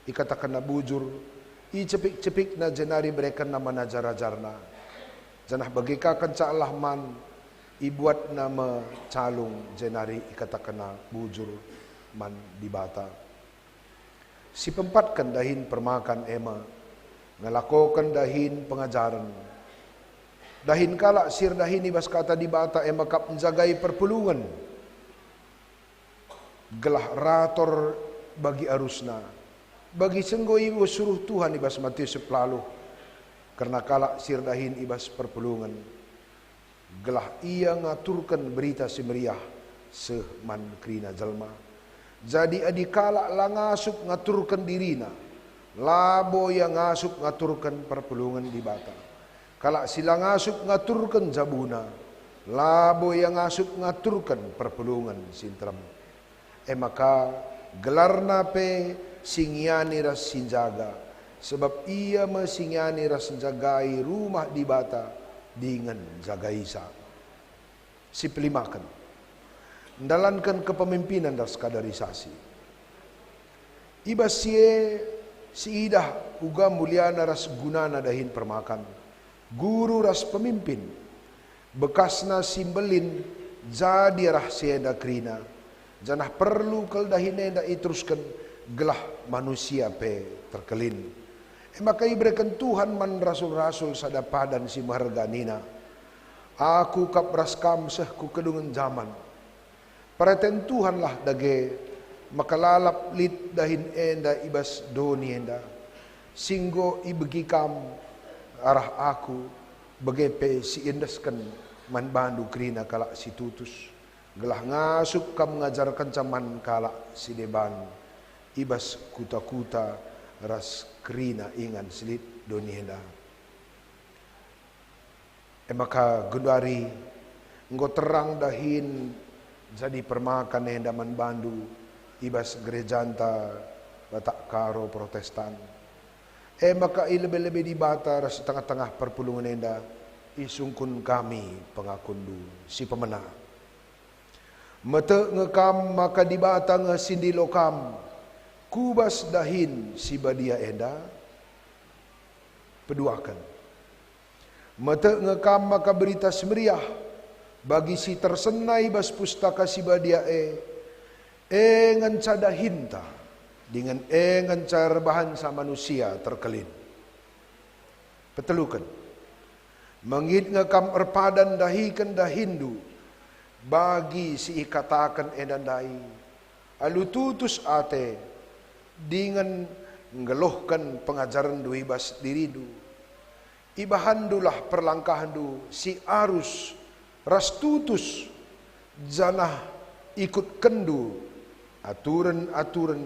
ikatakenNa bujur, icepik-cepikNa jenari iberekenNa man ajar-ajarNa. Janah bage ka kenca elah man, ibuatNa me calung jenari ikatakenNa bujur man Dibata. Si peempatken dahin permakan e me ngelakoken dahin pengajaren. Dahin kalak si erdahin i bas Kata Dibata e me kap njagai perpulungen, gelah rator bagi arusna, bagi si enggo isuruh Tuhan i bas Matius sepuluh, kerna kalak si erdahin i bas perpulungen, gelah ia ngaturken Berita Si Meriah seh man kerina jelma. Jadi adi kalak la ngasup ngaturken dirina, labo ia ngasup ngaturken perpulungen Dibata. Kalak si la ngasup ngaturken jabuna, labo ia ngasup ngaturken perpulungen si nterem. E maka, gelarna pe si ngiani ras si njaga, sebab ia me si ngiani ras njagai rumah Dibata dingen njagaisa. Si pelimaken, ndalanken kepemimpinan ras kaderisasi. I bas si e siidah uga muliana ras gunana dahin permakan, guru ras pemimpin, bekasna si mbelin jadi arah si enda kerina, janah perlu kal dahin enda iterusken gelah manusia pe terkelin. E maka ibereken Tuhan man rasul-rasul sada padan si meherga nina, "Aku kap ras kam seh ku kedungen jaman." Pereten Tuhanlah dage, maka lalap lit dahin enda i bas doni enda, si enggo ibegi kam arah aku, bage pe si iendesken man bandu kerina kalak si tutus, gelah ngasup kam ngajarkenca man kalak si deban i bas kuta-kuta ras kerina ingan si lit doni enda. E maka genduari enggo terang dahin jadi permakan enda man bandu i bas gerejanta Batak Karo Protestan. E maka i lebe-lebe Dibata ras i tengah-tengah perpulungen enda isungkun kami pengakunndu si pemena. Metek nge kam maka Dibata nge si ndilo kam ku bas dahin si badia enda? Peduaken. Metek nge kam maka Berita Si Meriah bagi si tersena i bas Pustaka Si Badia e, e ngenca dahinta, dingen e ngenca erbahanca manusia terkelin. Peteluken. Mengit nge kam erpadan ndahiken dahinndu bagi si ikataken enda ndai, alu tutus ate, dingen nggeluhken pengajarenndu i bas dirindu. Ibahanndulah perlangkahndu si arus ras tutus, janah ikutkenndu aturen-aturen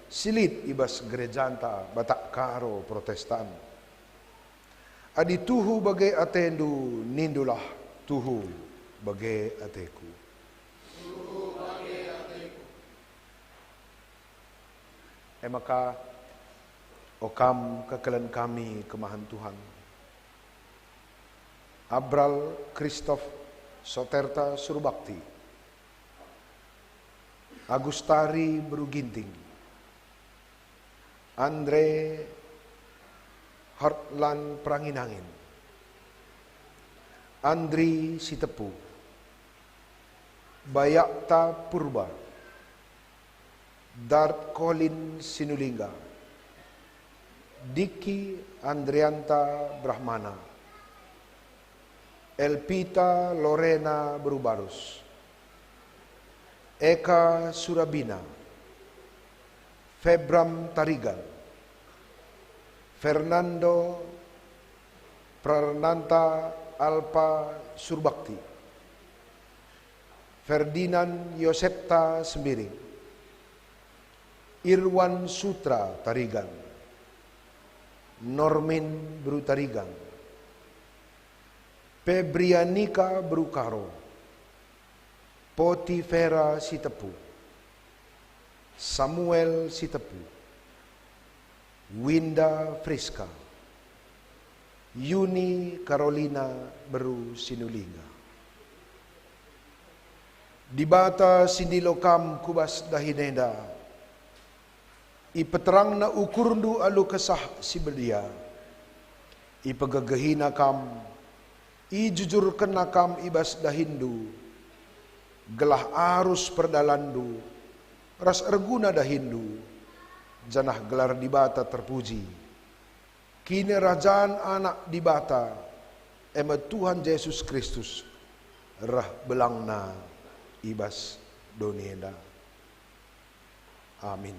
si lit i bas gerejanta Batak Karo Protestan. Adi tuhu bage atendu, nindulah, "Tuhu bage ateku." E maka, o kam kekelen kami kemahen Tuhan, Abral Kristof Soterta Surbakti, Agustari Beru Ginting, Andre Hartlan Perangin-angin, Andri Sitepu, Bayakta Purba, Dart Colin Sinulingga, Diki Andrianta Brahmana, Elpita Lorena Beru Barus, Eka Surabina, Febram Tarigan, Fernando Prarnanta Alpa Surbakti, Ferdinand Yosepta Sembiring, Irwan Sutra Tarigan, Normin Beru Tarigan, Febrianika Beru Karo, Potifera Sitepu, Samuel Sitepu, Winda Friska, Yuni Karolina Beru Sinulingga. Dibata si ndilo kam ku bas dahin enda, ipeterangNa ukurndu alu Kesah Si Badia, ipegegehina kam, ijujurkenNa kam i bas dahinndu, gelah arus perdalanndu, ras erguna dahinndu, janah gelar Dibata terpuji. Kinirajan Anak Dibata, e me Tuhan Jesus Kristus, reh belangNa i bas doni enda. Amin.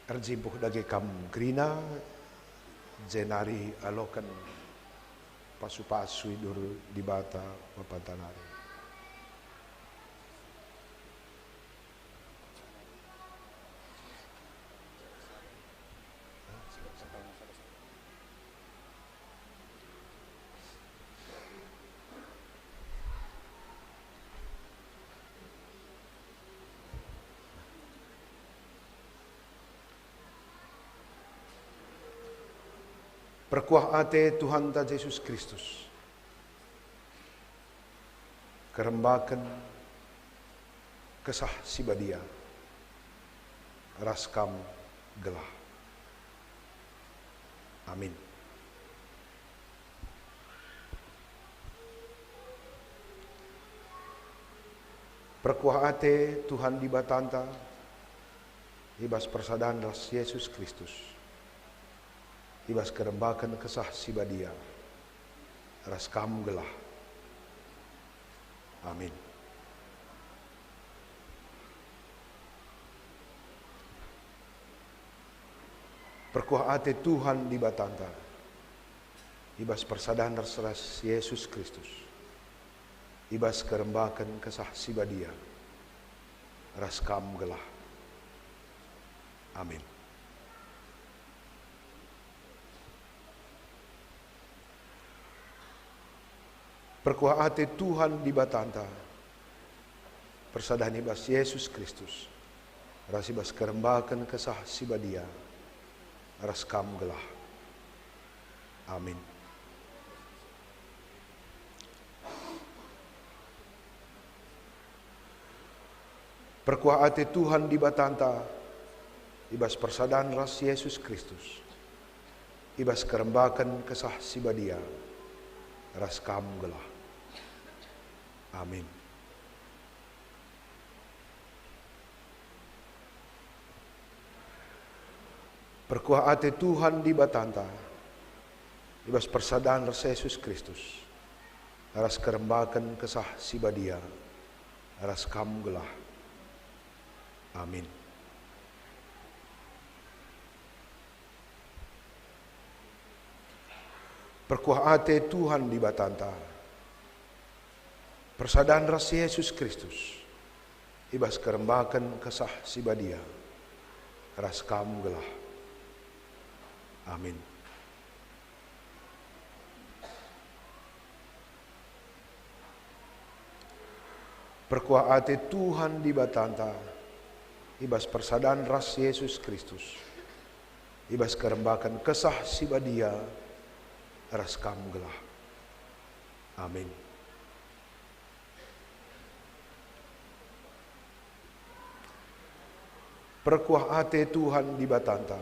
Erjimpuh dage kam kerina, jenari aloken pasu-pasu idur Dibata Bapanta nari. Perkuah ate Tuhanta Jesus Kristus, kerembaken Kesah Si Badia ras kam gelah. Amin. Perkuah ate Tuhan Dibatanta i bas persadan ras Jesus Kristus, i bas kerembaken Kesah Si Badia ras kam gelah. Amin. Perkuah ate Tuhan Dibatanta, i bas persadan ras, ras Jesus Kristus, i bas kerembaken Kesah Si Badia, ras kam gelah. Amin. Perkuah ate Tuhan Dibatanta, persadan i bas Jesus Kristus, ras i bas kerembaken Kesah Si Badia, ras kam gelah. Amin. Perkuah ate Tuhan Dibatanta, i bas persadan ras Jesus Kristus, i bas kerembaken Kesah Si Badia, ras kam gelah. Amin. Perkuah ate Tuhan Dibatanta, i bas persadan ras Jesus Kristus, ras kerembaken Kesah Si Badia, ras kam gelah. Amin. Perkuah ate Tuhan Dibatanta, persadan ras Jesus Kristus, i bas kerembaken Kesah Si Badia, ras Kam gelah. Amin. Perkuah ate Tuhan Dibatanta, i bas persadan ras Jesus Kristus, i bas kerembaken Kesah Si Badia, ras Kam gelah. Amin. Perkuah ate Tuhan Dibatanta,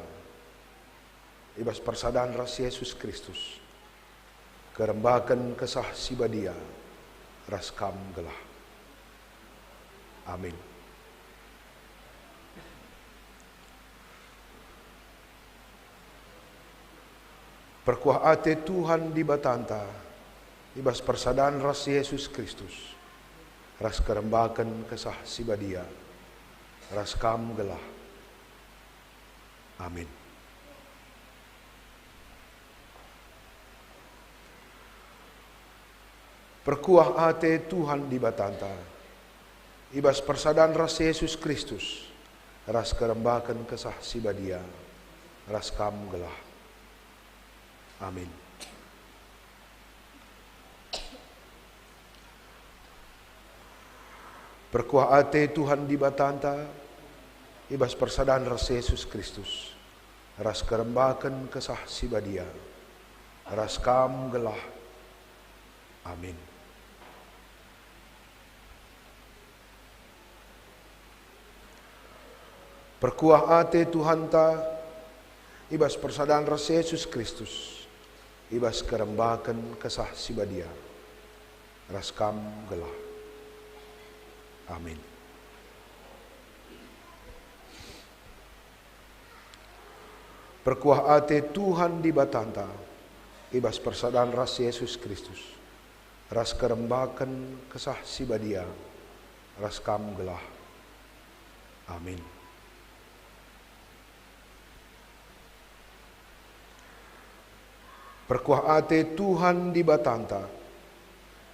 i bas persadan ras Jesus Kristus, kerembaken Kesah Si Badia, ras Kam gelah. Amin. Perkuah ate Tuhan Dibatanta, i bas persadan ras Jesus Kristus, ras kerembaken Kesah Si Badia, ras Kam gelah. Amin. Perkuah ate Tuhan Dibatanta, i bas persadan ras Jesus Kristus, ras kerembaken Kesah Si Badia, ras Kam gelah. Amin. Perkuah ate Tuhan Dibatanta, i bas persadan ras Jesus Kristus, ras kerembaken Kesah Si Badia, ras Kam gelah. Amin. Perkuah ate Tuhanta, i bas persadan ras Jesus Kristus, i bas kerembaken Kesah Si Badia, ras Kam gelah. Amin. Perkuah ate Tuhan Dibatanta, i bas persadan ras Jesus Kristus, ras kerembaken Kesah Si Badia, ras Kam gelah. Amin. Perkuah ate Tuhan Dibatanta,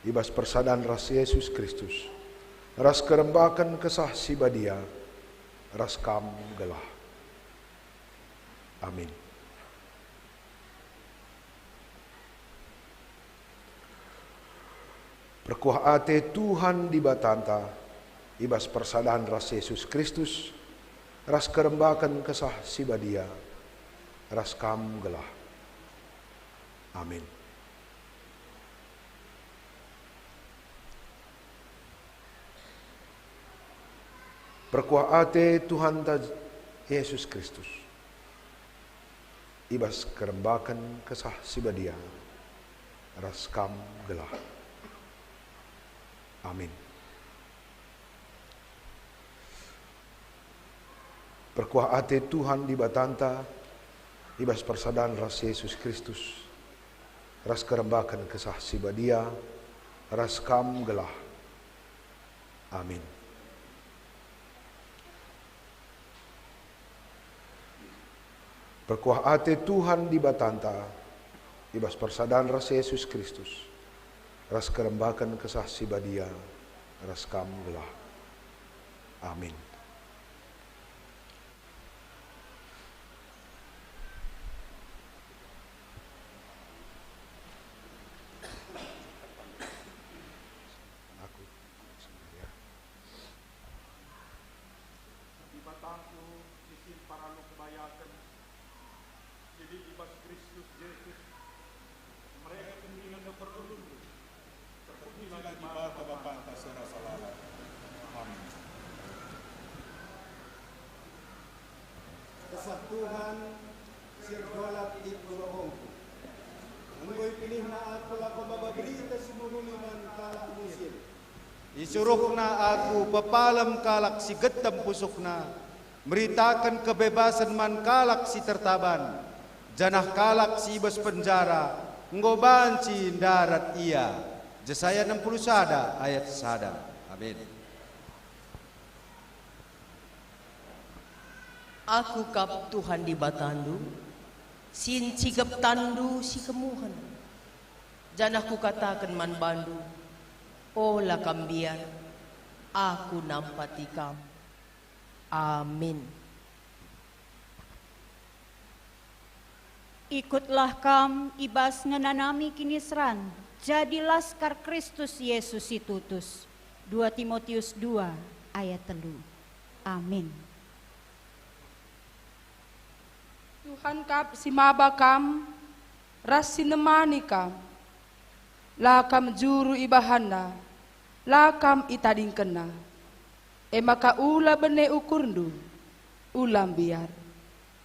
i bas persadan ras Jesus Kristus, ras kerembaken Kesah Si Badia, ras Kam gelah. Amin. Perkuah ate Tuhan Dibatanta, i bas persadan ras Jesus Kristus, ras kerembaken Kesah Si Badia, ras Kam gelah. Amin. Perkuah ate Tuhanta Jesus Kristus, i bas kerembaken Kesah Si Badia, ras Kam gelah. Amin. Perkuah ate Tuhan Dibatanta, i bas persadan ras Jesus Kristus, ras kerembaken Kesah Si Badia, ras Kam gelah. Amin. Perkuah ate Tuhan Dibatanta, i bas persadan ras Jesus Kristus, ras kerembaken Kesah Si Badia, ras Kam gelah. Amin. Dibatangku si simpar alu kebayaken, si lit i bas Kristus Jesus, mereken dingen perpulungku. Terpujilah Dibata Bapanta si rasa lalap. Amin. Kesah Tuhan si erdalan i pusuhku. Enggo ipilihNa aku lako maba Berita Si Mehuli man kalak musil. IsuruhNa aku pepalem kalak si getem pusuhna, meritaken kebebasen man kalak si tertaban, janah kalak si i bas penjara enggo banci ndarat ia. Jesaya enam puluh sada ayat sada. Amin. Aku kap Tuhan Dibatandu, si ncigep tanndu si kemuhen, janah Kukataken man bandu, "Ola kam mbiar, Aku nampati kam." Amin. Ikutlah kam i bas ngenanami kiniseran, jadi laskar Kristus Yesus si tutus. Dua Timotius dua ayat telu. Amin. Tuhan kap si maba kam, ras si nemani kam. La kam juru ibahanNa, la kam itadingkenNa. E maka ula bene ukurndu, ula mbiar.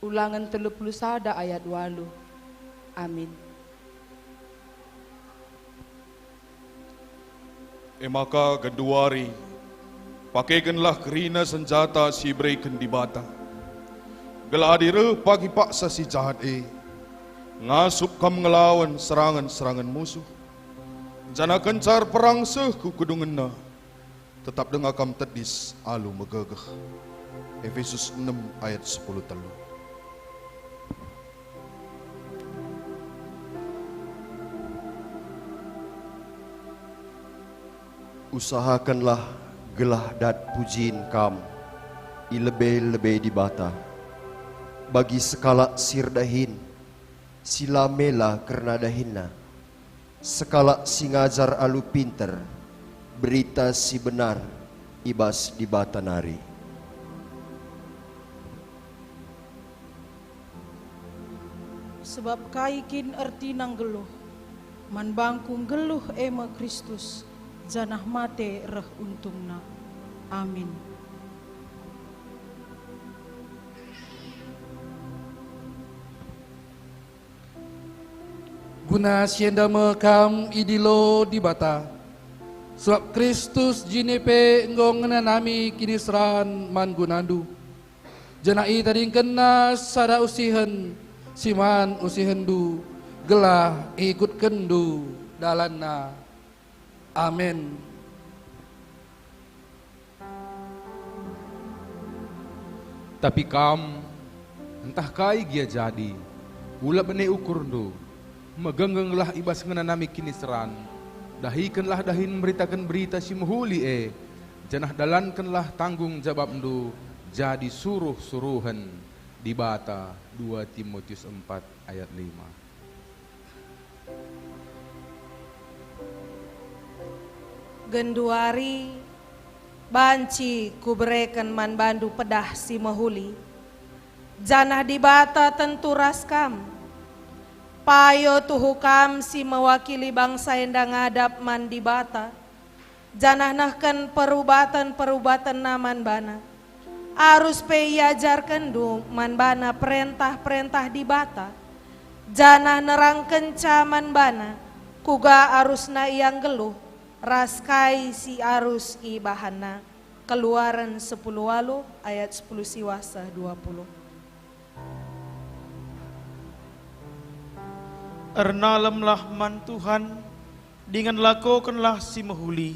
Ulangen telu puluh sada ayat waluh. Amin. E maka genduari, pakekenlah kerina senjata si ibereken Dibata, gelah adi reh pagi paksa si jahat e, ngasup kam ngelawan serangen-serangen musuh. Janah kenca erperang seh ku kedungenna, tetap denga kam tedis alu megegeh. Epesus enem ayat sepuluh telu. Usahakenlah gelah dat pujin kam i lebe-lebe Dibata, bagi sekalak si erdahin, si la mela kerna dahinna, sekalak si ngajar alu pinter Berita Si Benar i bas Dibata nari. Sebab kai kin ertina nggeluh? Man bangku nggeluh e me Kristus, janah mate reh untungna. Amin. Guna si enda me kam idilo Dibata, sebab Kristus jine pe enggo ngenanami kiniseran man gunandu. Janah itadingkenNa sada usihen si man usihenndu, gelah ikutkenndu dalanNa. Amin. Tapi kam, ntah kai gia jadi, ula bene ukurndu, megenggenglah i bas ngenanami kiniseran, dahikenlah dahin meritaken Berita Si Mehuli e, janah dalankenlah tanggung jabapndu jadi suruh-suruhen Dibata. Dua Timotius empat ayat lima. Genduari banci kubereken man bandu pedah si mehuli, janah Dibata tentu ras kam. Payo tuhu kam si mewakili bangsa enda ngadap man Dibata, janah nehken perubaten-perubatenNa man bana. Arus pe iajarkenndu man bana perentah-perentah Dibata, janah nerangkenca man bana kuga arusna ia nggeluh ras kai si arus ibahanna. Keluaren sepuluh waluh ayat sepuluh siwah seh dua puluh. Ernalemlah man Tuhan, dingen lakokenlah si mehuli,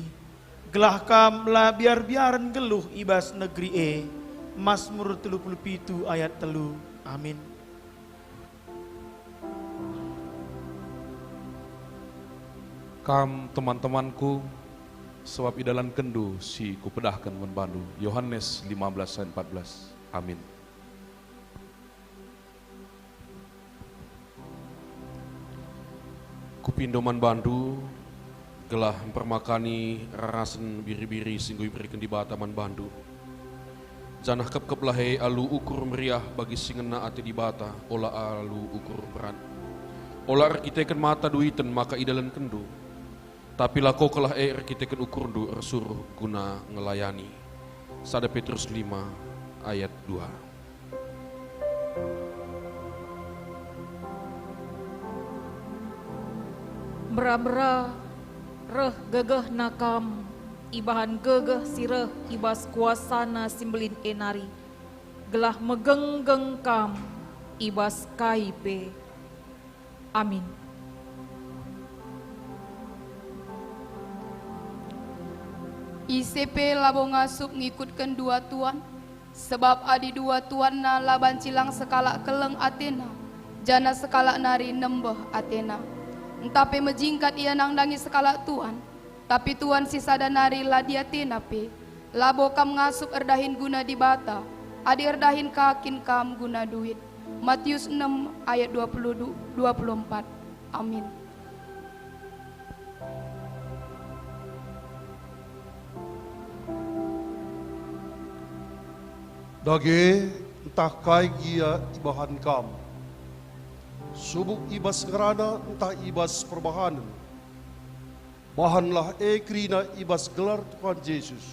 gelah kam la biar-biaren nggeluh i bas negeri e. Masmur telu puluh pitu ayat telu. Amin. Kam teman-temanku, sebab idalankenndu si kupedahken man bandu. Yohanes lima belas ayat empat belas. Amin. Kupindo man bandu, gelah mpermakani rarasen biri-biri si enggo ibereken Dibata man bandu. Janah kepkeplah e alu ukur meriah bagi si ngena ate Dibata, ola alu ukur berat. Ola erkiteken mata duiten maka idalankenndu, tapi lakokenlah e erkiteken ukurndu ersuruh guna ngelayani. Sada Petrus lima ayat dua. Mbera-mbera reh gegehna kam ibahan gegeh si reh i bas kuasana si mbelin e nari, gelah megenggeng kam i bas kai pe. Amin. Ise pe labo ngasup ngikutken dua tuan, sebab adi dua tuanna la banci lang sekalak keleng atena, janah sekalak nari nembeh atena. Ntah pe mejingkat ia nandangi sekalak tuan, tapi tuan si sada nari la diatena pe. Labo kam ngasup erdahin guna Dibata, adi erdahin ka kin kam guna duit. Matius enem ayat dua puluh dua, dua puluh empat. Amin. Dage, ntah kai gia ibahan kam, subuk i bas ngerana ntah i bas perbahanen, bahanlah e kerina i bas gelar Tuhan Jesus,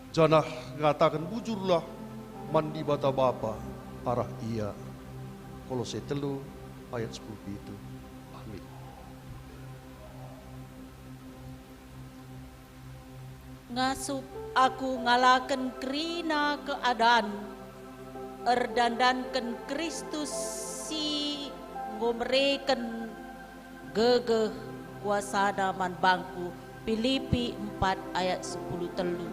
janah ngataken bujurlah man Dibata Bapa arah Ia. Kolose telu ayat sepuluh pitu. Amin. Ngasup aku ngalaken kerina keadan, erdandanken Kristus si enggo mereken gegeh kuasaNa man bangku. Pilipi empat ayat sepuluh telu.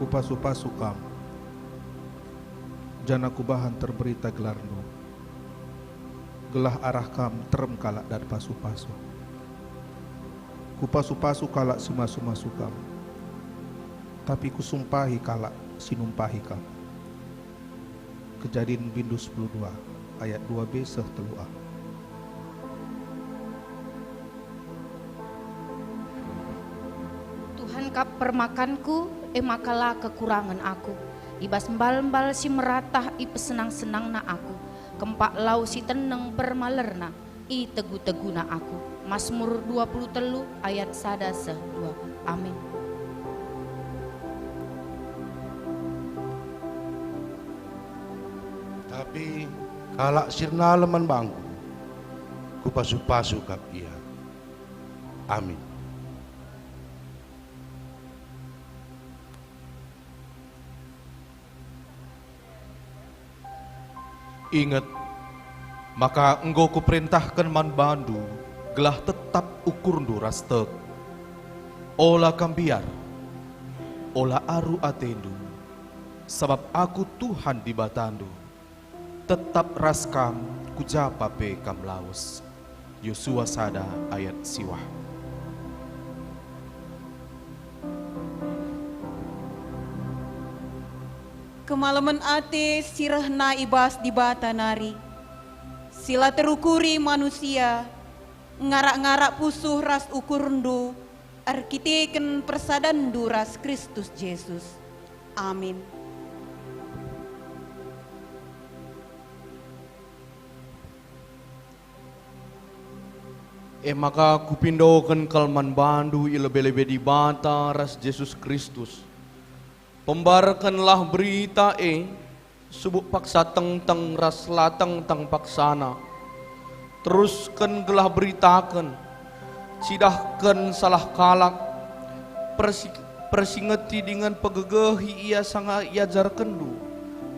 Kupasu-pasu kam, janah kubahan terberita gelarndu, gelah arah kam terem kalak dat pasu-pasu. Kupasu-pasu kalak si masu-masu kam, tapi kusumpahi kalak si numpahi kam. Kejadin bindu sepuluh dua ayat dua b seh telu a. Tuhan kap permakanku, e maka la kekurangen aku. I bas mbal-mbal si meratah ipesenang-senangna aku, kempak lau si teneng permalerna, itegu-teguna aku. Masmur dua puluh telu ayat sada seh dua. Amin. Tapi kalak si ernalem man bangku, kupasu-pasu kap ia. Amin. Inget maka enggo kuperentahken man bandu gelah tetap ukurndu ras tek. Ola kam mbiar, ola aru atendu, sabap Aku Tuhan Dibatandu tetap ras kam ku ja pa pe kam lawes. Yosua sada ayat siwah. Kemalemen ate si rehna i bas Dibata nari, si la terukuri manusia, ngarak-ngarak pusuh ras ukurndu erkiteken persadanndu ras Kristus Jesus. Amin. E maka kupindoken kal man bandu i lebe-lebe Dibata ras Jesus Kristus. Pembarkenlah berita e, subuk paksa tengteng ras la tengteng paksana. Terusken gelah beritaken, cidahken salah kalak, persi-, persingeti dingen pegegehi ia sanga iajarkenndu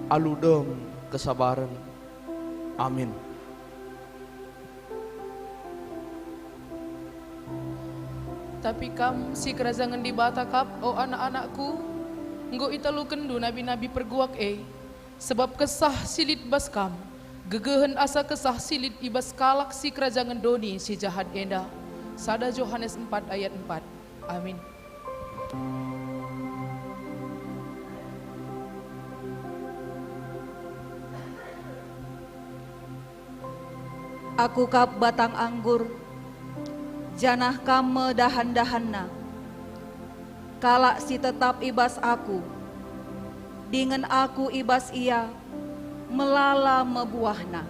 alu dem kesabaren. Amin. Tapi kam, sikerajangen Dibata kap, o anak-anakku, enggo italukenndu nabi-nabi perguak e, sebab kesah si lit bas kam, gegehen asa kesah si lit i bas kalak sikerajangen doni si jahat enda. Sada Johanes empat ayat empat. Amin. Aku kap batang anggur, janah kam me dahan-dahanna. Kalak si tetap i bas Aku, dingen Aku i bas ia, melala me buahna.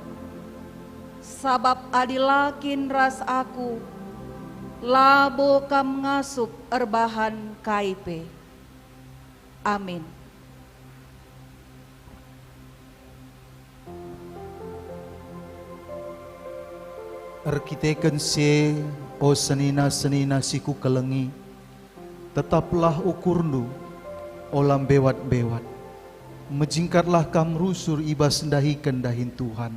Sabap adi la kin ras Aku, labo kam ngasup erbahan kai pe. Amin. Erkiteken si e, o senina-senina si kukelengi, tetaplah ukurndu, ola mbewat-mbewat. Mejingkatlah kam rusur i bas ndahiken dahin Tuhan,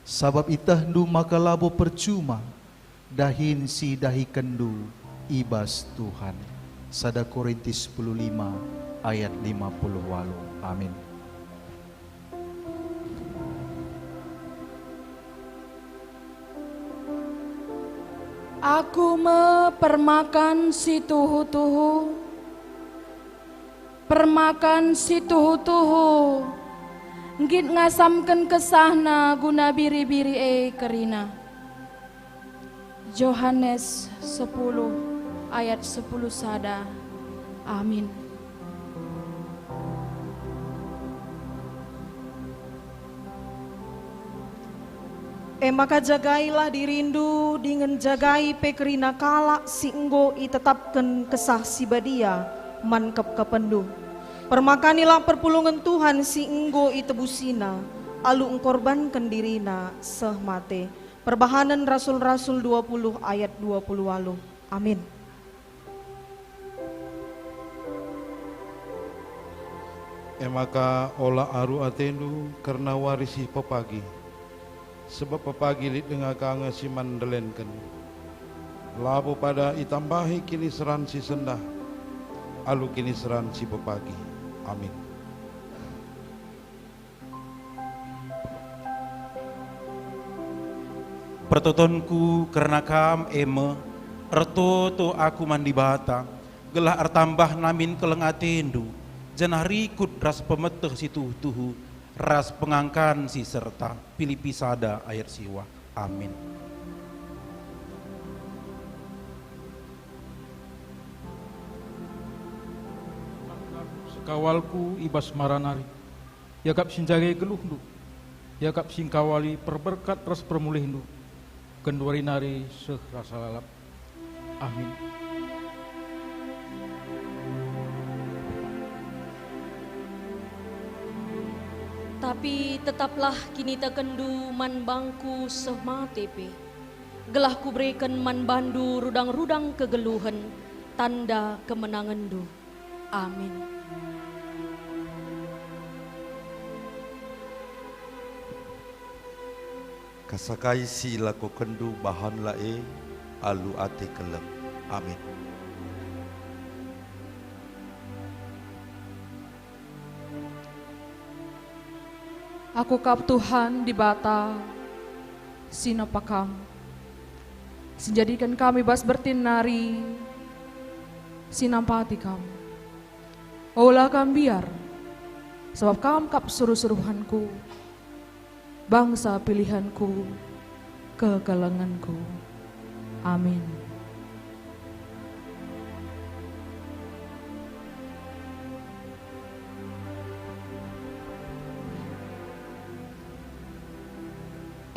sabap ietehndu maka labo percuma dahin si idahikenndu i bas Tuhan. Sada Korintus sepuluh lima ayat lima puluh waluh. Amin. Aku me permakan si tuhu-tuhu, permakan si tuhu-tuhu, nggit ngasamken kesahna guna biri-biri e kerina. Johanes sepuluh ayat sepuluh sada. Amin. E maka jagailah dirindu dingen jagai pe kerina kalak si enggo itetapken Kesah Si Badia man kepkepenndu. Permakanilah perpulungen Tuhan si enggo itebusina alu engkorbanken dirina seh mate. Perbahanen Rasul-Rasul dua puluh ayat dua puluh waluh. Amin. E maka ola aru atendu kerna wari si pepagi, sebab pepagi lit denga ka nge si man ndelenken. Labo pada itambahi kiniseran si sendah alu kiniseran si pepagi. Amin. Pertotonku kerna kam e me, ertoto aku man Dibata, gelah ertambah namin keleng atendu, janah rikut ras pemeteh si tuhu-tuhu, ras pengangkan si serta. Pilipi sada ayat siwa. Amin. Sekawalku i bas mara nari. Iakap si njagai geluhndu, iakap si ngkawali perberkat ras permulihndu, genduari nari seh rasa lalap. Amin. Tapi tetaplah kinitekenndu man bangku seh mate pe, gelah kubereken man bandu rudang-rudang kegeluhen, tanda kemenangenndu. Amin. Kasakai si ilakokenndu, bahanlah e alu ate keleng. Amin. Aku kap Tuhan Dibata si nempa kam, si njadiken kam i bas bertin nari, si nampati kam. Ola kam mbiar, sabap kam kap suruh-suruhenku, bangsa pilihenku, kekelengenku. Amin.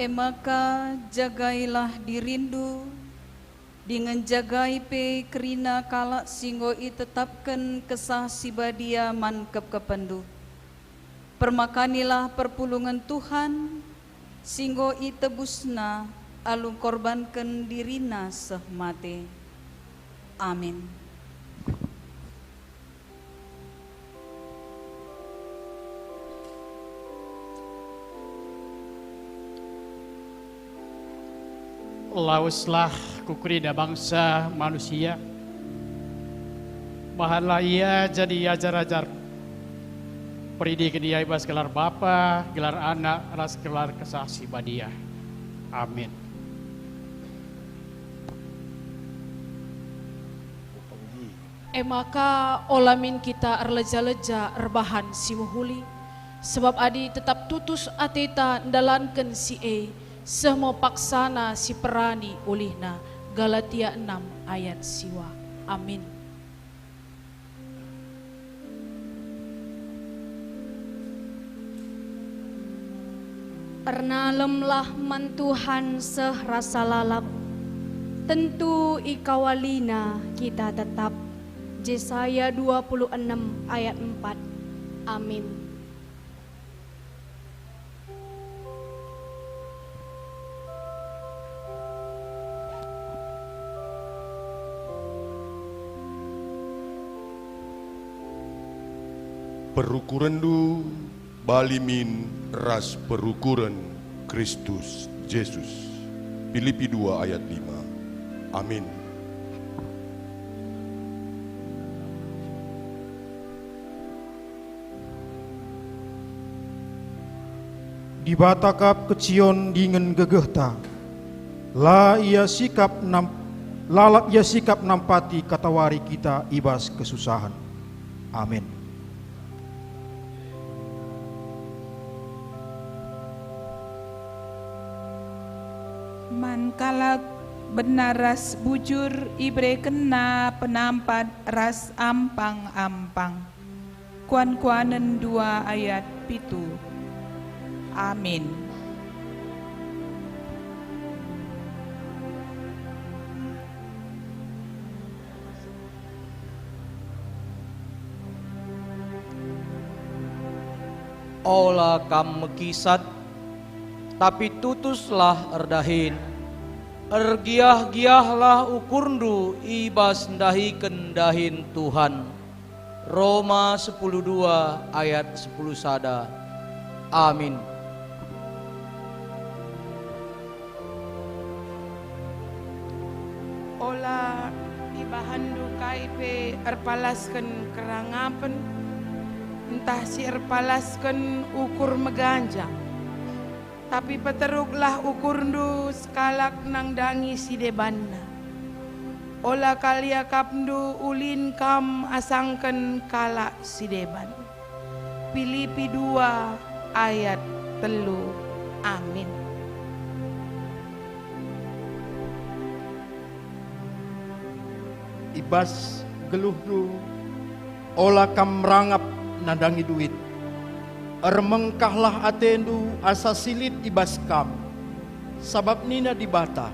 E maka jagailah dirindu, dingen jagai pe kerina kalak si enggo itetapken Kesah Si Badia man kepkepenndu. Permakanilah perpulungen Tuhan, si enggo itebusNa alu ngkorbanken diriNa seh mate. Amin. Laweslah ku kerina bangsa manusia. Bahanlah ia jadi ajar-ajar. Peridiken ia i bas gelar Bapa, gelar Anak, ras gelar Kesah Si Badia. Amin. E maka ola min kita erleja-leja erbahan si mehuli, sabap adi tetap tutus ateta ndalanken si e, seh me paksana si perani ulihna. Galatia enam ayat siwa. Amin. Ernalemlah man Tuhan seh rasa lalap, tentu ikawaliNa kita tetap. Jesaya dua puluh enem ayat empat. Amin. Perukurenndu bali min ras perukuren Kristus Jesus. Pilipi dua ayat lima. Amin. Dibata kap kecion dingen gegehta. La ia sikap nam-, Lalap ia sikap nampati katawari kita i bas kesusahen. Amin. Man kalak benar ras bujur iberekenNa penampat ras ampang-ampang. Kuan-kuanen dua ayat pitu. Amin. Ola kam mekisat, tapi tutuslah erdahin. Ergiah-giahlah ukurndu i bas ndahiken dahin Tuhan. Roma sepuluh dua ayat sepuluh sada. Amin. Ola ibahanndu kai pe erpalasken kerangapen, ntah si erpalasken ukur meganjang. Tapi peteruklah ukurndu sekalak nandangi si debanna. Ola kal iakapndu ulin kam asangken kalak si deban. Pilipi dua ayat telu. Amin. I bas geluhndu, ola kam merangap nandangi duit. Ermengkahlah atendu asa si lit i bas kam, sabap nina Dibata,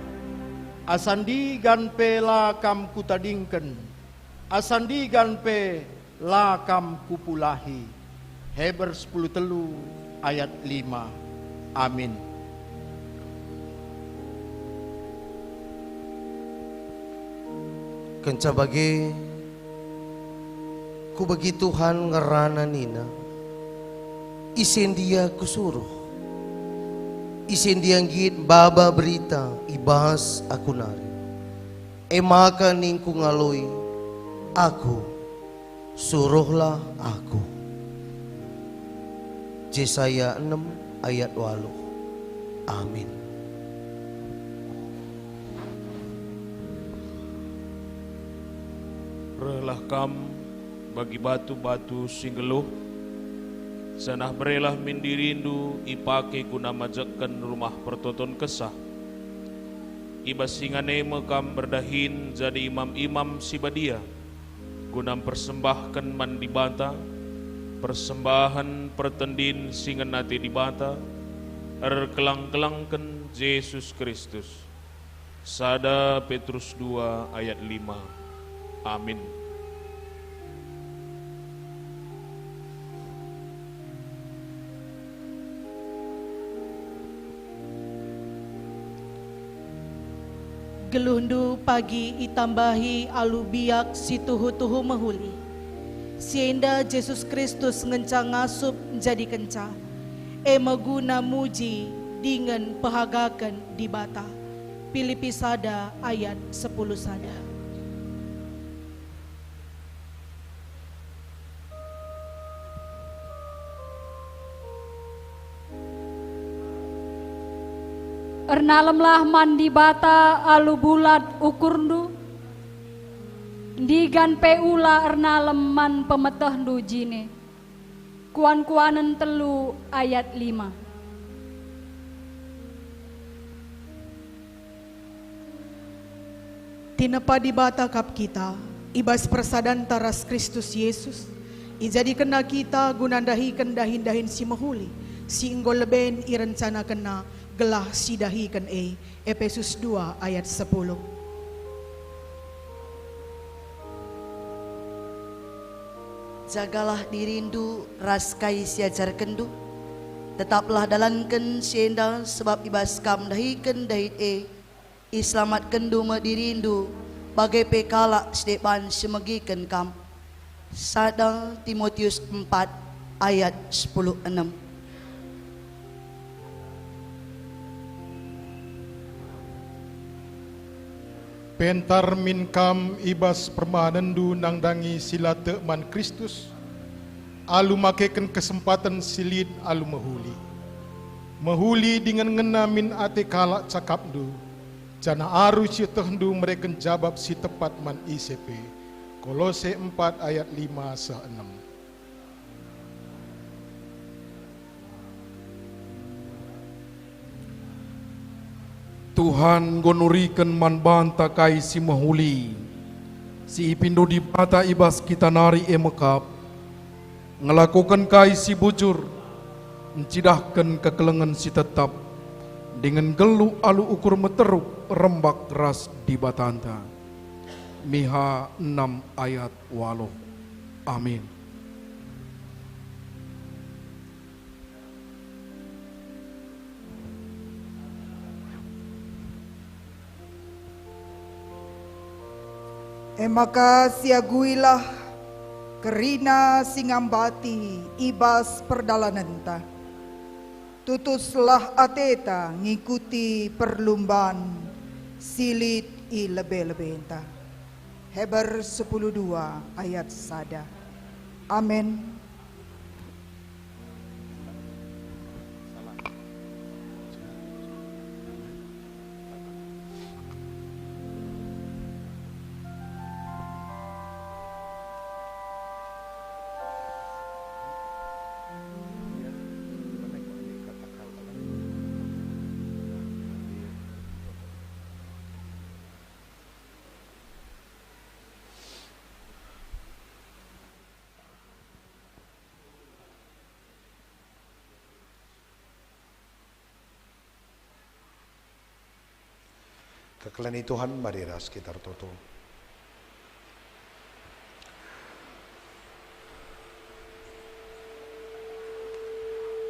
"Asa ndigan pe la kam kutadingken, asa ndigan pe la kam kupulahi." Heber sepuluh telu ayat lima. Amin. Kenca bage, kubegi Tuhan ngerana nina, "Ise ndia Kusuruh, ise ndia nggit maba berita i bas Aku nari?" E maka ningku ngaloi, "Aku, suruhlah aku." Jesaya enem ayat waluh. Amin. Rehlah kam bagi batu-batu si nggeluh, janah berelah min dirindu ipake guna majekken Rumah Pertoton Kesah. I bas ingan e me kam erdahin jadi imam-imam si badia, guna mpersembahken man Dibata persembahen pertendin si ngena ate Dibata, erkelang-kelangken Jesus Kristus. Sada Petrus dua ayat lima. Amin. Geluhndu pagi itambahi alu biak si tuhu-tuhu mehuli. Si enda Jesus Kristus ngenca ngasup njadikenca, e me guna muji dingen pehagaken Dibata. Pilipi sada ayat sepuluh sada. Ernalemlah man Dibata alu bulat ukurndu, ndigan pe ula ernalem man pemetehndu jine. Kuan-kuanen telu ayat lima. Tinepa Dibata kap kita, i bas persadanta ras Kristus Jesus, ijadikenNa kita guna ndahiken dahin-dahin si mehuli, si enggo leben irencanakenNa gelah sidahiken e. Epesus dua ayat sepuluh. Jagalah dirindu ras kai si ajarkenndu. Tetaplah dalanken si enda, sebab i bas kam ndahiken dahin e, iselamatkenndu me dirindu, bage pe kalak si deban si megiken kam. Sada Timotius empat ayat sepuluh enem. Pentar min kam i bas permahanenndu nandangi si la tek man Kristus, alu makeken kesempaten si lit alu mehuli. Mehuli dingen ngena min ate kalak cakapndu, janah aru sietehndu mereken jabap si tepat man ise pe. Kolose empat ayat lima seh enem. Tuhan enggo nuriken man banta kai si mehuli, si ipindo Dibata i bas kita nari e mekap, ngelakoken kai si bujur, ncidahken kekelengen si tetap, dingen nggeluh alu ukur meteruk rembak ras Dibatanta. Miha enam ayat waluh. Amin. E maka siaguilah kerina si ngambati i bas perdalanenta. Tutuslah ateta ngikuti perlumban si lit i lebe-lebenta. Heber sepuluh dua ayat sada. Amin. Kekelengen Tuhan, mari ras kita ertoto.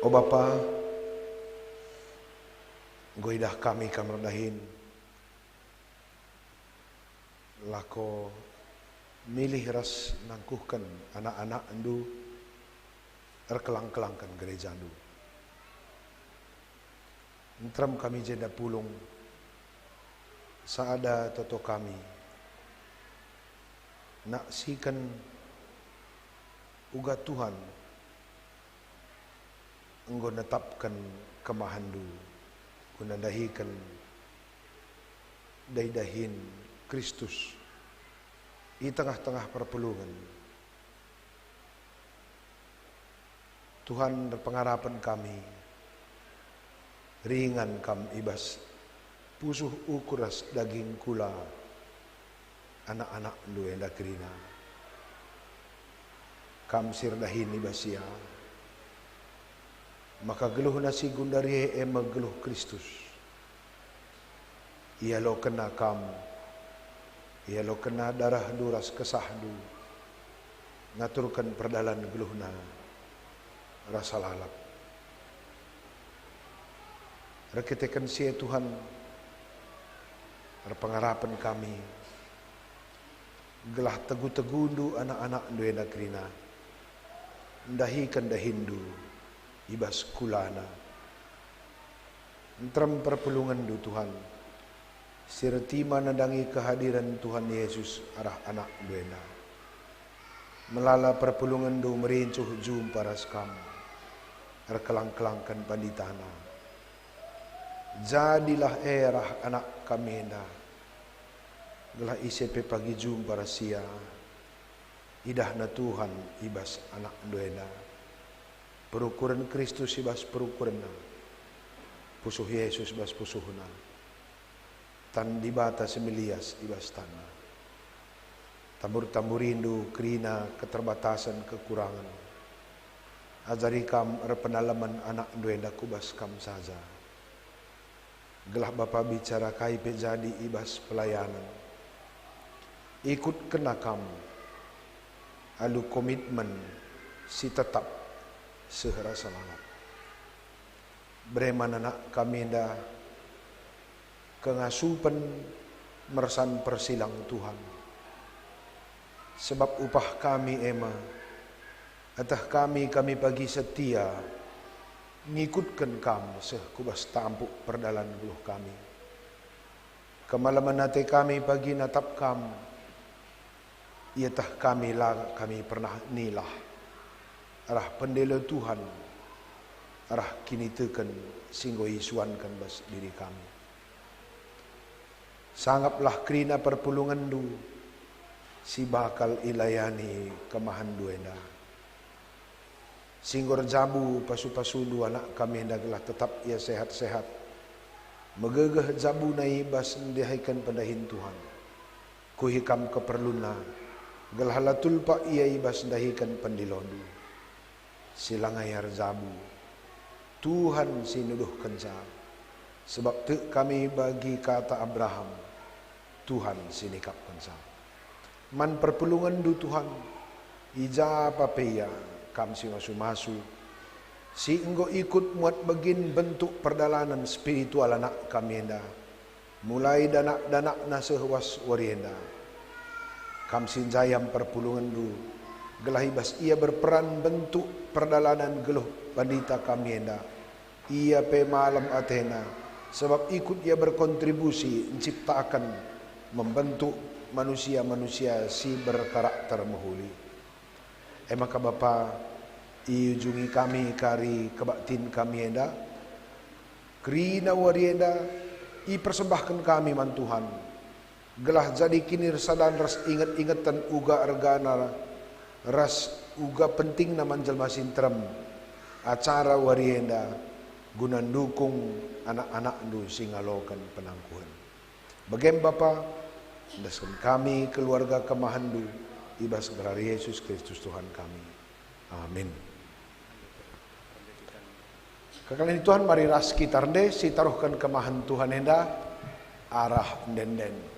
O Bapa, enggo idah kami Kam erdahin, lako milih ras nangkuhken anak-anakNdu erkelang-kelangken gerejaNdu. Nterem kami jenda pulung, sada toto kami naksiken uga Tuhan enggo netapken kemahenNdu guna ndahiken dahi-dahin Kristus i tengah-tengah perpulungen. Tuhan, erpengarapen kami, ringan Kam i bas pusuh ukur ras daging kula anak-anakNdu enda kerina. Kam si erdahin i bas ia, maka geluhna si gundari e, e me geluh Kristus. IalokenNa Kam, ialokenNa darehNdu ras kesahNdu, ngaturken perdalan geluhna rasa lalap. Erkiteken si e Tuhan, erpengarapen kami, gelah tegu-tegundu anak-anakNdu enda kerina, ndahiken dahiNdu i bas kulana. Nterem perpulungenNdu, Tuhan, si ertima nandangi kehadiren Tuhan Yesus arah AnakNdu enda. Melala perpulungenNdu merincuh jumpa ras Kam, erkelang-kelangken panditana. Jadilah e arah anak kami enda, gelah ise pe pagi jumpa ras ia, idahna Tuhan i bas AnakNdu enda. Perukuren Kristus i bas perukurenNa, pusuh Yesus bas pusuhNa, tan Dibata si melias i bas tanNa. Tambur-tamburindu kerina keterbatasen, kekurangen. Ajari Kam erpenalemen anakNdu enda ku bas Kam saja. Gelah Bapa bicara kai pe jadi i bas pelayanen, ikutkenna Kam alu komitmen si tetap seh rasa lalap. Bere man anak kami enda kengasupen mersan persilang Tuhan. Sebab upah kami e me, eteh kami, kami pagi setia ngikutken Kam seh ku bas tampuk perdalan geluh kami. Kemalemen ate kami pagi natap Kam, ieteh kami la kami pernah nilah arah pendilo Tuhan, arah kiniteken si enggo isuanken bas diri kami. Sangaplah kerina perpulungenndu si bakal ilayani kemahenndu enda. Si enggo erjabu pasu-pasundu anak kami enda gelah tetap ia sehat-sehat, megegeh jabuna i bas ndahiken pendahin Tuhan. Kuhi kam keperlunna, gelah la tulpak ia i bas ndahiken pendilondu. Si langai erjabu, Tuhan si nuduhkenca. Sebab tek kami bagi kata Abraham, Tuhan si nikapkenca. Man perpulungenndu, Tuhan, i ja pe ia, kam si masu-masu, si enggo ikut muat begin bentuk perdalanen spiritual anak kami enda, mulai danak-danakna seh was wari enda. Kam si njayam perpulungenndu, gelah i bas ia berperan bentuk perdalanen geluh pandita kami enda. Ia pe malem atena, sabap ikut ia berkontribusi nciptaken, membentuk manusia-manusia si berkarakter mehuli. E maka Bapa, iujungi kami kari kebaktin kami enda, kerina wari enda ipersembahken kami man Tuhan, gelah jadi kinirsadan ras inget-ingeten uga ergana ras uga pentingna man jelma si nterem acara wari enda guna ndukung anak-anakndu si ngaloken penangkuhen. Bage me Bapa, endesken kami keluarga kemahenndu i bas gelar Yesus Kristus Tuhan kami. Amin. Kekalak ni Tuhan, mari ras kita rende sitaruhken kemahen Tuhan enda arah ende-enden.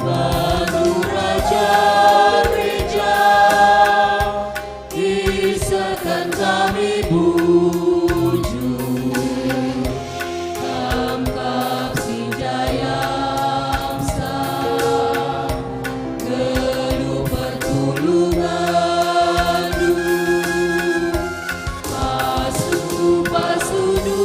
Badu Raja Gereja, isehken kami bujur, Kam kap si njayamsa geluh perpulungenndu. Pasu-pasundu,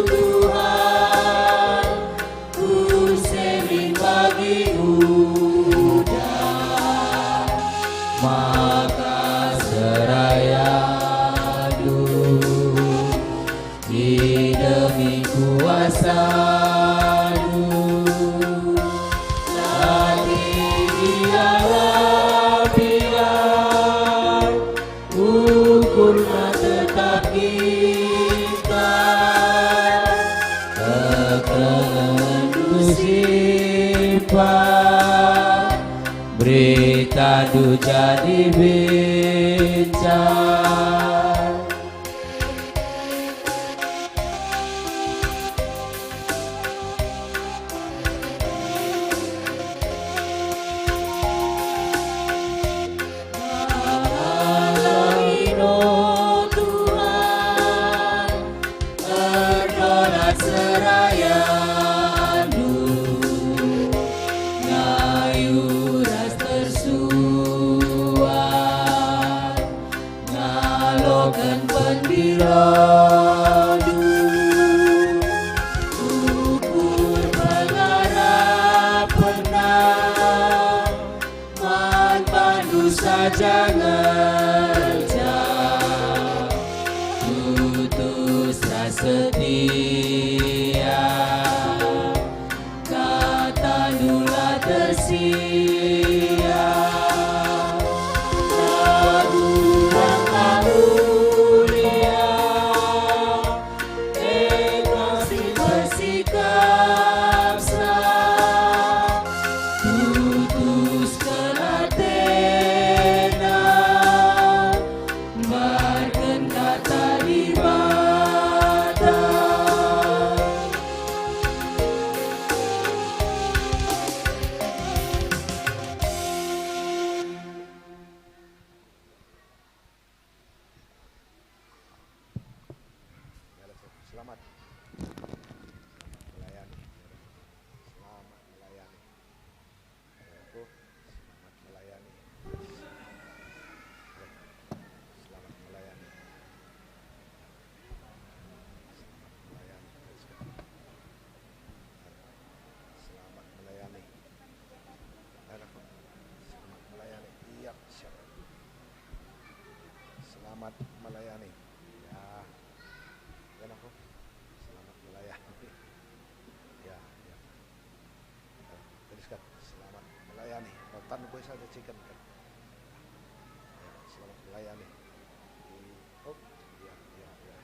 Tuhan, use min bagi udah, maka serayandu i demi kuasandu. Tapi biarlah, biar ukurna tetap kita, kekelendu sipat, beritandu jadi bincar. Tuhan, erdolat serayandu, ngayuh ras tersuat, ngaloken pendilondu, ukur pengarapenna, man bandu saja ngerja, tutus ras setia. Katandu la tersia, lagu rangka mulia, engkau si bersikap sa, tutus kel atena. Dengarken kata Dibata. Selamat melayani. Selamat melayani. Aku selamat melayani. Selamat melayani. Selamat melayani. Selamat melayani. Selamat melayani. Iya, siap. Selamat melayani. Ya. Ya, aku selamat melayani. Ya, ya. Teruskan, selamat melayani. Oh, tan kue saja ciken kan. Ya, selamat melayani. Di, oh, ya, ya, ya.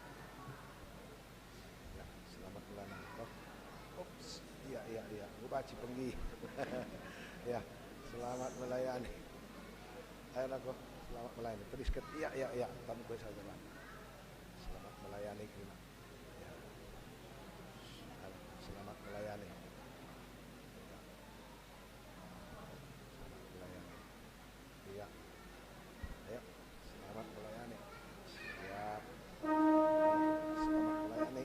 Ya, selamat melayani. Oh, ups, ya, ya, ya. Gue baci penggi. Ya, selamat melayani. Ayo, aku selamat melayani. Teruskan, ya, ya, ya. Tan kue saja, Pak. Selamat melayani, kerina. Ya. Selamat melayani. Ya. Selamat melayani. Ya. Ayo, selamat melayani. Siap. Selamat melayani.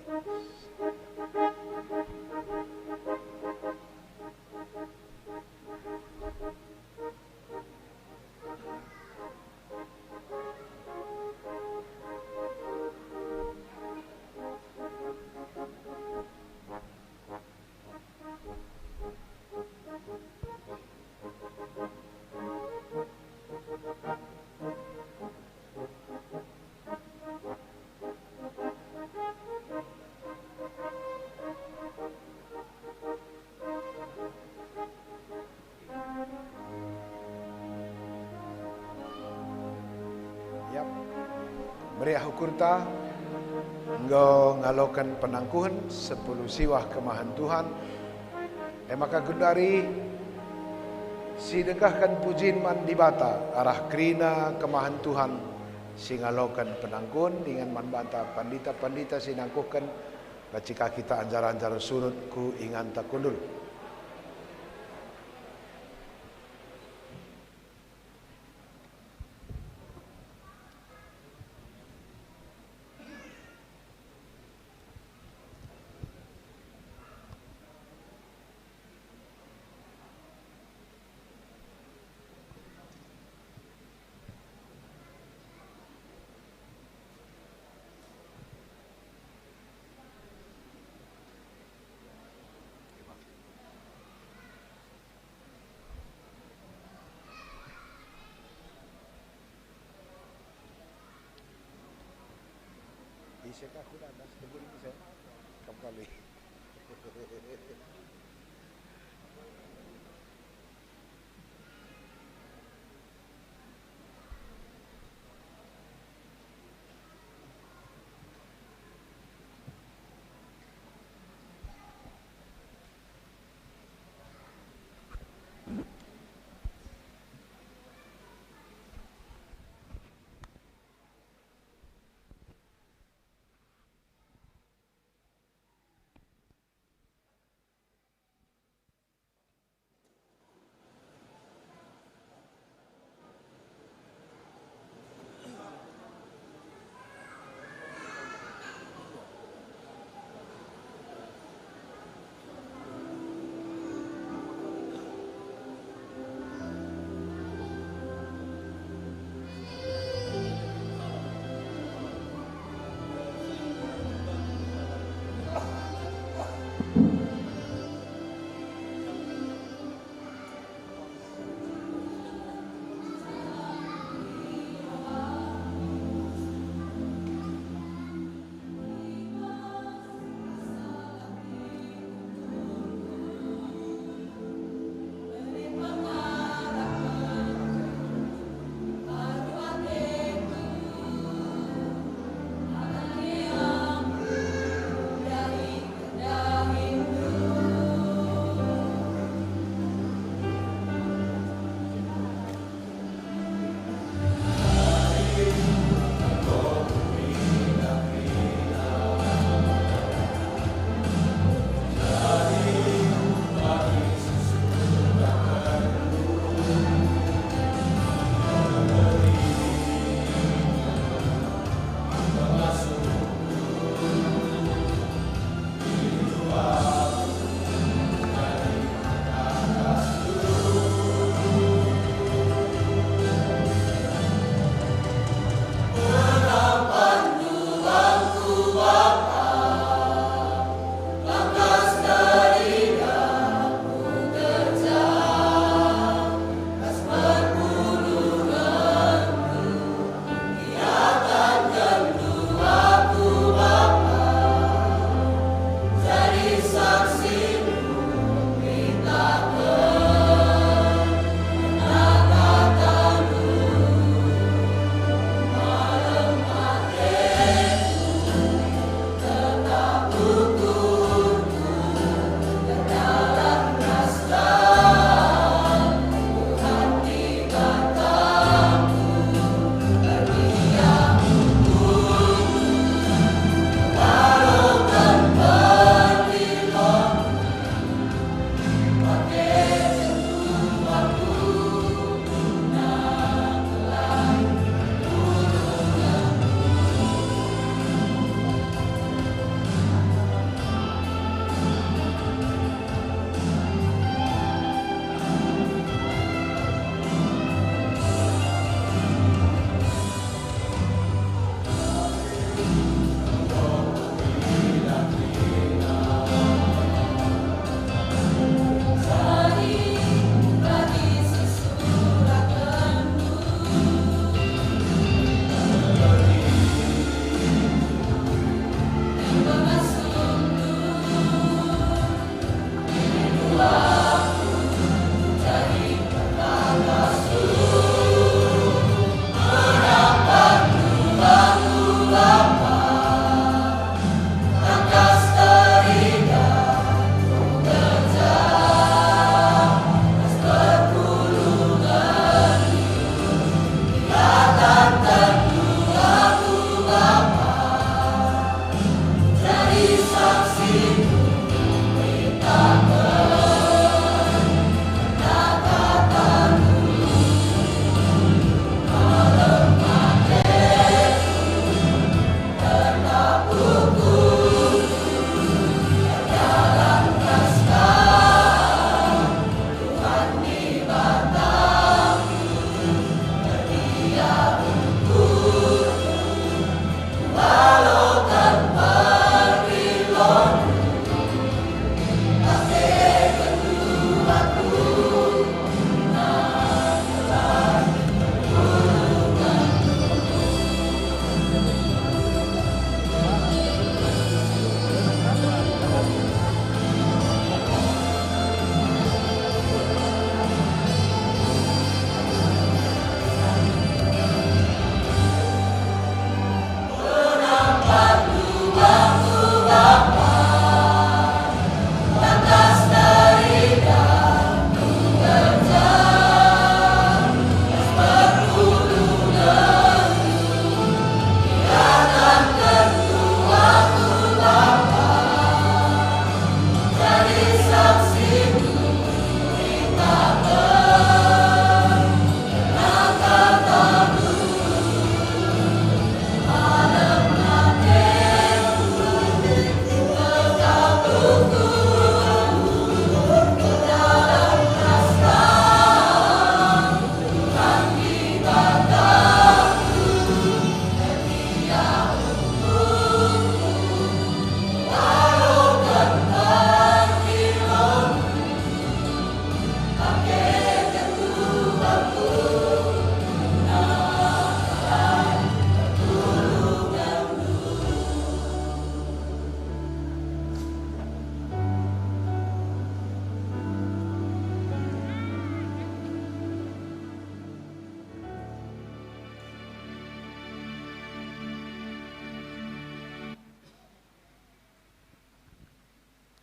Yap. Meriah ukurta enggo ngaloken penangkuhen sepuluh siwah kemahen Tuhan. E maka genduari sidekahken pujin man Dibata arah kerina kemahen Tuhan si ngaloken penangkuhen, dingen man banta pandita-pandita si nangkuhken banci ka kita anjar-anjar surut ku inganta kundul. Ise ka kuda das tegur ise? Kam kali.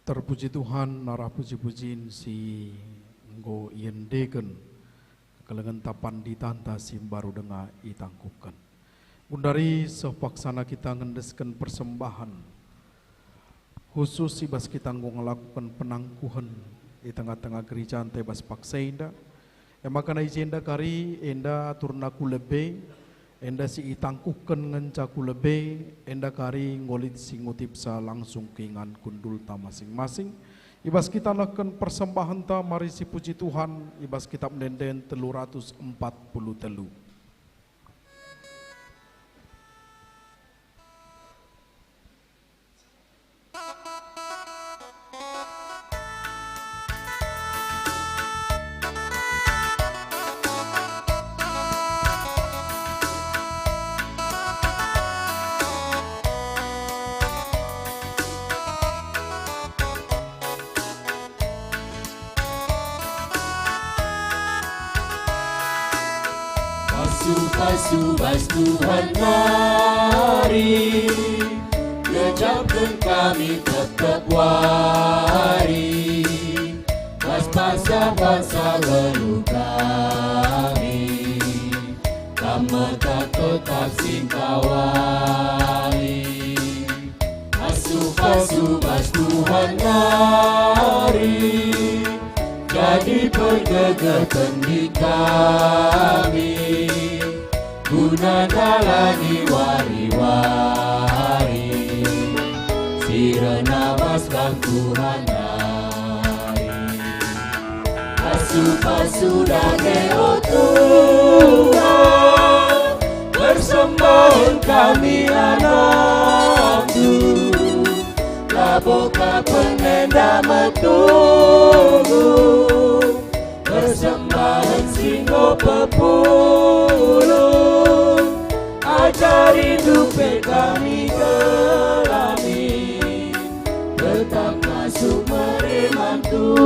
Terpuji Tuhan, arah puji-pujin si enggo iendeken kelengen tapan ditanta si mbaru denga itangkuhken. Gundari seh paksana kita ngendesken persembahen khusus i bas kita enggo ngelakuken penangkuhen i tengah-tengah gereja ntah i bas paksa enda. E maka i jenda kari enda aturna ku lebe, enda si itangkuhken ngenca ku lebe, enda kari enggo lit si ngutipsa langsung ku ingan kundulta masing-masing. I bas kita nehken persembahenta mari sipuji Tuhan i bas Kitab Ende-enden telu ratus empat puluh telu. Pasu-pasu bas Tuhan nari, gejapken kami tep-tep wari. Bas bangsa-bangsa nggeluh kami, Kam me tetap singkawali. Pasu-pasu bas Tuhan nari, jadi pergegeh pendi kami, guna ndalani wari-wari si reh bas Kam Tuhan nari. Pasu-pasu dage, o Tuhan, persembahen kami anakndu, labo ka penenda metunggung, persembahen si enggo pepulung, ajarindu pe kami gelami, tetap ngasup mere man Tuhan.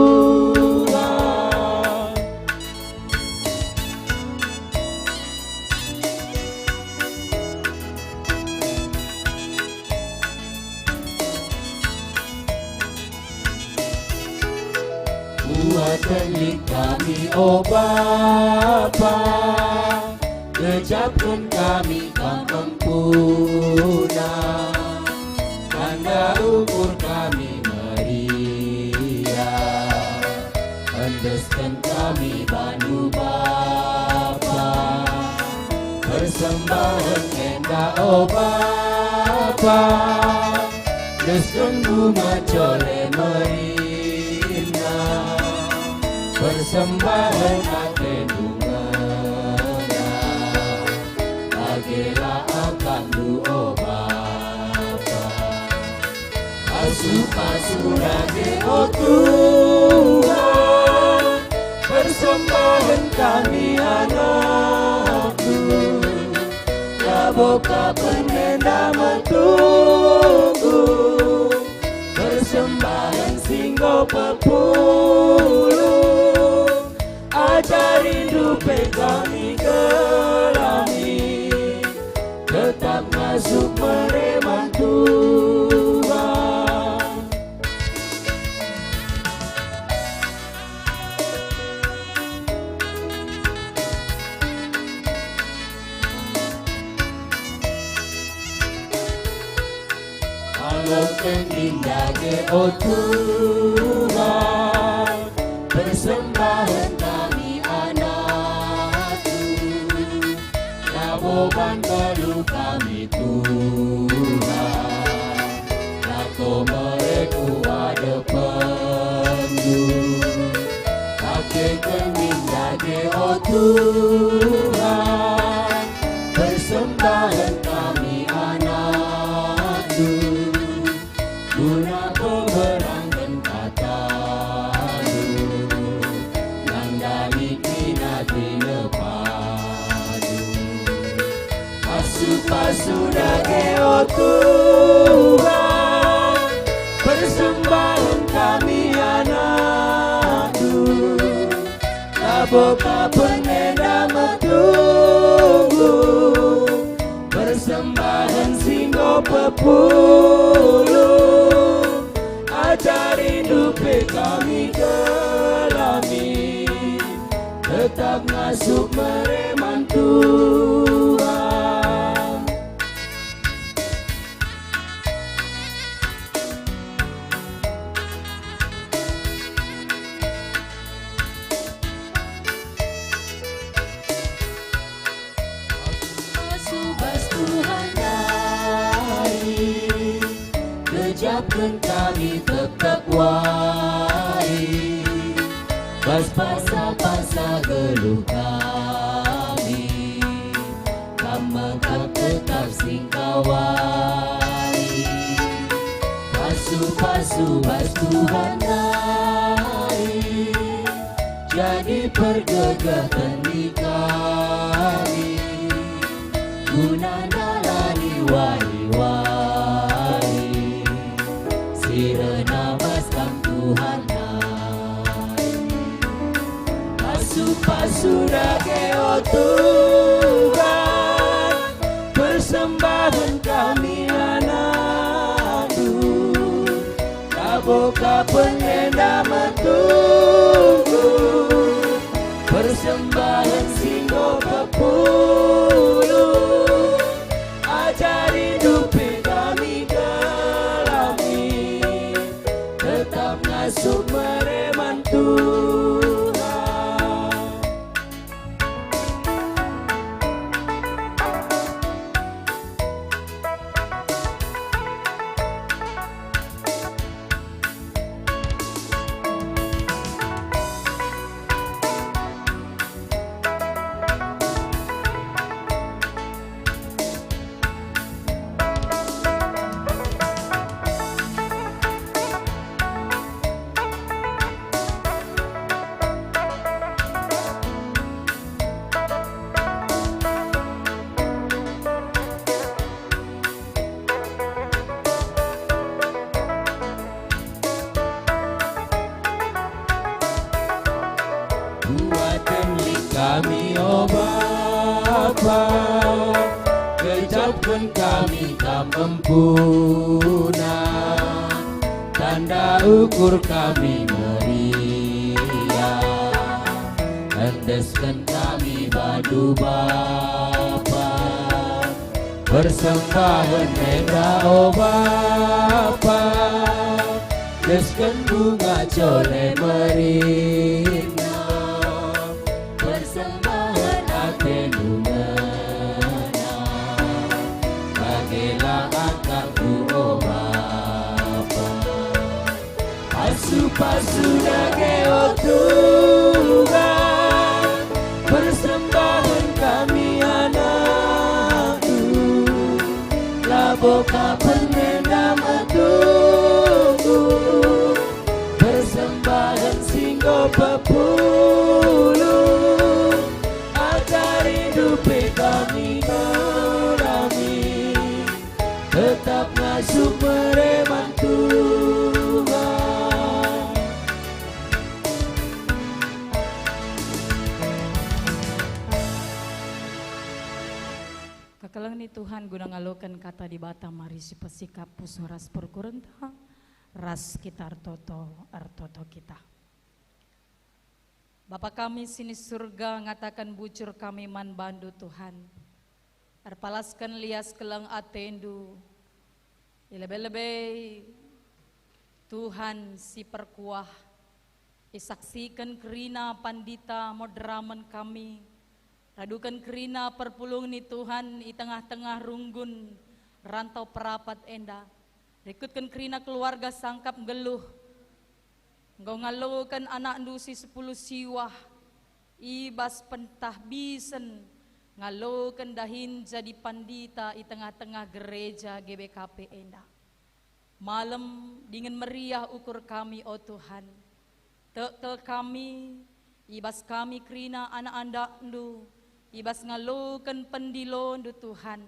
Kuatken lit kami, o Bapa, gejapken kami Kam empuna, tanda ukur kami meriah, endesken kami bandu Bapa. Persembahen enda, o Bapa, desken bunga cole merindah, persembahen atendu ngena, bagelah akapndu, o Bapa. Pasu-pasu dage, o Tuhan, persembahen kami anakndu, labo ka penenda metunggung, persembahen si enggo pepulung, ajarindu pe kami gelami, tetap ngasup mere man Tuhan. Aloken min dage, o Tuhan, persembahen kami anakndu, labo ban nggeluh kami Tuhan, lako mere ku adepndu. Pakeken min dage, o Tuhan, persembahen kami anakndu, guna pemberangken katandu, nandangi kina-kina padu. Pasu-pasu dage, o Tuhan, persembahen kami anakndu, labo ka penenda metunggung, persembahen si enggo pepulung, Ajarindu pe kami gelami, tetap ngasup mere man Tuhan. Pasu-pasu bas Tuhan nari, gejapken kami tep-tep wari. Bas paksa-paksa geluh kami, Kam me kap tetap singkawari. Pasu-pasu bas Tuhan nari, jadi pergegeh tendi kami, guna ndalani wari-wari si reh bas Kam Tuhan nari. Pasu-pasu dage, o Tuhan, persembahen kami anakndu. Labo ka pe enda metunggung, persembahen si enggo pepulung. Ajarindu pe kami gelami, tetap ngasup mere man Tuhan. Kuatken lit kami, o Bapa, gejapken kami Kam empuna, tanda ukur kami meriah, endesken kami bandu Bapa. Persembahen enda, o Bapa, desken bunga jole meriahna, persembahen atendu ngena, bagelah akapndu, o Bapa. Pasu-pasu dage, o Tuhan, persembahen kami anakndu. Labo ka pe enda metunggung, persembahen si enggo pepulung. Ajarindu pe kami gelami, tetap ngasup mere man Tuhan. Kekelengen ni Tuhan guna ngaloken Kata Dibata, mari sipesikap pusuh ras perkurenta, ras kita ertoto, ertoto kita. Bapa kami si ni Surga, ngataken bujur kami man bandu, Tuhan. Erpalasken lias keleng atendu, i lebe-lebe Tuhan si perkuah, isaksiken kerina pandita moderamen kami, raduken kerina perpulungen ni Tuhan i tengah-tengah runggun rantau perapat enda, rikutken kerina keluarga sangkap nggeluh, enggo ngaloken anakndu si sepuluh siwah i bas pentahbisen, ngaloken dahin jadi pandita i tengah-tengah gereja G B K P enda. Malem dingen meriah ukur kami, o Tuhan. Tek-tek kami, i bas kami kerina anak-anakndu, i bas ngaloken pendilondu, Tuhan.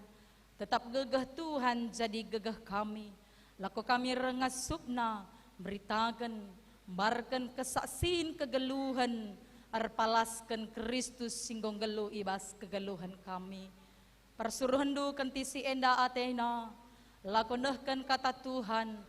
Tetap gegeh Tuhan jadi gegeh kami. Lako kami rengasupna meritaken, mbarken kesaksin kegeluhen, erpalasken Kristus si enggo nggeluh i bas kegeluhen kami. Persuruhenndu kenti si enda atena, lako nehken kata Tuhan,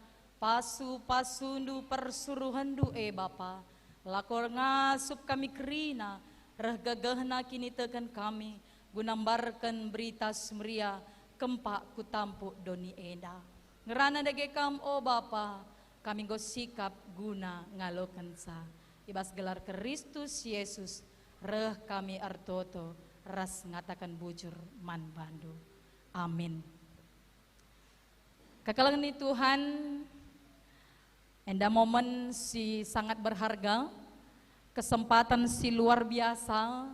Pasu-pasundu persuruhenndu, e Bapa, lako ngasup kami kerina, reh gegehna kiniteken kami, guna mbarken Berita Si Meriah kempak ku tampuk doni enda. Ngerana dage Kam, o Bapa, kami enggo sikap guna ngalokenca. I bas gelar Kristus Yesus, reh kami ertoto ras ngataken bujur man bandu. Amin. Kekelengen ni Tuhan, enda momen si sangat berharga, kesempatan si luar biasa,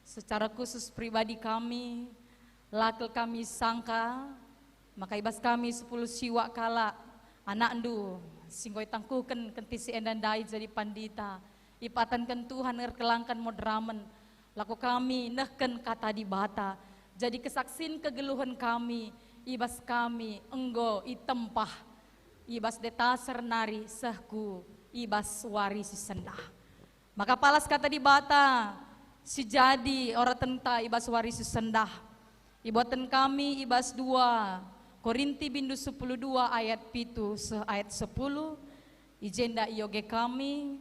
secara khusus pribadi kami, la kel kami sangka, maka i bas kami sepuluh siwak kalak anakndu si enggo itangkuhken kenti si enda ndai jadi pandita, ipatenken Tuhan erkelangken moderamen, lako kami nehken Kata Dibata, jadi kesaksin kegeluhen kami, i bas kami enggo itempah, i bas detaser nari seh ku i bas wari si sendah. Maka palas Kata Dibata si jadi oratenta i bas wari si sendah. Ibuaten kami i bas dua Korinti bindu sepuluh dua ayat pitu seh ayat sepuluh, i jenda ioge kami,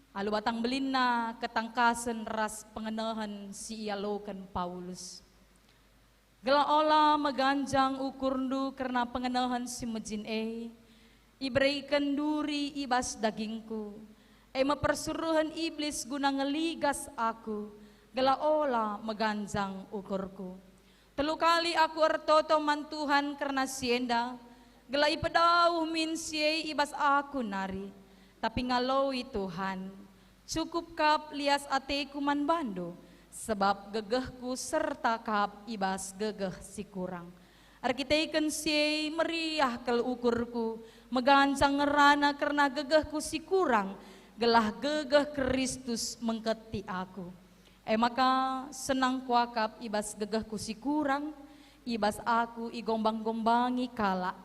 alu batang belinna ketangkasen ras pengenehen si ialoken Paulus. Gelah ola meganjang ukurndu kerna pengenehen si mejin e, ibereken duri i bas dagingku, e me persuruhen Iblis guna ngeligas aku, gelah ola meganjang ukurku. Telu kali aku ertoto man Tuhan kerna si enda, gelah ipedauh min si e i bas aku nari. Tapi ngaloi Tuhan, "Cukup kap lias ateku man bandu, sebab gegehku serta kap i bas gegeh si kurang." Erkiteken si e meriah kal ukurku, meganjang ngerana kerna gegehku si kurang, gelah gegeh Kristus mengketi aku. E maka senang kuakap i bas gegehku si kurang, i bas aku igombang-gombangi kalak,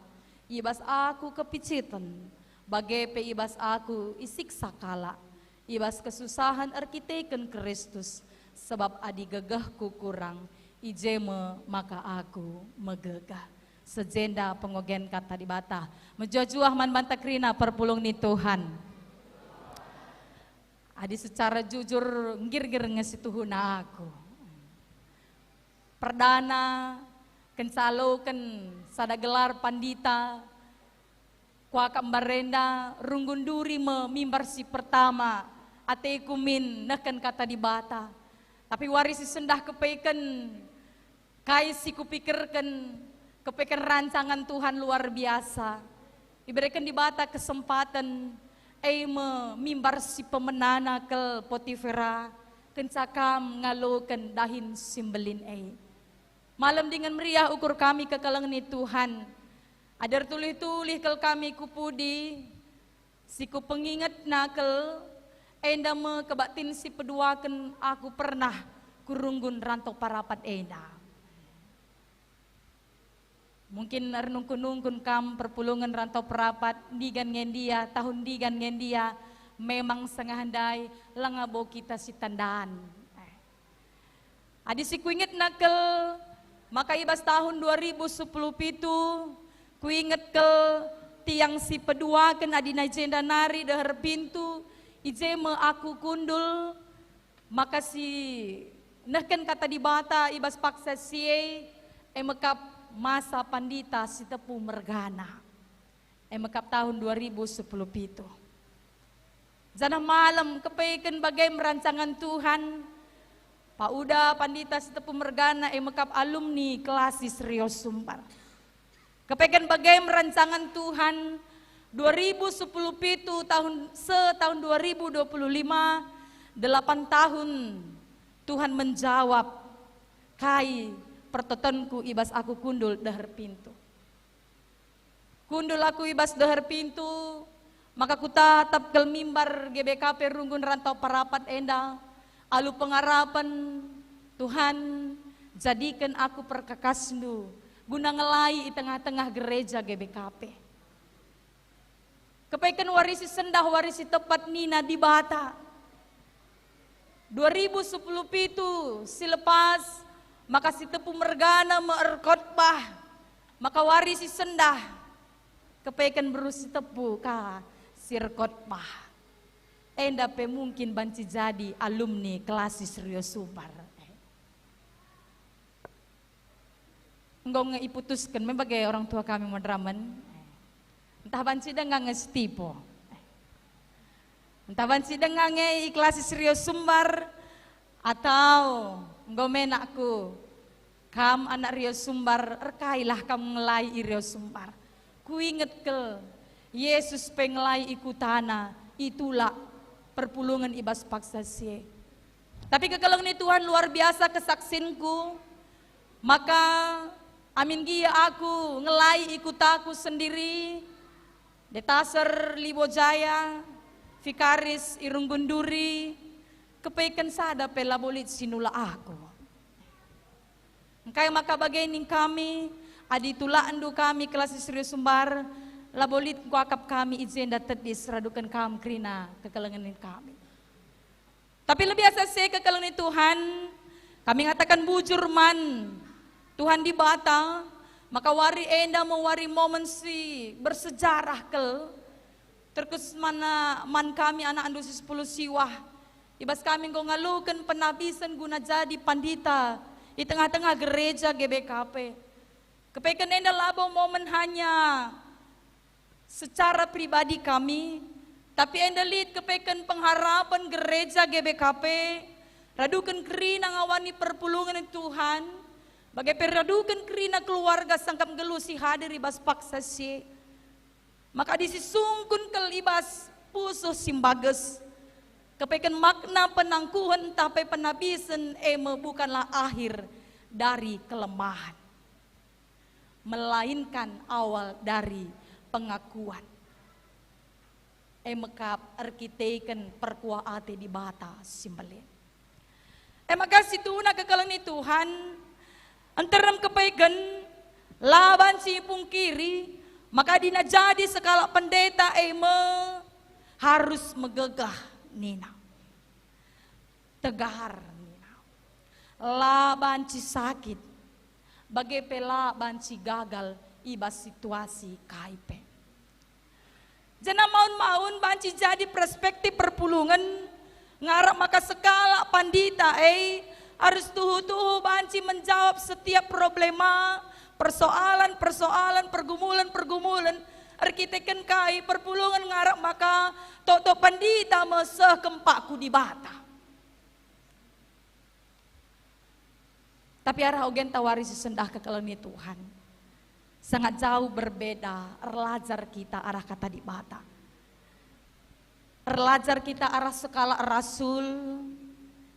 i bas aku kepiciten, bage pe i bas aku isiksa kalak, i bas kesusahen erkiteken Kristus, sebab adi gegehku kurang, i je me maka aku megegeh. Sejenda pengogen Kata Dibata. Mejuah-juah man banta kerina perpulung ni Tuhan. Adi secara jujur, nggirgir nge situhuna aku. Perdana, kenca aloken sada gelar pandita, kuakap mbarenda runggun duri me mimbar si pertama, ateku min nehken Kata Dibata. Tapi wari si sendah kepeken, kai si kupikerken, kepeken rancangan Tuhan luar biasa. Ibereken Dibata kesempaten, e me mimbar si pemenana kal Potifera, kenca kam ngaloken dahin si mbelin e. Malem dingen meriah ukur kami kekelengen ni Tuhan. Adi ertulih-tulih kal kami ku pudi, si kupengingetna kal, enda me kebaktin si peduaken aku pernah ku runggun Rantau Parapat enda. Mungkin ernungkun-nungkun kam perpulungen Rantau Parapat, ndigan nge ndia, tahun ndigan nge ndia, memang sengah ndai langa bo kita si tandan. Adi si kuingetna kal, maka i bas tahun dua ribu sepuluh pitu, kuinget kal tiang si peduaken adi nai jenda nari deher pintu, i je me aku kundul, maka si nehken Kata Dibata i bas paksa si e, e me kap masa pandita Sitepu mergana. E me kap tahun dua ribu sepuluh pitu. Janah malem kepeken bage me rancangan Tuhan, Pauda Pandita Sitepu mergana e me kap alumni Klasis Rio Sumbar. Kepeken bage me rancangan Tuhan, dua ribu sepuluh pitu tahun, se tahun dua ribu dua puluh lima, delapan tahun Tuhan menjawab kai pertotonku i bas aku kundul deher pintu. Kundul aku i bas deher pintu, maka kutatap kal mimbar G B K P runggun Rantau Parapat enda, alu pengarapen, "Tuhan, jadiken aku perkakasNdu guna ngelai i tengah-tengah gereja G B K P." Kepeken wari si sendah, wari si tepat nina Dibata. Dua ribu sepuluh pitu si lepas, maka Sitepu mergana me erkotbah, maka wari si sendah Kepeken beru si tepu ka si erkhotbah. Enda pe mungkin banci jadi alumni Klasis Rio Sumbar. Enggo nge iputusken me bage orang tua kami moderamen. Ntah banci denga nge si tipu. Ntah banci denga nge i Klasis Rio Sumbar, atau enggo me nakku, kam anak Rio Sumbar, erkailah kam ngelai i Rio Sumbar. Kuinget kal, Yesus pe ngelai i kutana, itulak perpulungen i bas paksa si e. Tapi kekelengen ni Tuhan luar biasa kesaksingku, maka amin gia aku ngelai i kutaku sendiri, Detaser Libo Jaya, Vikaris i Runggun Duri, kepeken sada pe labo lit si nulak aku. Engkai maka bage ning kami, adi tulakenndu kami Klasis Rio Sumbar, labo lit kuakap kami i jenda tedis raduken kam kerina kekelengen nin kami. Tapi lebih asa si e kekelengen ni Tuhan, kami ngataken bujur man Tuhan Dibata, maka wari enda me wari momen si bersejarah kal, terkhusus man, man kami anakndu si sepuluh siwah. I bas kami enggo ngaloken penabisen guna jadi pandita i tengah-tengah gereja G B K P. Kepeken enda labo momen hanya secara pribadi kami, tapi enda lit kepeken pengharapen gereja G B K P, raduken kerina ngawani perpulungen Tuhan, bage pe raduken kerina keluarga sangkap nggeluh si hadir i bas paksa si e. Maka disisungkun kal i bas pusuh si mbages, kepeken makna penangkuhen ntah pe penabisen e me bukanlah akhir dari kelemahan, melainkan awal dari pengakuan. E me kap erkiteken perkuah ate Dibata si mbelin. E maka situhuna kekelengen ni Tuhan, nterem kepeken, la banci ipungkiri, maka adi na jadi sekalak pendeta e me harus megegeh nina. Tegar nina. La banci sakit, bage pe la banci gagal i bas situasi kai pe. Janah maun-maun banci jadi perspektif perpulungen, ngarap maka sekalak pandita e arus tuhu-tuhu banci menjawab setiap problema, persoalan-persoalan, pergumulan-pergumulan, erkiteken kai perpulungen ngarap maka toto pandita me seh kempak ku Dibata. Tapi arah ogen tawari si sendah kekelengen ni Tuhan. Sangat jauh berbeda erlajar kita arah kata Dibata. Erlajar kita arah sekalak rasul,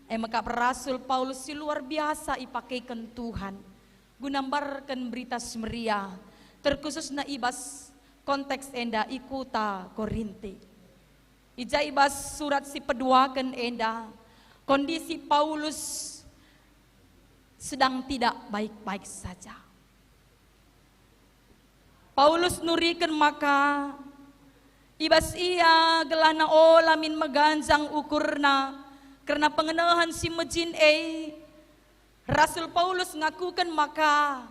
e mekap rasul Paulus si luar biasa ipakeken Tuhan guna mbarken Berita Si Meriah, terkhususna i bas konteks enda i kuta Korinti. I ja i bas surat si peduaken enda, kondisi Paulus sedang tidak baik-baik saja. Paulus nuriken maka i bas ia gelahna ola min meganjang ukurna kerna pengenehen si mejin e, Rasul Paulus ngakuken maka,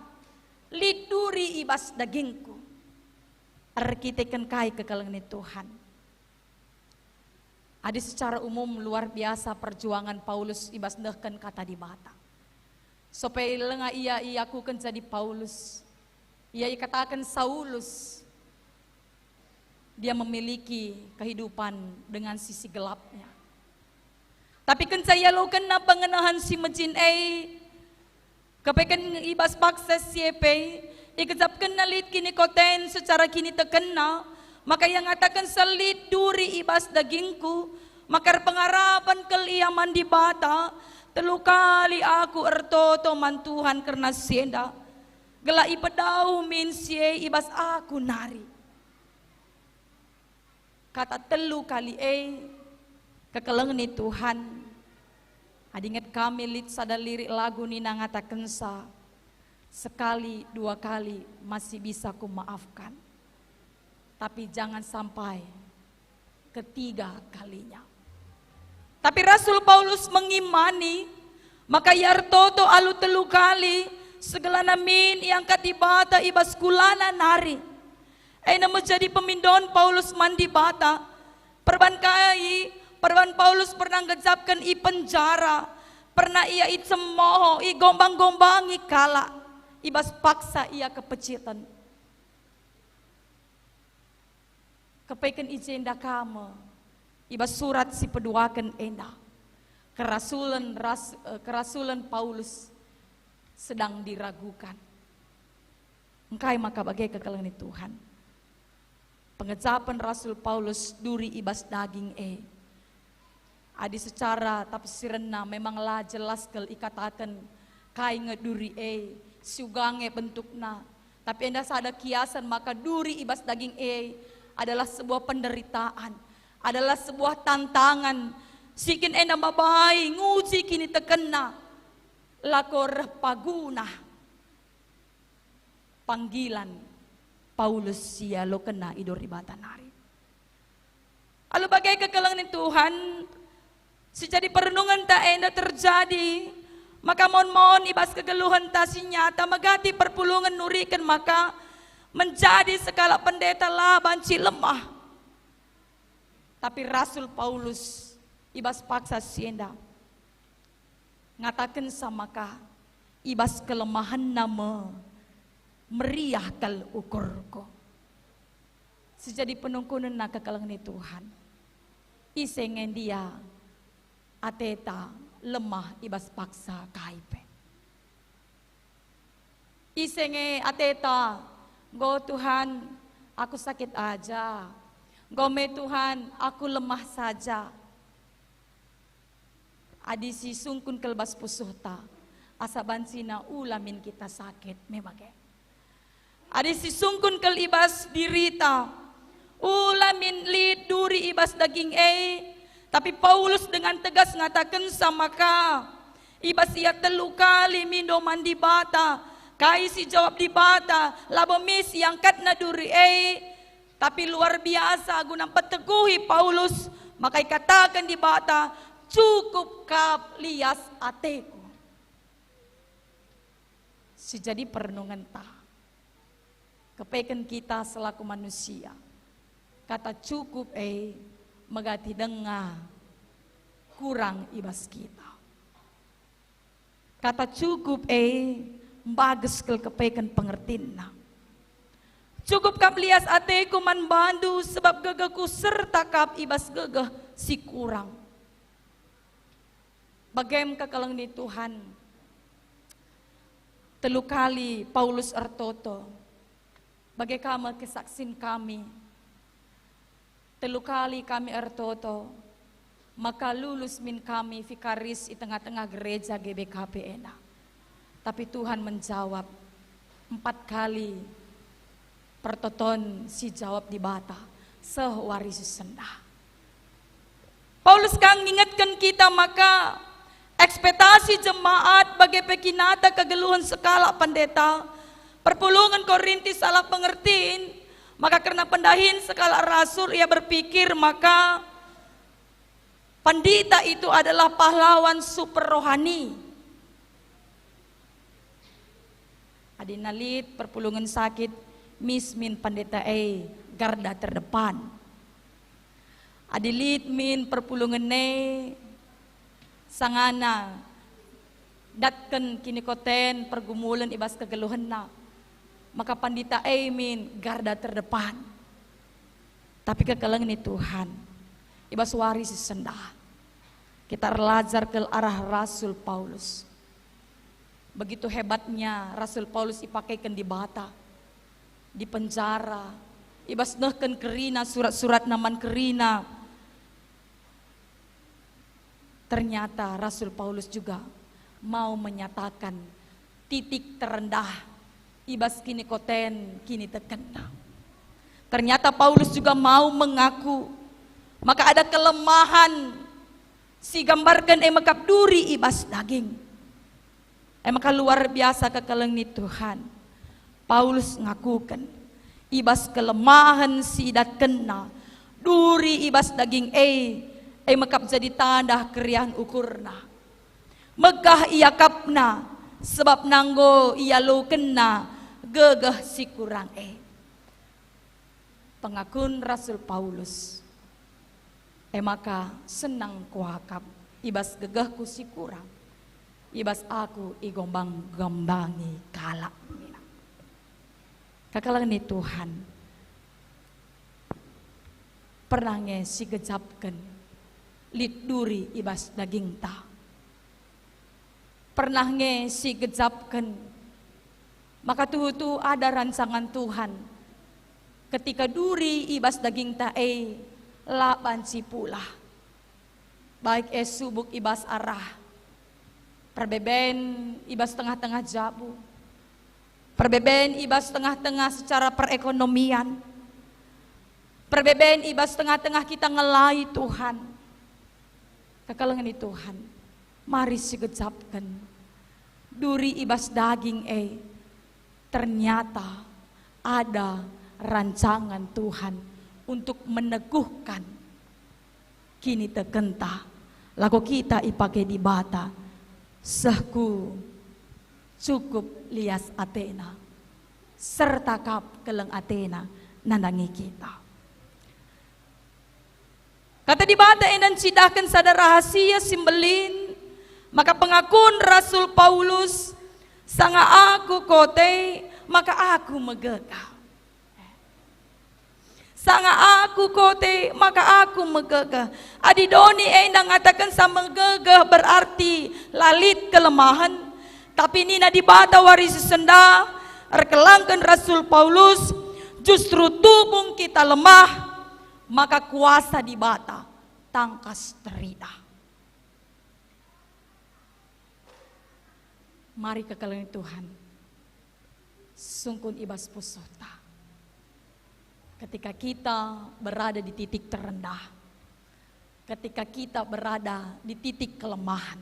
"Lit duri i bas dagingku." Erkiteken kai kekelengen ni Tuhan? Adi secara umum luar biasa perjuangan Paulus i bas nehken kata Dibata. Sope lenga ia iakuken jadi Paulus, ia ikataken Saulus, dia memiliki kehidupan dengan sisi gelapnya. Tapi kenca ialokenna pengenehen si mejin e, kepeken i bas paksa si e pe, ikejapkenna lit kinikoten secara kinitekenna, maka ia ngatakenca, "Lit duri i bas dagingku, maka erpengarapen kal ia man Dibata, telu kali aku ertoto man Tuhan kerna si enda, gelah ipedauh min si e i bas aku nari." Kata telu kali e, kekelengen ni Tuhan. Adi inget kami lit sada lirik lagu nina ngatakenca, "Sekali, dua kali masih bisa kumaafkan, tapi jangan sampai ketiga kalinya." Tapi Rasul Paulus mengimani maka ia ertoto alu telu kali, segelana min iangkat Dibata i bas kulana nari. Enda me jadi pemindon Paulus man Dibata. Perban kai? Perban Paulus pernah ngejapken i penjara, pernah ia icemoho, igombang-gombangi kalak, i bas paksa ia kepeciten. Kepeken i jenda ka me, i bas surat si peduaken enda, kerasulen ras-, eh, kerasulen Paulus sedang diragukan. Engkai maka bage kekelengen Tuhan? Pengejapen Rasul Paulus duri i bas daging e. Adi secara tafsirenna memang la jelas kal ikataken kai nge duri e, si uga nge bentukna. Tapi enda sada kiasen maka duri i bas daging e adalah sebuah penderitaan, adalah sebuah tantangan, si kin enda mabai nguji kinitekenna, lako reh paguna panggilan Paulus si ialokenna i dor Dibata nari. Alu bage kekelengen Tuhan, si jadi perenungenta enda terjadi, maka mon-mon i bas kegeluhenta si nyata megati perpulungen nuriken maka menjadi sekalak pendeta la banci lemah. Tapi Rasul Paulus i bas paksa si enda ngatakensa maka, "I bas kelemahenna me meriah kal ukurku." Si jadi penungkunenna kekelengen Tuhan. Ise nge ndia ateta lemah i bas paksa kai pe. Ise nge ateta, "Enggo Tuhan, aku sakit aja. Enggo me Tuhan, aku lemah saja." Adi sisungkun kal bas pusuhta, asa bancina ula min kita sakit, me bage. Adi sisungkun kal i bas dirita, ula min lit duri i bas daging e, tapi Paulus dengan tegas ngatakensa maka, i bas ia telu kali mindo man Dibata, kai si jawab Dibata, labo mis iangkatna duri e, tapi luar biasa guna mpeteguhi Paulus, maka ikataken Dibata, "Cukup kap lias ateku." Si jadi perenungenta, kepeken kita selaku manusia, kata cukup e megati denga kurang i bas kita. Kata cukup e mbages kal kepeken pengertinna. "Cukup kap lias ateku man bandu, sebab gegehku serta kap i bas gegeh si kurang." Bagem kekelengen Tuhan, telu kali Paulus ertoto. Bage ka me kesaksin kami. Telu kali kami ertoto, maka lulus min kami vikaris i tengah-tengah gereja G B K P enda. Tapi Tuhan menjawab empat kali pertoton si jawab Dibata seh wari si sendah. Paulus ka ngingetken kita maka ekspektasi jemaat bage pe kinata kegeluhen sekalak pendeta, perpulungen Korinti salah pengertin, maka kerna pendahin sekalak rasul ia berpikir maka pendeta itu adalah pahlawan super rohani. Adi na lit perpulungen sakit, mis min pendeta e garda terdepan. Adi lit min perpulungen e sangana datken kinikoten pergumulen i bas kegeluhenna, maka pendeta e min garda terdepan. Tapi kekelengen Tuhan, i bas wari si sendah, kita erlajar kal arah Rasul Paulus. Begitu hebatnya Rasul Paulus ipakeken Dibata, di penjara, i bas nehken kerina surat-suratna man kerina. Ternyata Rasul Paulus juga mau menyatakan titik terendah i bas kinikoten kinitekenna. Ternyata Paulus juga mau mengaku maka ada kelemahan si gambarken e mekap duri i bas daging. E maka luar biasa kekelengen Tuhan. Paulus ngakuken, i bas kelemahen si idatkenna, duri i bas daging e, e mekap jadi tanda keriahen ukurna. Megah iakapna, sebab nanggo ialokenna gegeh si kurang e. Pengakun Rasul Paulus, e maka senang kuakap i bas gegehku si kurang, i bas aku igombang-gombangi kalak nina. Kekelengen Tuhan, pernah nge sigejapken lit duri i bas dagingta. Pernah nge sigejapken maka tuhu-tuhu ada rancangan Tuhan. Ketika duri i bas dagingta e la banci pulah, baik e subuk i bas arah perbeben i bas tengah-tengah jabu, perbeben i bas tengah-tengah secara perekonomian, perbeben i bas tengah-tengah kita ngelai Tuhan. Kekelengen Tuhan, mari sigejapken duri i bas daging e. Ternyata ada rancangan Tuhan untuk meneguhkan kinitekenta, lako kita ipake Dibata seh ku cukup lias atena, serta kap keleng atena nandangi kita. Kata Dibata enda ncidahken sada rahasia si mbelin, maka pengakun Rasul Paulus, "Sanga aku kote, maka aku megegeh. Sanga aku kote, maka aku megegeh." Adi doni enda ngatakensa megegeh berarti la lit kelemahen, tapi nina Dibata wari si sendah, erkelangken Rasul Paulus, justru tubung kita lemah, maka kuasa Dibata tangkas teridah. Mari kekelengen Tuhan, sungkun i bas pusuhta. Ketika kita berada di titik terendah, ketika kita berada di titik kelemahan,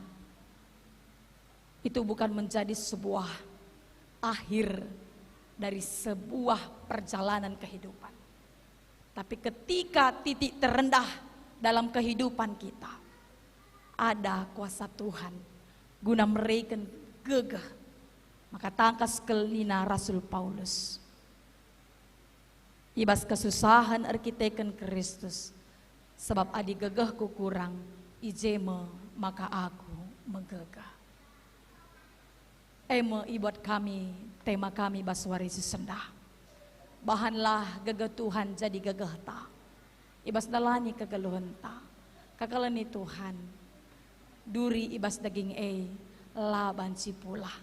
itu bukan menjadi sebuah akhir dari sebuah perjalanan kehidupan. Tapi ketika titik terendah dalam kehidupan kita, ada kuasa Tuhan guna mereken gegeh. Maka tangkas kal nina Rasul Paulus, "I bas kesusahen erkiteken Kristus, sabap adi gegehku kurang, i je me maka aku megegeh." E me ibuat kami tema kami bas wari si sendah. Bahanlah gegeh Tuhan jadi gegehta, i bas ndalani kegeluhenta. Kekelengen Tuhan, duri i bas daging e la banci pulah,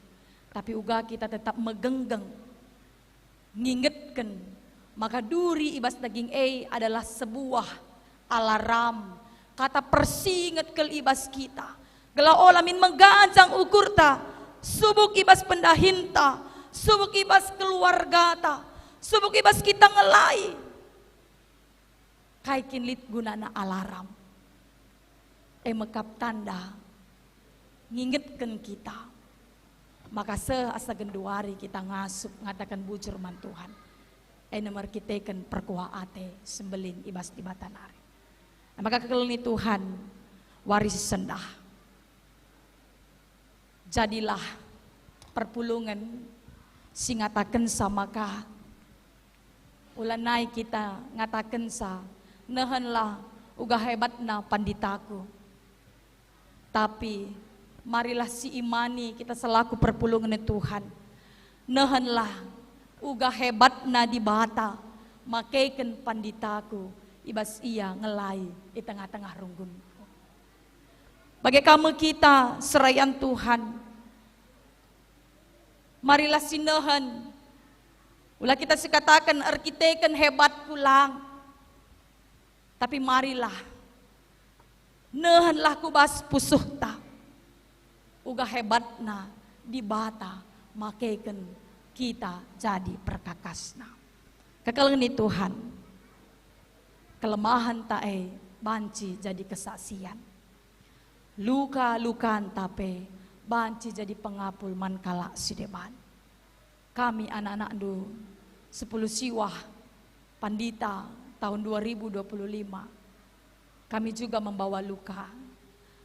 tapi uga kita tetap megenggeng. Ngingetken maka duri i bas daging e adalah sebuah alarm, kata persinget kal i bas kita, gelah ola min meganjang ukurta, subuk i bas pendahinta, subuk i bas keluargata, subuk i bas kita ngelai. Kai kin lit gunana alarm? E me kap tanda ngingetken kita. Maka seh asa genduari kita ngasup ngataken bujur man Tuhan. E me erkiteken perkuah ate sembelin i bas Dibata nari. Maka kekelengen Tuhan, wari si sendah. Jadilah perpulungen si ngatakensa maka, ulanai kita ngatakensa, "Nehenlah uga hebatna panditaku." Tapi marilah si imani kita selaku perpulungen Tuhan, "Nehenlah uga hebatna Dibata makeken panditaku i bas ia ngelai i tengah-tengah runggunku." Bage ka me kita serayan Tuhan. Marilah si nehen. Ula kita sikataken erkiteken hebatku lang. Tapi marilah, nehenlah ku bas pusuhta. Uga hebatna Dibata makeken kita jadi perkakasna. Kekelengen Tuhan, kelemahenta e banci jadi kesaksian. Luka-lukanta pe banci jadi pengapul man kalak si deban. Kami anak-anakndu sepuluh siwah pandita tahun dua ribu dua puluh lima, kami juga membawa luka,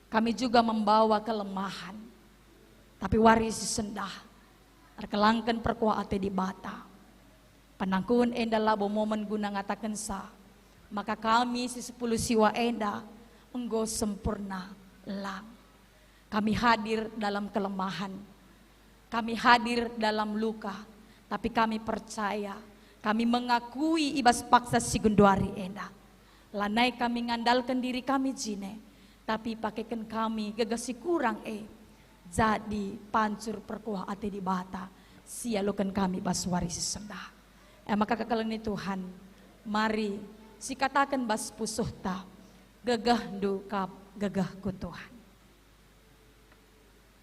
kami juga membawa kelemahan. Tapi wari si sendah, erkelangken perkuah ate Dibata. Penangkuhen enda labo momen guna ngatakensa maka kami si sepuluh siwa enda enggo sempurna, lang. Kami hadir dalam kelemahan, kami hadir dalam luka, tapi kami percaya, kami mengakui i bas paksa si genduari enda. Lanai kami ngandalken diri kami jine, tapi pakeken kami gegeh si kurang e jadi pancur perkuah ate Dibata si ialoken kami bas wari si sendah. E maka kekelengen Tuhan, mari sikataken bas pusuhta, "Gegehndu kap gegehku, Tuhan."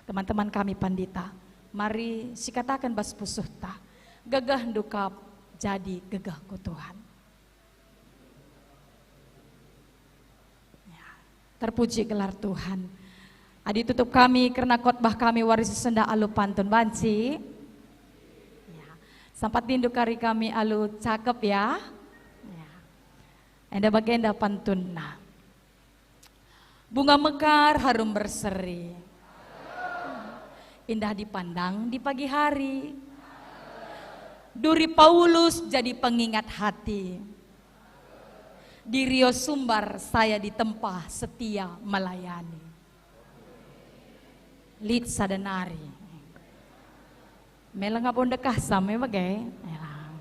Teman-teman kami pandita, mari sikataken bas pusuhta, "Gegehndu kap jadi gegehku, Tuhan." Ya, terpuji gelar Tuhan. Adi tutup kami kerna khotbah kami wari si sendah alu pantun banci. Ya, sampat nindu kari kami alu cakep ya. Ya. Enda bagenda pantunna. Bunga mekar harum berseri, indah dipandang di pagi hari. Duri Paulus jadi pengingat hati. Di Rio Sumbar saya ditempa setia melayani. Lit sada nari. Mela ngabo ndekah sa me bage. Mela.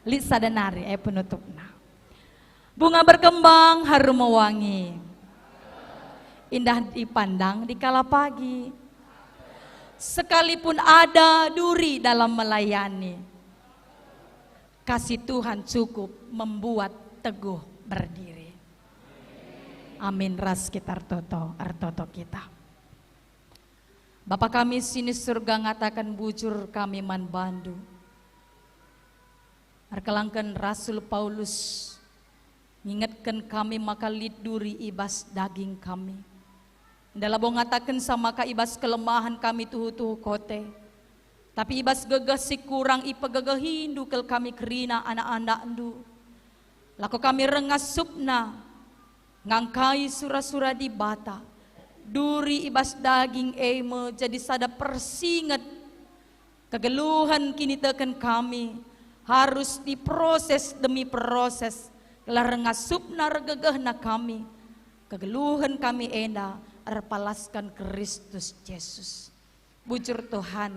Lit sada nari, eh, penutupna. Bunga berkembang harum mewangi. Indah dipandang di kala pagi. Sekalipun ada duri dalam melayani, kasih Tuhan cukup membuat teguh berdiri. Amin. Ras kita ertoto, ertoto kita. Bapa kami si ni Surga, ngataken bujur kami man bandu. Erkelangken Rasul Paulus ngingetken kami maka lit duri i bas daging kami. Enda labo ngatakensa maka i bas kelemahen kami tuhu-tuhu kote, tapi i bas gegeh si kurang ipegegehindu kal kami kerina anak-anakndu. Lako kami reh ngasupna ngangkai sura-sura Dibata. Duri i bas daging e me jadi sada persinget kegeluhen kiniteken kami, harus diproses demi proses, gelah reh ngasupna ergegehna kami. Kegeluhen kami enda erpalasken Kristus Jesus. Bujur Tuhan,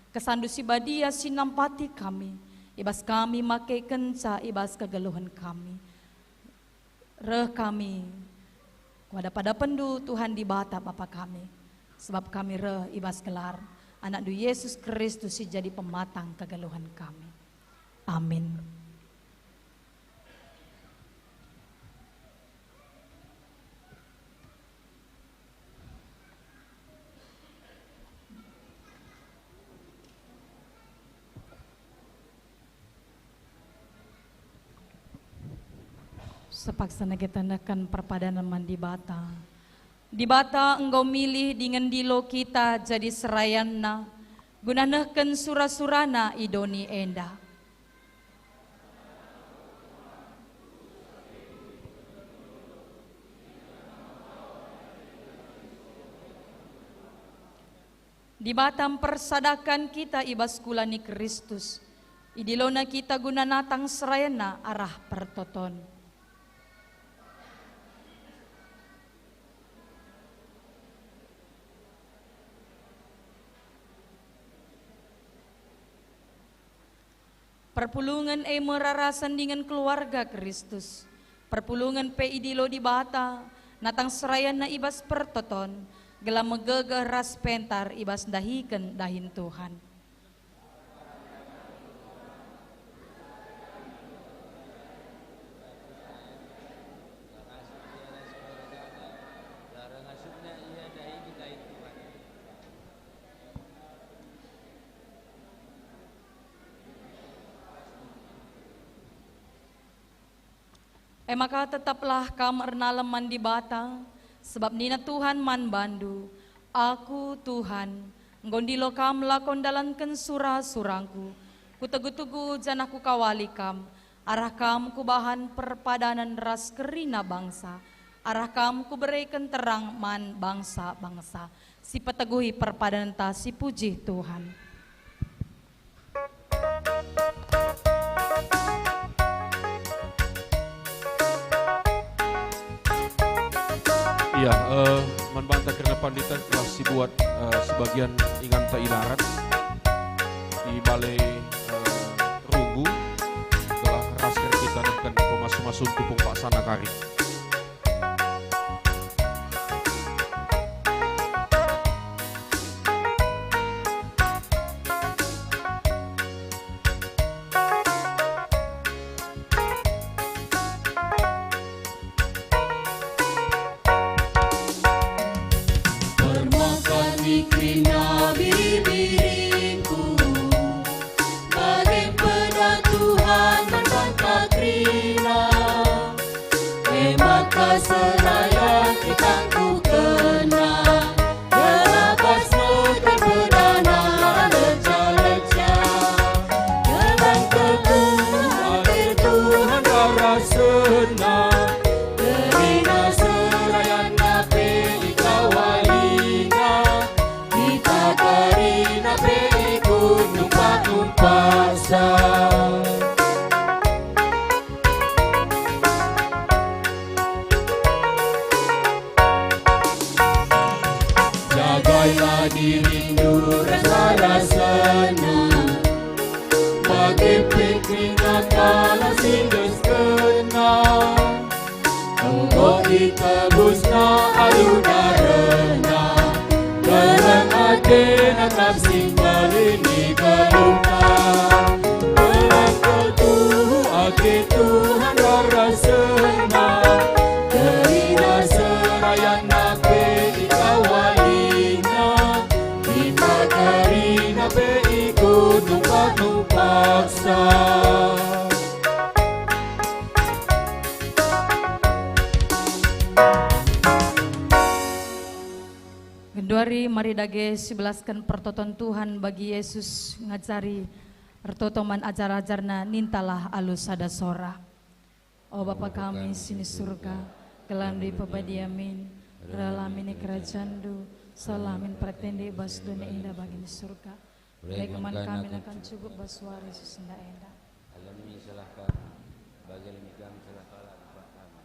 kesandu si badia si nampati kami, i bas kami makekenca i bas kegeluhen kami. Reh kami ku adap-adapenndu, Tuhan Dibata Bapa kami, sebab kami reh i bas gelar AnakNdu Yesus Kristus si jadi pematang kegeluhen kami. Amin. Sepaksana kita nehken perpadanen man Dibata. Dibata enggo milih dingen ndilo kita jadi serayanNa, guna nehken sura-suraNa i doni enda. Dibata mpersadaken kita i bas kula ni Kristus. IdiloNa kita guna natang serayanNa arah pertoton. Perpulungen e me rarasen dingen keluarga Kristus. Perpulungen pe idilo Dibata, natang serayanNa i bas pertoton, gelah megegeh ras pentar i bas ndahiken dahin Tuhan. E maka tetaplah kam ernalem man Dibata, sebab nina Tuhan man bandu, "Aku, Tuhan, enggo ndilo kam lako ndalanken sura-surangKu. Kutegu-tegu janah Kukawali kam, arah kam Kubahan perpadanen ras kerina bangsa, arah kam Kubereken terang man bangsa-bangsa." Sipeteguhi perpadanenta, sipuji Tuhan. Ya, eh, man banta kerina pandita telah sibuat, eh, sebagian inganta i darat, i bale, eh, runggu, gelah ras kerina kita nehken pemasu-masun tupung paksana kari. Permakan kerina biri-biringku, bage pe da Tuhan man banta kerina. E maka serayan itangkuhkenna, gelah bas noten pedana leca-leca. Gelah teguh ate Tuhan rarasenna, kerina serayanna pe ikawalina, kita kerina pe ikut numpak-numpaksa. Jagailah dirindu ras rarasenna, bage pe kerina kalak si endeskenna. Enggo itebusna alu darehna, keleng atena kap si nggalini geluhta. Keleng ketuhu ate Tuhan rarasenna, kerina serayanna pe ikawalina, kita kerina pe ikut numpak-numpaksa. Genduari mari dage sibelasken pertoton Tuhan bagi Yesus ngajari ertoto man ajar-ajarNa, nintalah alu sada sora. O Bapa kami si ni Surga, gelarNdu ipebadia min, reh la min i kerajanNdu, seh la min peratenndu i bas doni enda bagi ni Surga. Bereken man kami nakan cukup bas wari si sendah enda. Alemi salah kami, bagi alemi kami salah kalak si ncuah kami.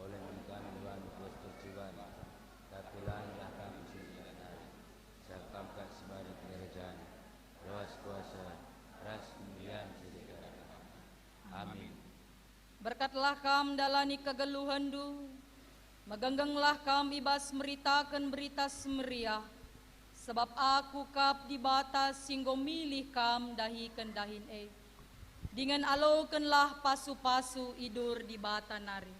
Ola min kami bandu ku bas percubaan, tapi lanailah kami si nari, sabap Kam kap si mari kinirajan, ras kuasa, ras kemulian sekalak. Amin. Berkatlah kam ndalani kegeluhenNdu, megenggenglah kam i bas meritaken Berita Si Meriah, sabap Aku kap Dibata si enggo milih kam ndahiken dahin e. Dingen alokenlah pasu-pasu i dur Dibata nari.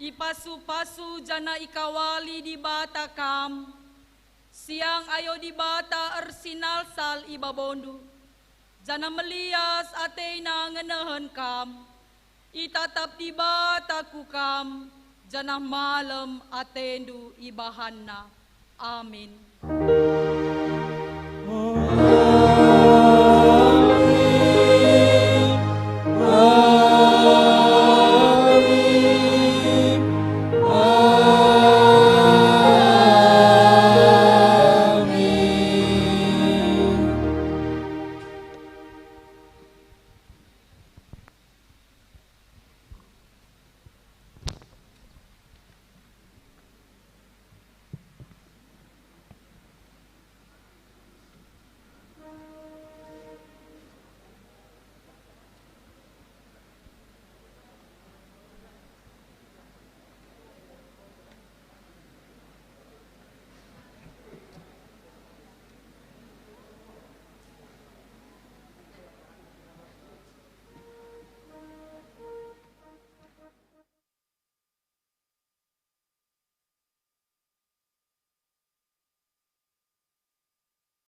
Ipasu-pasu janah ikawali Dibata kam, siang ayo Dibata ersinalsal i babondu, janah melias ateNa ngenehen kam. Itatap Dibata ku kam, janah malem atendu ibahanNa. Amin.